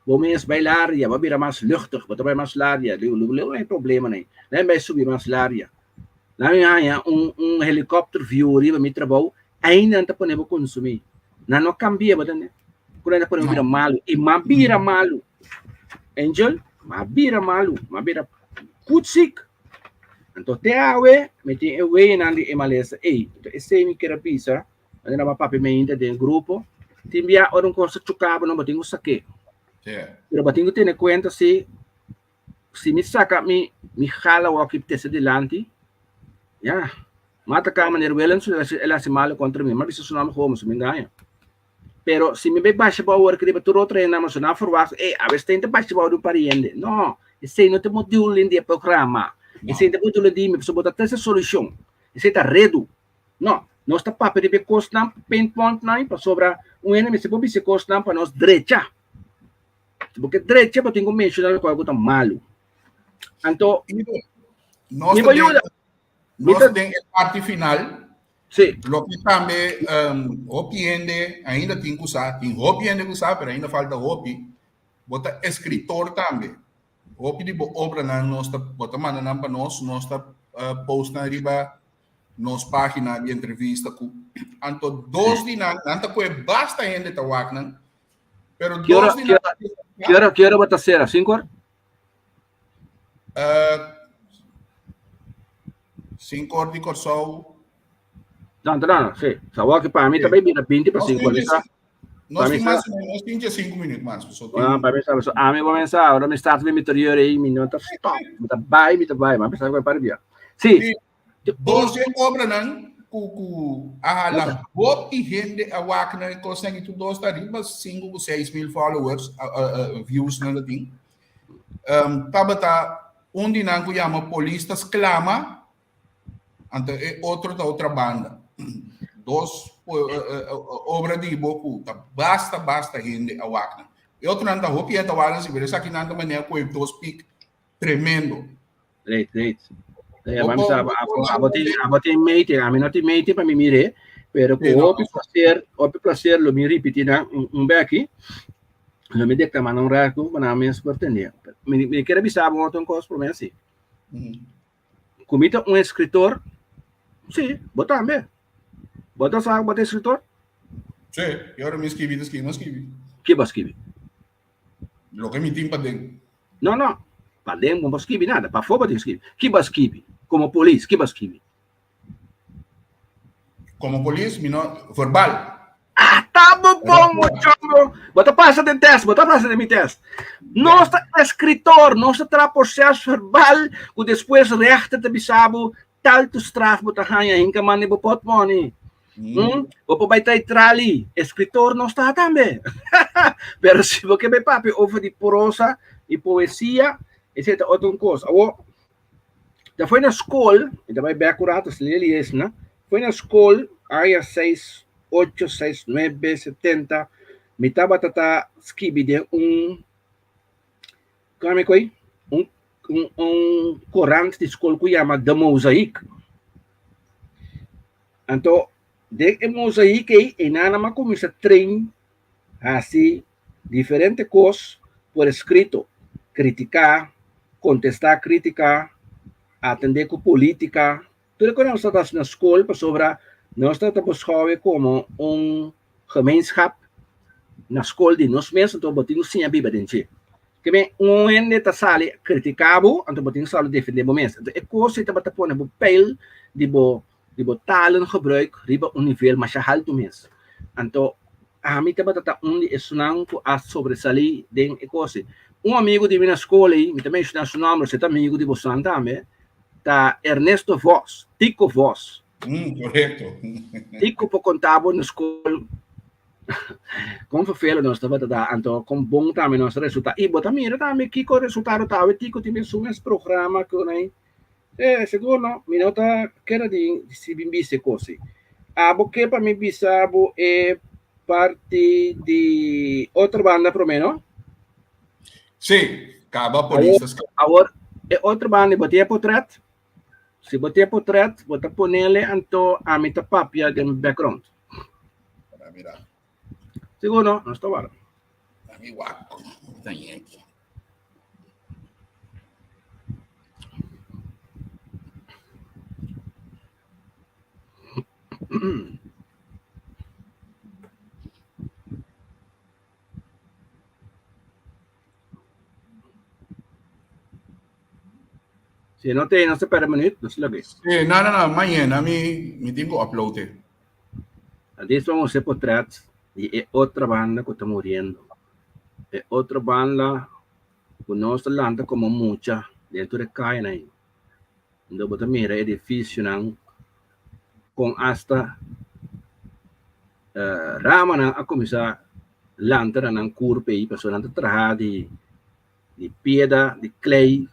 bo mes bai laria, bo a bira mas luchtig, bo ta bai mas laria. Digo, lo lo e problemanan ei. Nan bai subi mas laria. Nan mi haña un un helikòpter view riba mi trabou. Ainda nan ta pone bo konsumí. Nan no kambia, bo tende? Ku nan ta pone bo bira malu. I m'a bira malu. Angel, m'a bira malu. M'a bira goed ziek. Anto te awe, mi tin e weyenan di e malesa ei. Anto esei mi kier a bisa, manera bo a papia mi ainda den grupo, tin bia ora un kos ta choka bo, no bo tin ku sak'é. Pero bo tin ku tene kuenta si si mi saka mi mi hala wòki tese dilanti, ya, m'a ataká meneer Willems, el a hasi malu kontra mi. M'a bisa su nòmber gewoon, mi ngaña. Pero si mi bai basha bou awor riba tur otro hende, nan a ferwagt, ey, awe Stein ta basha bou di un par di hende. No, esei no ta e bedoeling di e programa. Esei no ta e bedoeling di mi, pasobra bo ta trese solushon. Esei ta redu. No, nos ta papia riba e kosnan, pinpointnan, pasobra un hende mester por bisa e kosnan pa nos drecha. Si bo ke drecha, bo tin ku menshoná lokual ku ta malu. Anto, mi por yuda. Nos ta den e parti final. Sí. Loke tambe um, hopi hende ainda tin ku sa, tin hopi hende ku sa, pero ainda falta hopi. Bo ta eskritor tambe. Hopi di bo obranan nos ta, bo ta manda nan pa nos, nos ta uh, post nan riba nos página di entrevista ku. Anto dos di nan, nan ta kue basta hende ta wak nan, pero dos di nan... Ki ora, ki ora bo ta sera? Sinku or? Uh, Sinku or di Kòrsou. No, no, no, sí. Sa wak pa mi tambe bira 20 pa 5 mi sa. Nos tin mas, nos tin 5 minuut mas. So tin... Ah, pa mi sa, so a mi comensa, ora mi start mi interior ei, mi no ta stop, mi ta bai, mi ta bai, ma pensaba que para dia. Sí. Sí. Dos e obranan ku ku a hala hopi hende a wak na e kosnan i tur dos ta riba 5 ku 6 mil followers, views nan ta tin. Um, tabata un di nan ku yama Polis ta Sklama, anto e otro ta otra banda. Dos obra di bo ku ta basta basta hende a wak nan. E otronan ta hopi hende ta wak nan si, pero esakinan ta manera ku e dos pik tremendo. Great, great. Eh, mami sa, abo tin, abo tin meeting, ami no tin meeting pa mi mire, pero ku hopi placer, hopi placer lo mi ripiti nan un, un beki, lo mi declama nan un rato pa nan mes por tende. Mi, mi quiere bisa bo otro cos prome así. Ku mi ta un escritor, sí, bo tambe. Bo ta sa bo ta escritor? Sí, y ora mi escribi, ta escribi, mi escribi. Ki bo escribi? Loke mi tin paden. No, no. Paden bo no por skibi nada. Pafó bo tin skibi. Ki bo a skibi? Komo polis, ki bo a skibi? Komo polis, mi no, verbal. Ah, ta bo bon, muchombo. Bo ta pasa den test, bo ta pasa den mi test. Nos ta eskritor, nos ta traha proces verbal ku despues rechter ta bisa bo tal tu straf bo ta haña, hinka man den bo potmoni. Mm. Bo por bai trae trali, escritor nos ta tambe. Pero si bo ke bai papia over di prosa y poesia, ese ta otro cos. Awo, ta foi na school, mi ta bai bek un rato, si leli es na, foi na school, aña 6, 8, 6, 9, 70, mi tabata ta skibi den un, kami koi, un un, un korant di skol ku yama De Mozaïek. Anto den e mozaïek ei, einan a kuminsá train hasi diferente kos por eskrito, kritiká, kontestá krítika, atendé ku polítika. Tur e kos nos tabata hasi na skol pasobra nos tabata beschouwe komo un gemeenschap na skol di nos mes, anto bo tin ku siña biba den dje. Ke men un hende ta sali kritiká bo, anto bo tin ku sali defendé bo mes. Anto e kos ei tabata pone bo peil di bo di bo talengebruik riba un nivel masha haltu mes. Anto ami tabata ta un di esunnan ku a sobresalí den e kos ei. Un amigu di mi na skol ei, mi ta menshoná su nòmber, si e ta amigu di bosonan tambe, ta Ernesto Vos, Tico Vos. Mm, korekto. Tico por konta bo na skol kon vervelend nos tabata ta, anto kon bon tambe nos a resultá. I bo ta mira tambe kiko resultado ta awe, Tico tin su mes programa ku nan. Eh, sigur no. Mi no ta keda di si bin bisa e kos ei. Abo ke pa mi bisa bo e parti di otro banda promé, no? Sí, kaba polis ta skapa. Awor, e otro banda, bo tin e potret? Si bo tin e potret, bo ta ponele anto ami ta papia den background. Para mira. Sigur no, nos ta warda. Ami wak. Tañeki. Si no te, nos ta perde minuut, nos log'é. Sí, no, no, no, mañana mi, mi tin ku upload e. Adis vamos hacer portret di e otra banda ku ta muriendo. E otro banda ku nos ta lanta komo mucha den tur e kayanan ei. Unda bo ta mira edificionan kon asta ramanan a kuminsá lanta na nan kurpa ei pasobra nan ta traha di di piedra, di klei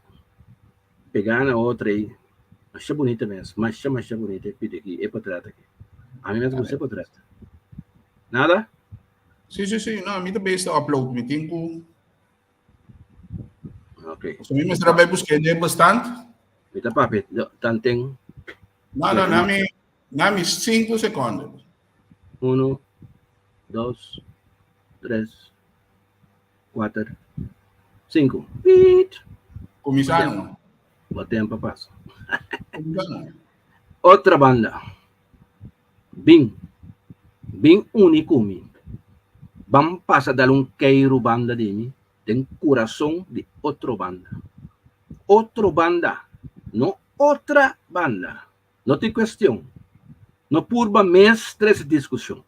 pegá na otro ei. Masha bunita mes, masha masha bunita e pida aki, e potret aki. Ami mes gusta e potret. Nada? Sí, sí, sí. No, mi ta bezig ta upload. Mi tin ku Ok. So mi mester a bai busk'é den bestand. Mi ta papia tanten. No, no, nami, nami sinku sekondo. Uno, dos, tres, kuater, sinku. Piet! Kuminsá no. Bo tempo a pasa. Kuminsá no. Otra banda. Bin, bin uni ku mi. Ban pasa dal un keiru banda di mi den kurason di otro banda. Otro banda, no otra banda. No tin kuestion. No purba mes trese diskushon.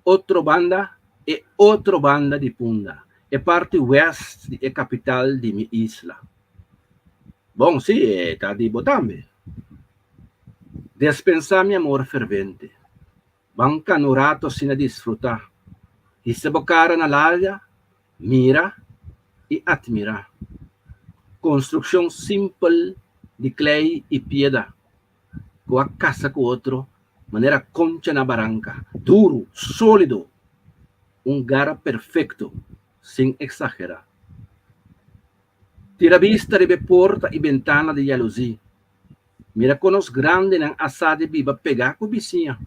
Otro banda, e otro banda di Punda, e parti west di e kapital di mi isla. Bon, si, e ta di bo tambe. Despensá mi amor fervente. Ban kana un rato asina disfrutá. Hisa bo kara na laria, mira i atmirá. Konstrukshon simpel di klei i pieda ku a kasa ku otro manera koncha na baranka, duru, sólido, un gara perfekto, sin eksagerá. Tira bista riba e porta i bentana di yaluzí. Mira kon nos grandinan a sa di biba pegá ku bisiña,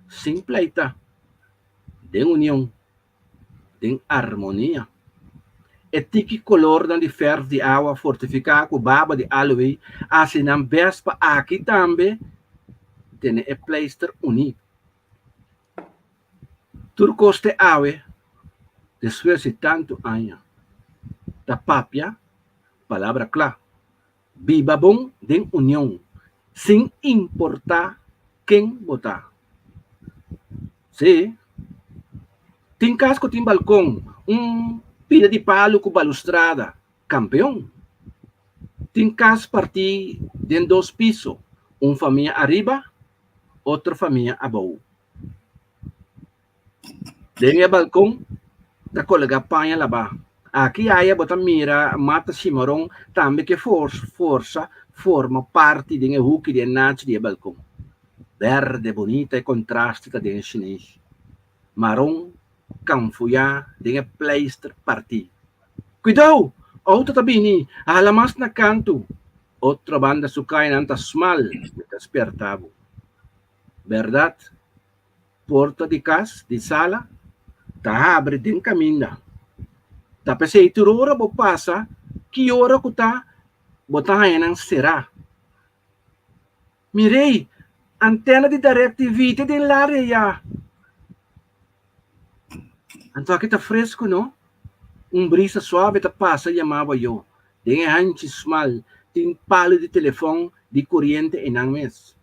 sin pleita, den union, den armonia. E tiki kolornan di fèrf di awa fortifiká ku baba di aloe a hasi nan bèst pa aki tambe tene e pleister uní. Tur kos te awe, despues di tantu aña, ta papia palabra kla, Biba bon den union, sin importá ken bo ta. Sí, tin kas ku tin balkon, un pida di palu ku balustrada, kampeon. Tin kas partí den dos piso, un famia ariba, otro famia abou. Den e balkon ta kolegá paña labá. Aki aya bo ta mira mata shimaron tambe ke forsa forma parti den e huki di e nachi di e balkon. Berde bunita e kontraste ta den e shineshi. Maron kanfuyá den e pleister partí. Kuidou! Outo ta bini! Hala mas na kantu! Otro banda su kayanan ta smal, mi ta spierta bo. Bèrdat, porta di kas di sala ta habri den kaminda. Ta p'esei tur ora bo pasa, ki ora ku ta, bo ta haña nan será. Mirei, antena di DirecTV ta den laria ya. Anto aki ta fresku no? Un brisa suave ta pasa yama bo yo. Den e hanchi smal tin palu di telefon di koriente einan mes.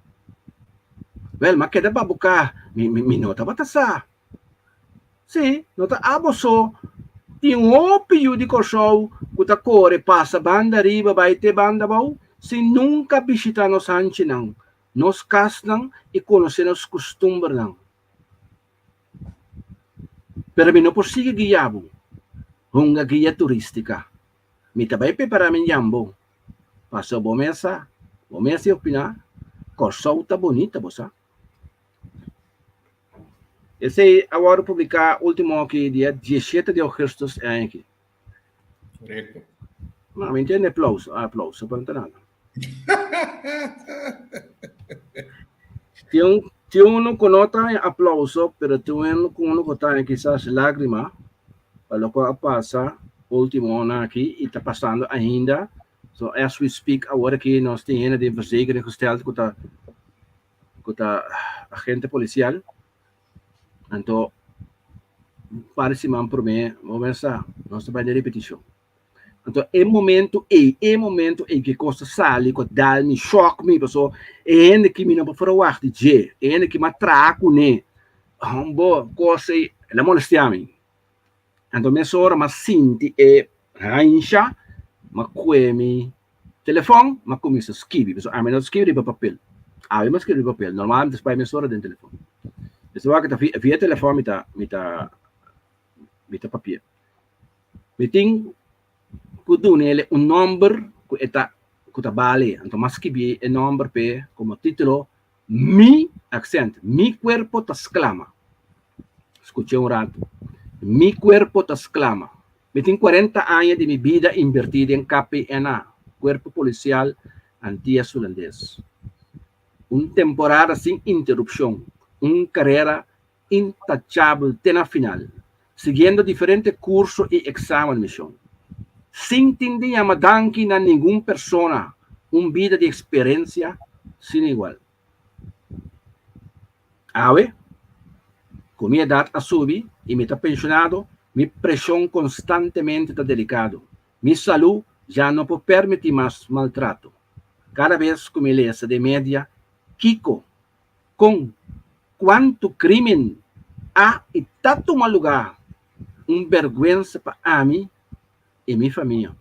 Wèl, m'a keda babuká, mi, mi, mi no tabata sa. Sí, no ta abo so, tin hopi yu di Kòrsou ku ta kore pasa banda riba bai te banda abou sin nunka bishitá nos hanchinan, nos kasnan i konosé nos kustumbernan. Pero mi no por sigui guia bo, hunga guia turístika. Mi ta bai prepará mi ñambo. Paso bo mes sa, bo mes di opiná, Kòrsou ta bunita, bo sa. Esei a wòrdu publiká último aki dia diesshete di ougùstùs e aña aki. Korekto. No, mi ntende aplauso, aplauso, pero no ta nada. Tin un, tin uno ku no ta aplauso, pero tin uno ku uno ku ta kisas lágrima pa loke a pasa último aki i ta pasando ainda. So as we speak awor aki nos tin hende den verzekering gesteld ku ta ku ta agente polisial. Anto un par di siman promé bo mester sa nos ta bai den repetishon. Anto e momento ei, e momento ei ku e kos ta sali ku a dal mi, shòk mi, paso e hende ki mi no por ferwagt di dje, e hende ki mi a traha kuné, bo kos ei, el a molestiá mi. Anto mesora mi a sinti e hansha, mi a kue mi telefòn, mi a kuminsá skibi, pasobra ami no ta skibi riba papel, awe mi a skibi riba papel, normal mi ta bai mesora den telefòn. Mester wak ta via telefòn mi ta mi ta mi ta papia. Mi tin ku duna el un nòmber ku e ta ku ta bali, anto mi a skibi e nòmber p'e komo título Mi, accent, mi cuerpo ta sclama. Scuché un rato. Mi cuerpo ta sclama. Mi tin cuarenta aña di mi bida invertí den KPNA, Cuerpo Policial Antillas Hulandes. Un temporada sin interrupcion, un carera intachabel te na final, siguiendo diferente curso y examen mision. Sin tin di yama danki na ningun persona, un bida di experiencia sin igual. Awe, cu mi edad a subi y mi ta pensionado, mi presion constantemente ta delicado. Mi salud ya no por permiti mas maltrato. Cada bes cu mi lesa den media kico Kon kuantu krímen a i ta tuma lugá, un bèrgwensa pa ami i mi famia.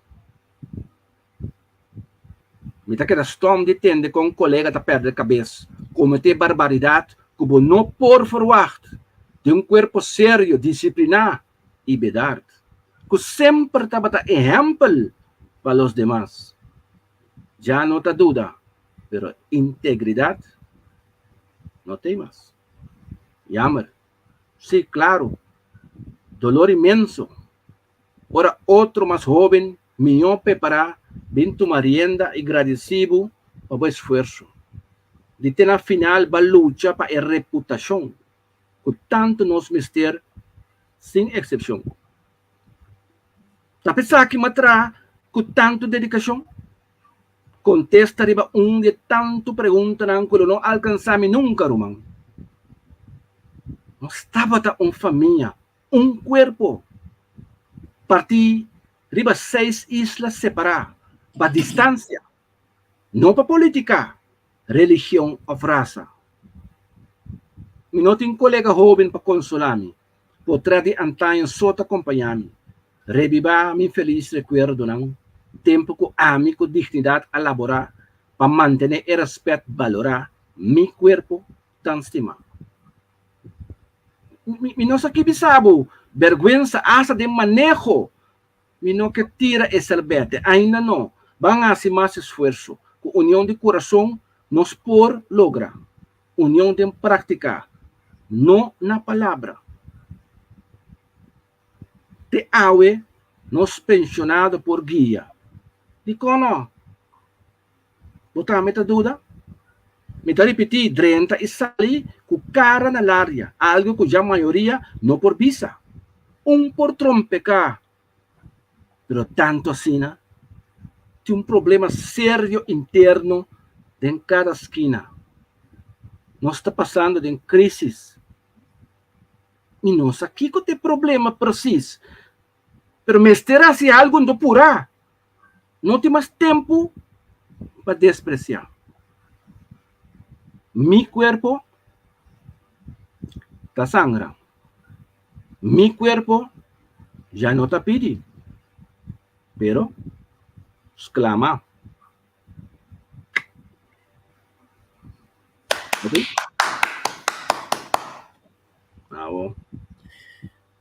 Mi ta keda stòm di tende kon kolega ta pèrdè kabes, kometé barbaridat ku bo no por ferwagt di un kuerpo serio, disipliná i bedard, ku semper tabata ehèmpel pa los demas. Ya no ta duda, pero integridad no t'ei mas. Jammer. Sí, claro. Dolor inmenso. Ora otro mas hoben, mihó prepará, bin tuma rienda i gradisí bo pa bo esfuerso. Di te na final ba lucha pa e reputashon ku tantu nos mester sin eksepshon. Ta p'esaki m'a traha ku tantu dedikashon? Kontesta riba un di e tantu preguntanan ku lo no alkansá mi nunka, ruman. Nos tabata un famia, un kuerpo, partí riba seis isla separá pa distansia, no pa polítika, religion òf rasa. Mi no tin kolega hóben pa konsolá mi, Potrèt di antaño so ta kompañá mi, rebibá mi felis rekuerdonan, tempu ku ami ku dignidat a laborá pa mantené e rèspèt balorá mi kuerpo tan stimá. Mi mi no sa ki bisa bo, bèrgwensa asta den maneho Mi no ke tira e sèrbète, ainda no. Ban hasi mas esfuerso. Ku union di kurason nos por logra. Union den práktika, no na palabra. Te awe nos penshonado por guia. Dikon no? Bo tambe ta duda? Mi ta ripití, drenta i sali ku kara na laria, algu ku ya mayoria no por bisa. Un por trompeká, pero tantu asina? Tin un problema serio interno den kada skina. Nos ta pasando den krísis. Mi no sa kiko ta e problema presis, pero mester hasi algu ndo purá. No tin mas tempu pa despresiá. Mi kuerpo ta sangra. Mi kuerpo ya no ta pidi, pero sklama. Ok? Awo.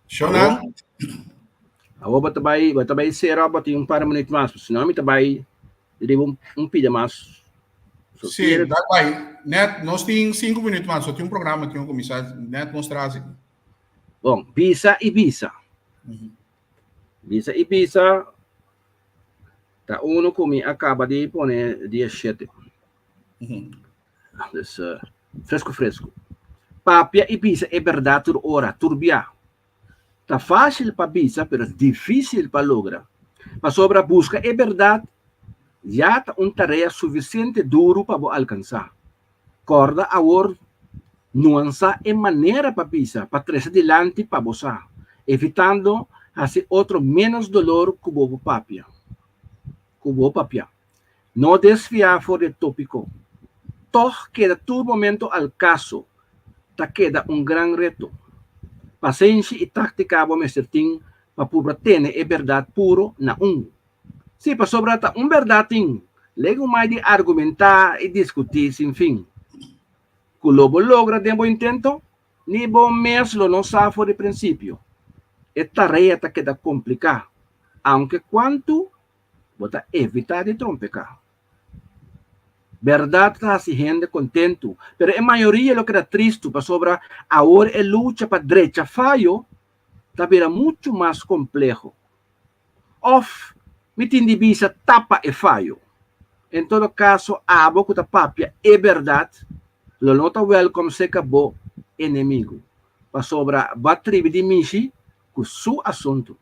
Shonan. Awo bo ta bai, bo ta bai sera, bo tin un par minuut mas, si no mi ta bai riba un, un pida mas. So, sí, quiere... da bai. Net, nos tin 5 minuut mas, so tin un programa que começar, net nos traze. Bom, bisa e bisa. Bisa e bisa, ta uno ku mi acaba di pone dia 7. Dus, uh, fresco fresco. Papia i bisa e berdad tur ora, tur bia. Ta fácil pa bisa, pero difícil pa logra. Pasobra busca e berdad ya ta un tarea suficiente duru pa bo alcansá. Corda awor nuansá e manera pa bisa, pa trece dilanti pa bo sa, evitando haci otro menos dolor cu bo por papia. ku bo papia. No desviá for di e tópiko. Tòg keda tur momento al kaso ta keda un gran reto. Pasenshi i táktika bo mester tin pa purba tene e bèrdat puro na un. Sí, pasobra ta un bèrdat tin, legumai di argumentá i diskutí sin fin. Ku lo bo logra den bo intento? Ni bo mes lo no sa for di prinsipio. E tarea ta keda kompliká, aunke kuantu bo ta evitá di trompeká. Bèrdat ta hasi hende kontentu, pero e mayoria lo keda tristu pasobra awor e lucha pa drecha fayo ta bira muchu mas kompleho. Òf mi tin di bisa tapa e fayo. En todo kaso abo ku ta papia e bèrdat lo no ta wèlkòm serka bo enemigu, pasobra bo a tribi di mishi ku su asuntu.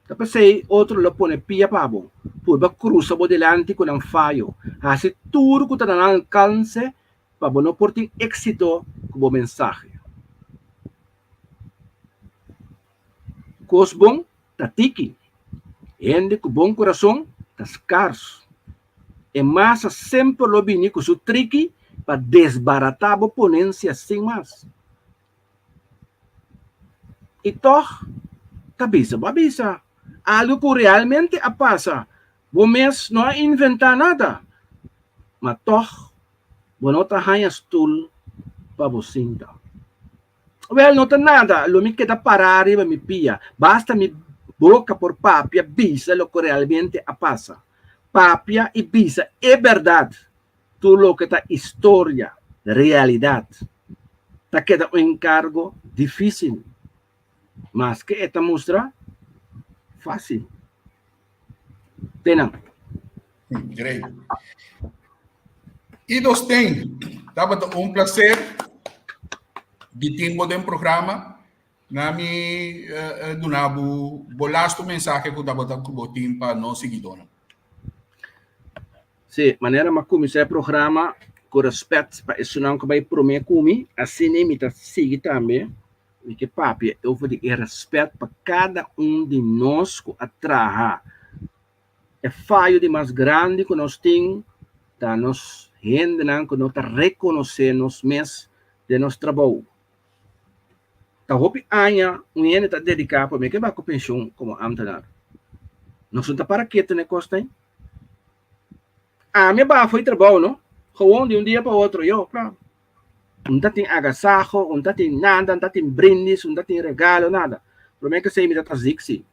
Ta p'esei otro lo pone pia pa bo, purba krusa bo dilanti ku nan fayo, hasi tur ku ta na nan alkanse pa bo no por tin éksito ku bo mensahe. Kos bon ta tiki, hende ku bon kurason ta skars. E masa semper lo bini ku su triki pa desbaratá bo ponensia sin mas. I tòg ta bisa bo a bisa algu ku realmente a pasa, bo mes no a inventá nada, ma tòg bo no ta haña stul pa bo sinta. Wèl, no ta nada, lo mi keda pará riba mi pia, basta mi boka por papia bisa loke realmente a pasa. Papia i bisa e bèrdat, tur loke ta istoria, realidat, ta keda un enkargo difísil, maske e ta mustra fásil. Tenan. Great. Ido Steen, tabata un placer di tin bo den programa. Na mi duna bo bo lasto mensahe ku tabata ku bo tin pa nos siguidónan. Sí, manera mi a kuminsá e programa ku rèspèt pa esunnan ku bai promé ku mi, asina mi ta sigui tambe. Mi ke papia over di e rèspèt pa kada un di nos ku a traha. E fayo di mas grandi ku nos tin ta nos hendenan ku no ta rekonosé nos mes den nos trabou. Ta hopi aña un hende ta dediká pa mi ke bai ku penshon komo ámtenar. Nos no ta para ketu na e kos ei. Ami a baha for di trabou no, gewoon di un dia pa otro, yo, kla. Un ta tin agasaho, un ta tin nada, un ta tin brindis, un ta tin regalo, nada. Promé ke esei mi ta ta zik si.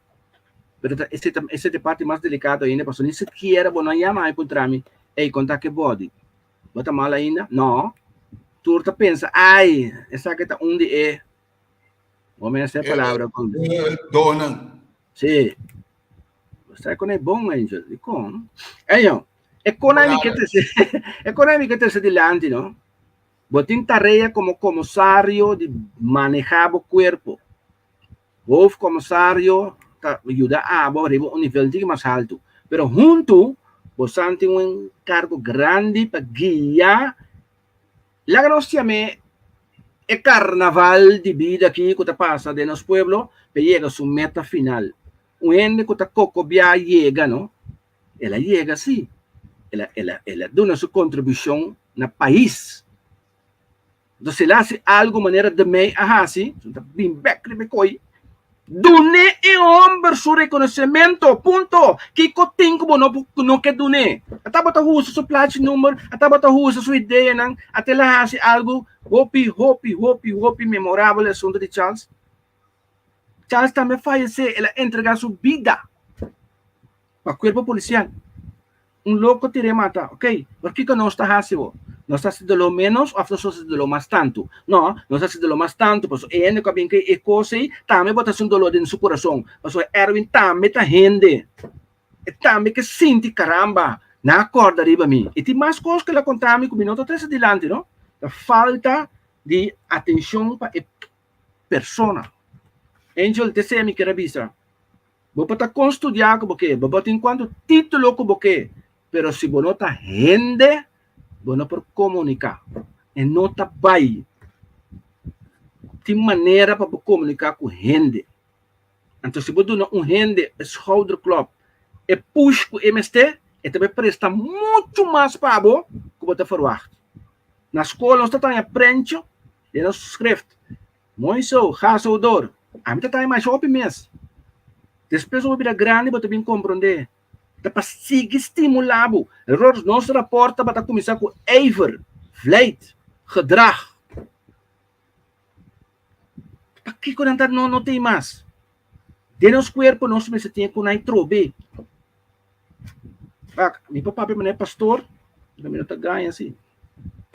Pero ta esei ta esei ta e parti mas delikado ainda pasobra ni sikiera bo no a yama mi puntra mi, ey kon ta ke body? Bo ta mal ainda? No. Tur ta pensa, ay, esaki ta un di e, bo mester e palabra kon. Donan. Si. Bo sa kon e bon, Angel. Dikon? Eño, e kon mi ke trese, e kon mi ke trese dilanti, no? Bo tin tarea komo komisario di manehá bo kuerpo. Hoofdcommissario ta yuda abo riba un nivel tiki mas haltu. Pero huntu bosan tin un enkargo grandi pa guia, laga nos yam'é e karnaval di bida aki ku ta pasa den nos pueblo pa e yega su meta final. Un hende ku ta kokobiá yega no, el a yega sí, el a el a el a duna su kontribushon na pais. Entonces si el a hasi algo manera De Mey a hasi, su ta bin bek riba e koy, dun'é e homber su reconocimento, punto. Kiko tin ku bo no no ke dun'é? A tabata usa su plachi number, a tabata usa su ideanan, ata el a hasi algo hopi, hopi, hopi, hopi memorabel e asunto di Charles. Charles tambe a fayesé, el a entrega su bida pa cuerpo policial. Un loko tir'é mata, ok, pero kiko nos ta hasi bo? Nos ta hasi doló ménos òf nos ta hasi doló mas tantu? No, nos ta hasi doló mas tantu, pasobra e hende ku a bin ku e kos ei tambe bo ta hasi un doló den su kurason, pasobra Erwin tambe ta hende, e tambe ke sinti, karamba, nan a kòrda riba mi. I tin mas kos ku el a konta mi ku mi no ta trese dilanti, no. Ta falta di atenshon pa e persona. Angel, t'esei mi kier a bisa. Bo por ta kon studiá ku bo ke, bo por tin kuantu título ku bo ke, pero si bo no ta hende, bo no por komuniká. E no ta bai. Tin manera pa bo komuniká ku hende. Anto si bo duna un hende e schouderklop, E push ku e mester, e ta bai presta muchu mas pa bo ku bo ta ferwagt. Na skol nos ta taña prencho den nos schrift. Mooi zo, ga zo door. Ami ta taña masha hopi mes. Despues ku bo bira grandi bo ta bin komprondé. Ta pa sigui stimulá bo. Nos rapòrt tabata kuminsá ku ijver, vlijt, gedrag. Pakiko nan ta no no tin mas? Den nos kuerpo nos mester tin ku nan trobe. Wak, mi por papia manera pastor, pero mi no ta gaña si.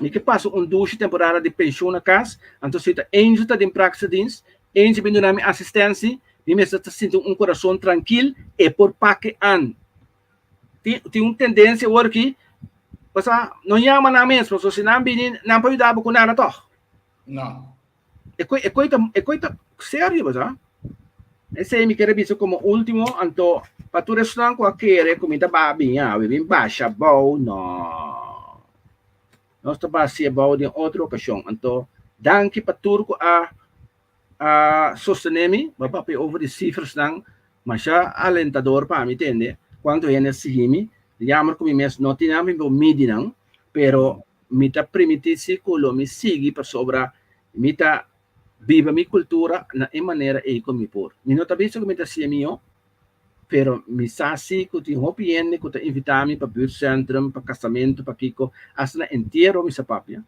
Mi ke pasa un dushi temporada di penshun na kas, anto si ta Angel ta den praktische dienst, Angel bin duna mi asistensi, mi mester ta sinti un kurason trankil, e por pake an. Tin tin un tendensia awor aki, pasa no yama nan mes, pasobra si nan bini nan por yuda bo ku nada tòg. No. E koi e koi ta e koi ta serio bo sa. Esei mi kere bisa komo ultimo, anto pa tur esnan ku a kere ku mi ta ba bin awe bin basha abou, no. Nos ta basi abou den otro okashon. Anto danki pa tur ku a a sostené mi, bo a papia over di sifrasnan masha alentador pa mi tende kuantu hende a sigui mi. Jammer ku mi mes no tin nan mi por midi nan, pero Mi ta primiti si ku lo mi sigui pasobra mi ta biba mi kultura na e manera ei ku mi por. Mi no ta bisa ku mi ta hasié mihó, pero mi sa si ku tin hopi hende ku ta invitá mi pa buurtcentrum, pa kasamentu, pa kiko, asta na entiero mi sa papia.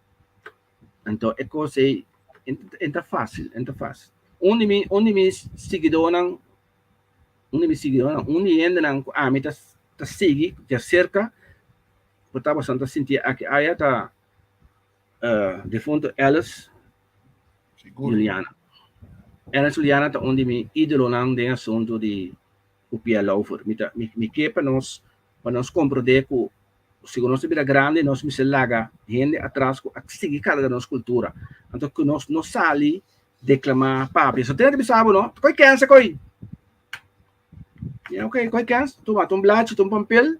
Anto e kos ei e ta fásil, e ta fásil. Un di mi un di mi siguidónan, un di mi siguidónan, un di hendenan ku ami ta ta sigui djaserka Bo ta bastante sinti aki aya ta defunto Alice Juliana. Alice Juliana ta un di mi idolonan den asuntu di Upia Laufer. Mi ta mi ke pa nos pa nos komprondé ku sigun nos ta bira grandi nos mester laga hende atras ku a sigui karga nos kultura. Anto ku nos no sali deklamá papia. So tene ta bisa bo no, koi kensa koi. Ya ok, koi kens, tuma ta un blachi, ta un pampel,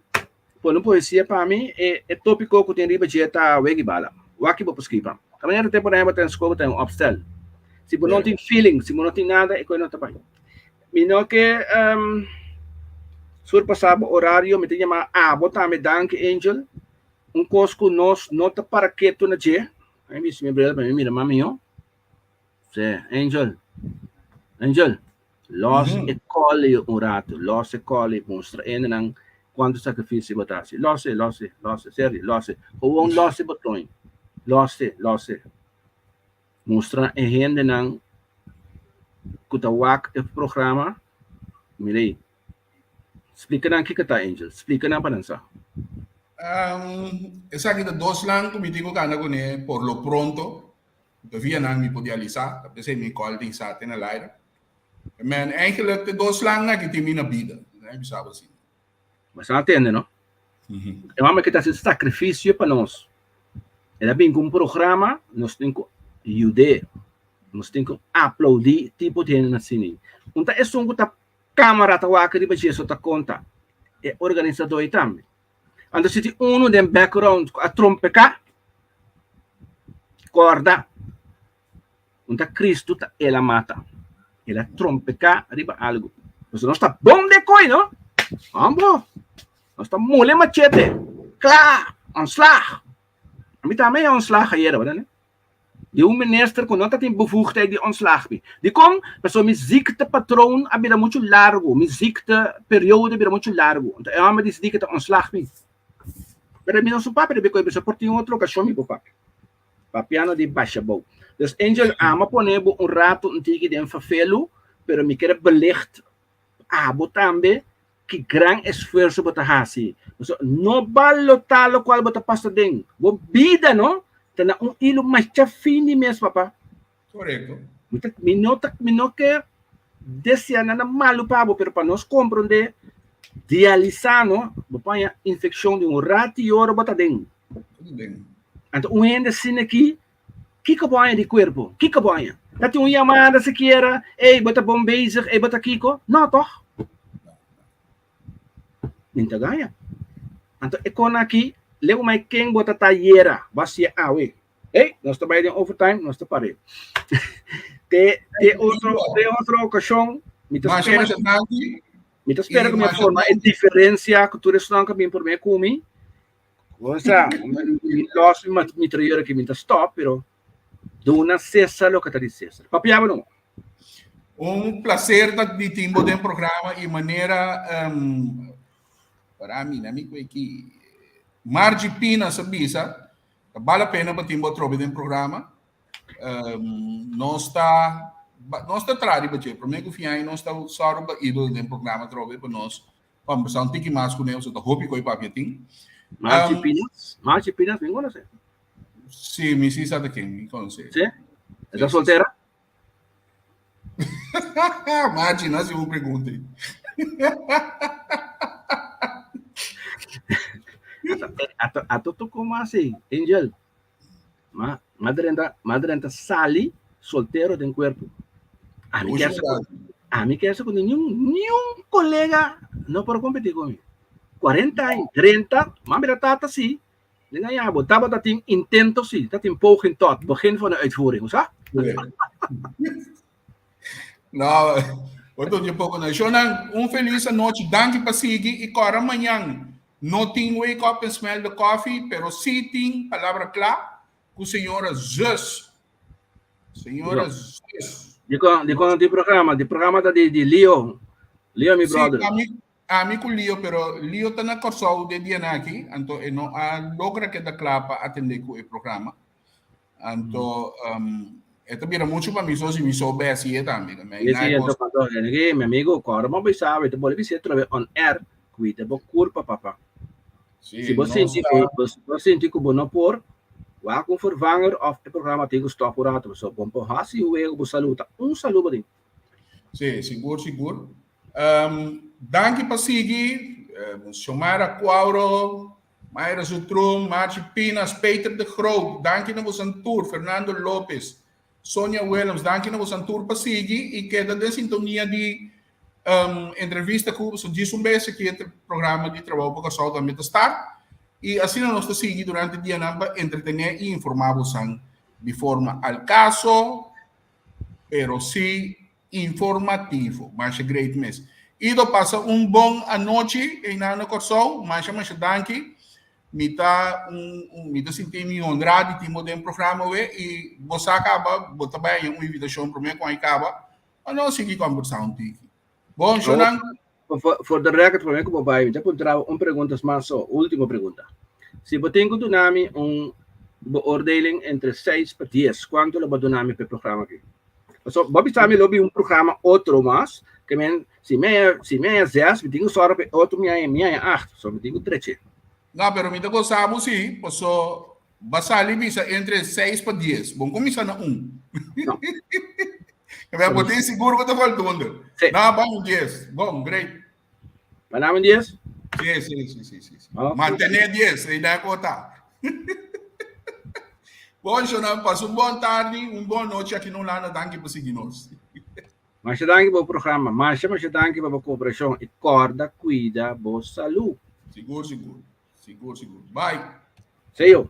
pone un poesia pa mi, e e tópiko ku tin riba dje ta wegi bala. Wak bo por skirbi pa mi. Ta manera tempu nan bo ta na skol bo ta den un opstel. Si bo no tin feeling, si bo no tin nada, e koi no ta bai. Mi no ke um, surpasá bo orario, mi ta yama abo tambe danki Angel. Un kos ku nos no ta para ketu na dje. Ai bisti mi bril pa mi mira mas mihó. Sí, Angel. Angel, los e coli un rato, los e coli, mustra hendenan cuanto sacrificio bo ta haci. Los e, los e, los e, serio, los e. Gewoon los e botoin. Los e, los e. Mustra e hendenan cu ta wak e programa. Mira ahí. Splica nan kiko ta, Angel. Splica nan pa nan sa. Um, esaki ta dos lan cu mi tin cu cana cune por lo pronto. Ta via nan mi por dialisa, ta p'esei mi kòl tin sa te na laira. Men eigenlijk te dos lan aki tin mi na bida, mi bisa bo asina. Bo sa tende no? E mama ke ta hasi sakrifisio pa nos. El a bin ku un programa, nos tin ku yud'é, nos tin ku aplaudí tipo di hende asina. Un ta esun ku ta kamera ta wak riba dje so ta konta, e organisadó ei tambe. Anto si tin unu den background ku a trompeká, kòrda, un ta Kristu ta el a mata. El a trompeká riba algu. Pasobra nos ta bon den koi, no? Ambo, nos ta mole machete, kla, ontslag. Ami tambe a ontslag ayera, wada ne? Di un minister ku no ta tin bevoegdheid di ontslag mi. Dikon? Pasobra mi ziektepatroon a bira muchu largu, mi ziekteperiode a bira muchu largu. Anto e hòmber disidí ku ta ontslag mi. Pero mi no su papia di bikoy, pasobra por tin otro okashon mi por papia. Papiando di basha bou. Dus Angel, amo a pone bo un ratu un tiki den fafelu, pero mi kere belicht abo tambe Ki gran esfuerso bo ta hasi. Pasobra no balotá lokual bo ta pasa den bo bida no ta na un hilo masha fini mes papa. Korekto. Mi ta mi no ta mi no ke deseá nada malu pa bo pero pa nos komprondé dialisá no bo por haña infekshon di un rati ora bo ta den. Den. Anto un hende asina aki Kiko bo haña di kuerpo? Kiko bo haña? Ta tin un yamada sikiera, ey, bo ta bon bezig, ey, bo ta kiko? No, tòg? Mi ta gaña. Anto e kon aki, leu mai ken bo ta tayera, bo a siña awe. Ey, nos ta bai den overtime, nos ta par'é. Te, te otro, te otro okashon, mi ta Masha, spera. masha danki. Mi ta spera ku mi a forma e diferensia ku tur esnan ku a bin promé ku mi. Osea, mi los mi mitrayera ki mi ta stop, pero duna César loke ta di César. Papia bo no. Un placer ta di tin bo den programa y manera um, para mi, na mi ki Margie Pina sa bisa, ta bala pena pa tin bo atrobe den programa. Um, nos ta nos ta traha riba dje. Promé ku fin aña nos ta sòru pa Ido den programa atrobe pa nos kombersá un tiki mas kuné, pasobra ta hopi koi papia tin. Margie Pinas? Margie Pinas, mi konosé. Sí, mi sí sa ta ken, mi konosé. Sí? E ta soltera? Margie, no hasi un pregunta. Ato, ato tu como así, Angel? Ma, ma drenta, ma drenta sali soltero den cuerpo. A mi kier sa, a mi kier sa cu ni un, ni un colega no por competi con mi. 40 años, 30, ma mira tata si, den aña bo tabata tin intento si, ta tin poging tot, begin van de uitvoering, sa? No, otro dia poco na. Shonan, un feliz anochi. Danki pa sigui y cora mañan. No tin wake up and smell the coffee, pero sí tin palabra cla cu señora Zus. Señora Zus. Di con, di con di programa, di programa ta di, di Leo. Leo mi brother. Sí, ami, ami cu Leo, pero Leo ta na Kòrsou de dia aki, anto e no a logra keda cla pa atende cu e programa. Anto, um, e ta bira mucho pa mi so si mi so besi e tambe. Sí, sí, anto cuando mi amigo, cuando mo bisa, te bole bisa otra on air, cuida bo curpa, papá. Sí, si bo sinti ku bo sinti ku bo no por, wak un vervanger of e programa tin ku stop un rato. So bon por hasi juego bo salud ta un salud bo tin. Sí, sigur, sigur. Um, danki pa sigui. Um, Xiomara Cuauro, Mayra Zutrum, Marchi Pinas, Peter de Groot, danki na bosan tur, Fernando Lopez, Sonia Willems, danki na bosan tur pa sigui y keda den sintonia di um, entrevista ku so djis un bes aki e programa di Trabou pa Kòrsou tambe ta start y asina nos ta sigui durante dianan pa entretené y informá bosan di forma al caso, pero sí informativo. Masha great mes. Ido pasa un bon anochi einan na Kòrsou. Masha masha danki. Mi ta un, un mi ta sinti mi honrá di tin bo den programa we i bo sa kaba bo ta bai haña un invitashon promé ku ai kaba pa nos sigui kòmbersá un tiki. Bon, shownan. For, for the record, promé ku bo bai, mi ta puntra bo un pregunta mas so, último pregunta. Si bo tin ku duna mi un beoordeling entre seis pa dies, kuantu lo bo duna mi pa e programa aki? So, bo bisa mi lo bi un programa otro mas, ke men, si mi haña, si mi haña zes, mi tin ku sòru pa e otro mi haña, mi haña acht, so mi tin ku dreche. No, pero mi ta gosa bo si, paso ba sali bisa entre seis pa dies. Bon kuminsá na un. No. Kaya bo tin sigur ku ta voldoende. Sí. No, bon un dies. Bon, great. Ba na un dies? Sí, sí, sí, sí, sí. Ok. Mantené dies, e idea ku ta. Bon, Shonan, pasa un bon tardi, un bon nochi aki na Hulanda. Danki pa sigui nos. Masha danki pa bo programa. Masha, masha danki pa bo kooperashon. I kòrda kuida bo salú. Sigur, sigur. Sigur, sigur. Bye. See you.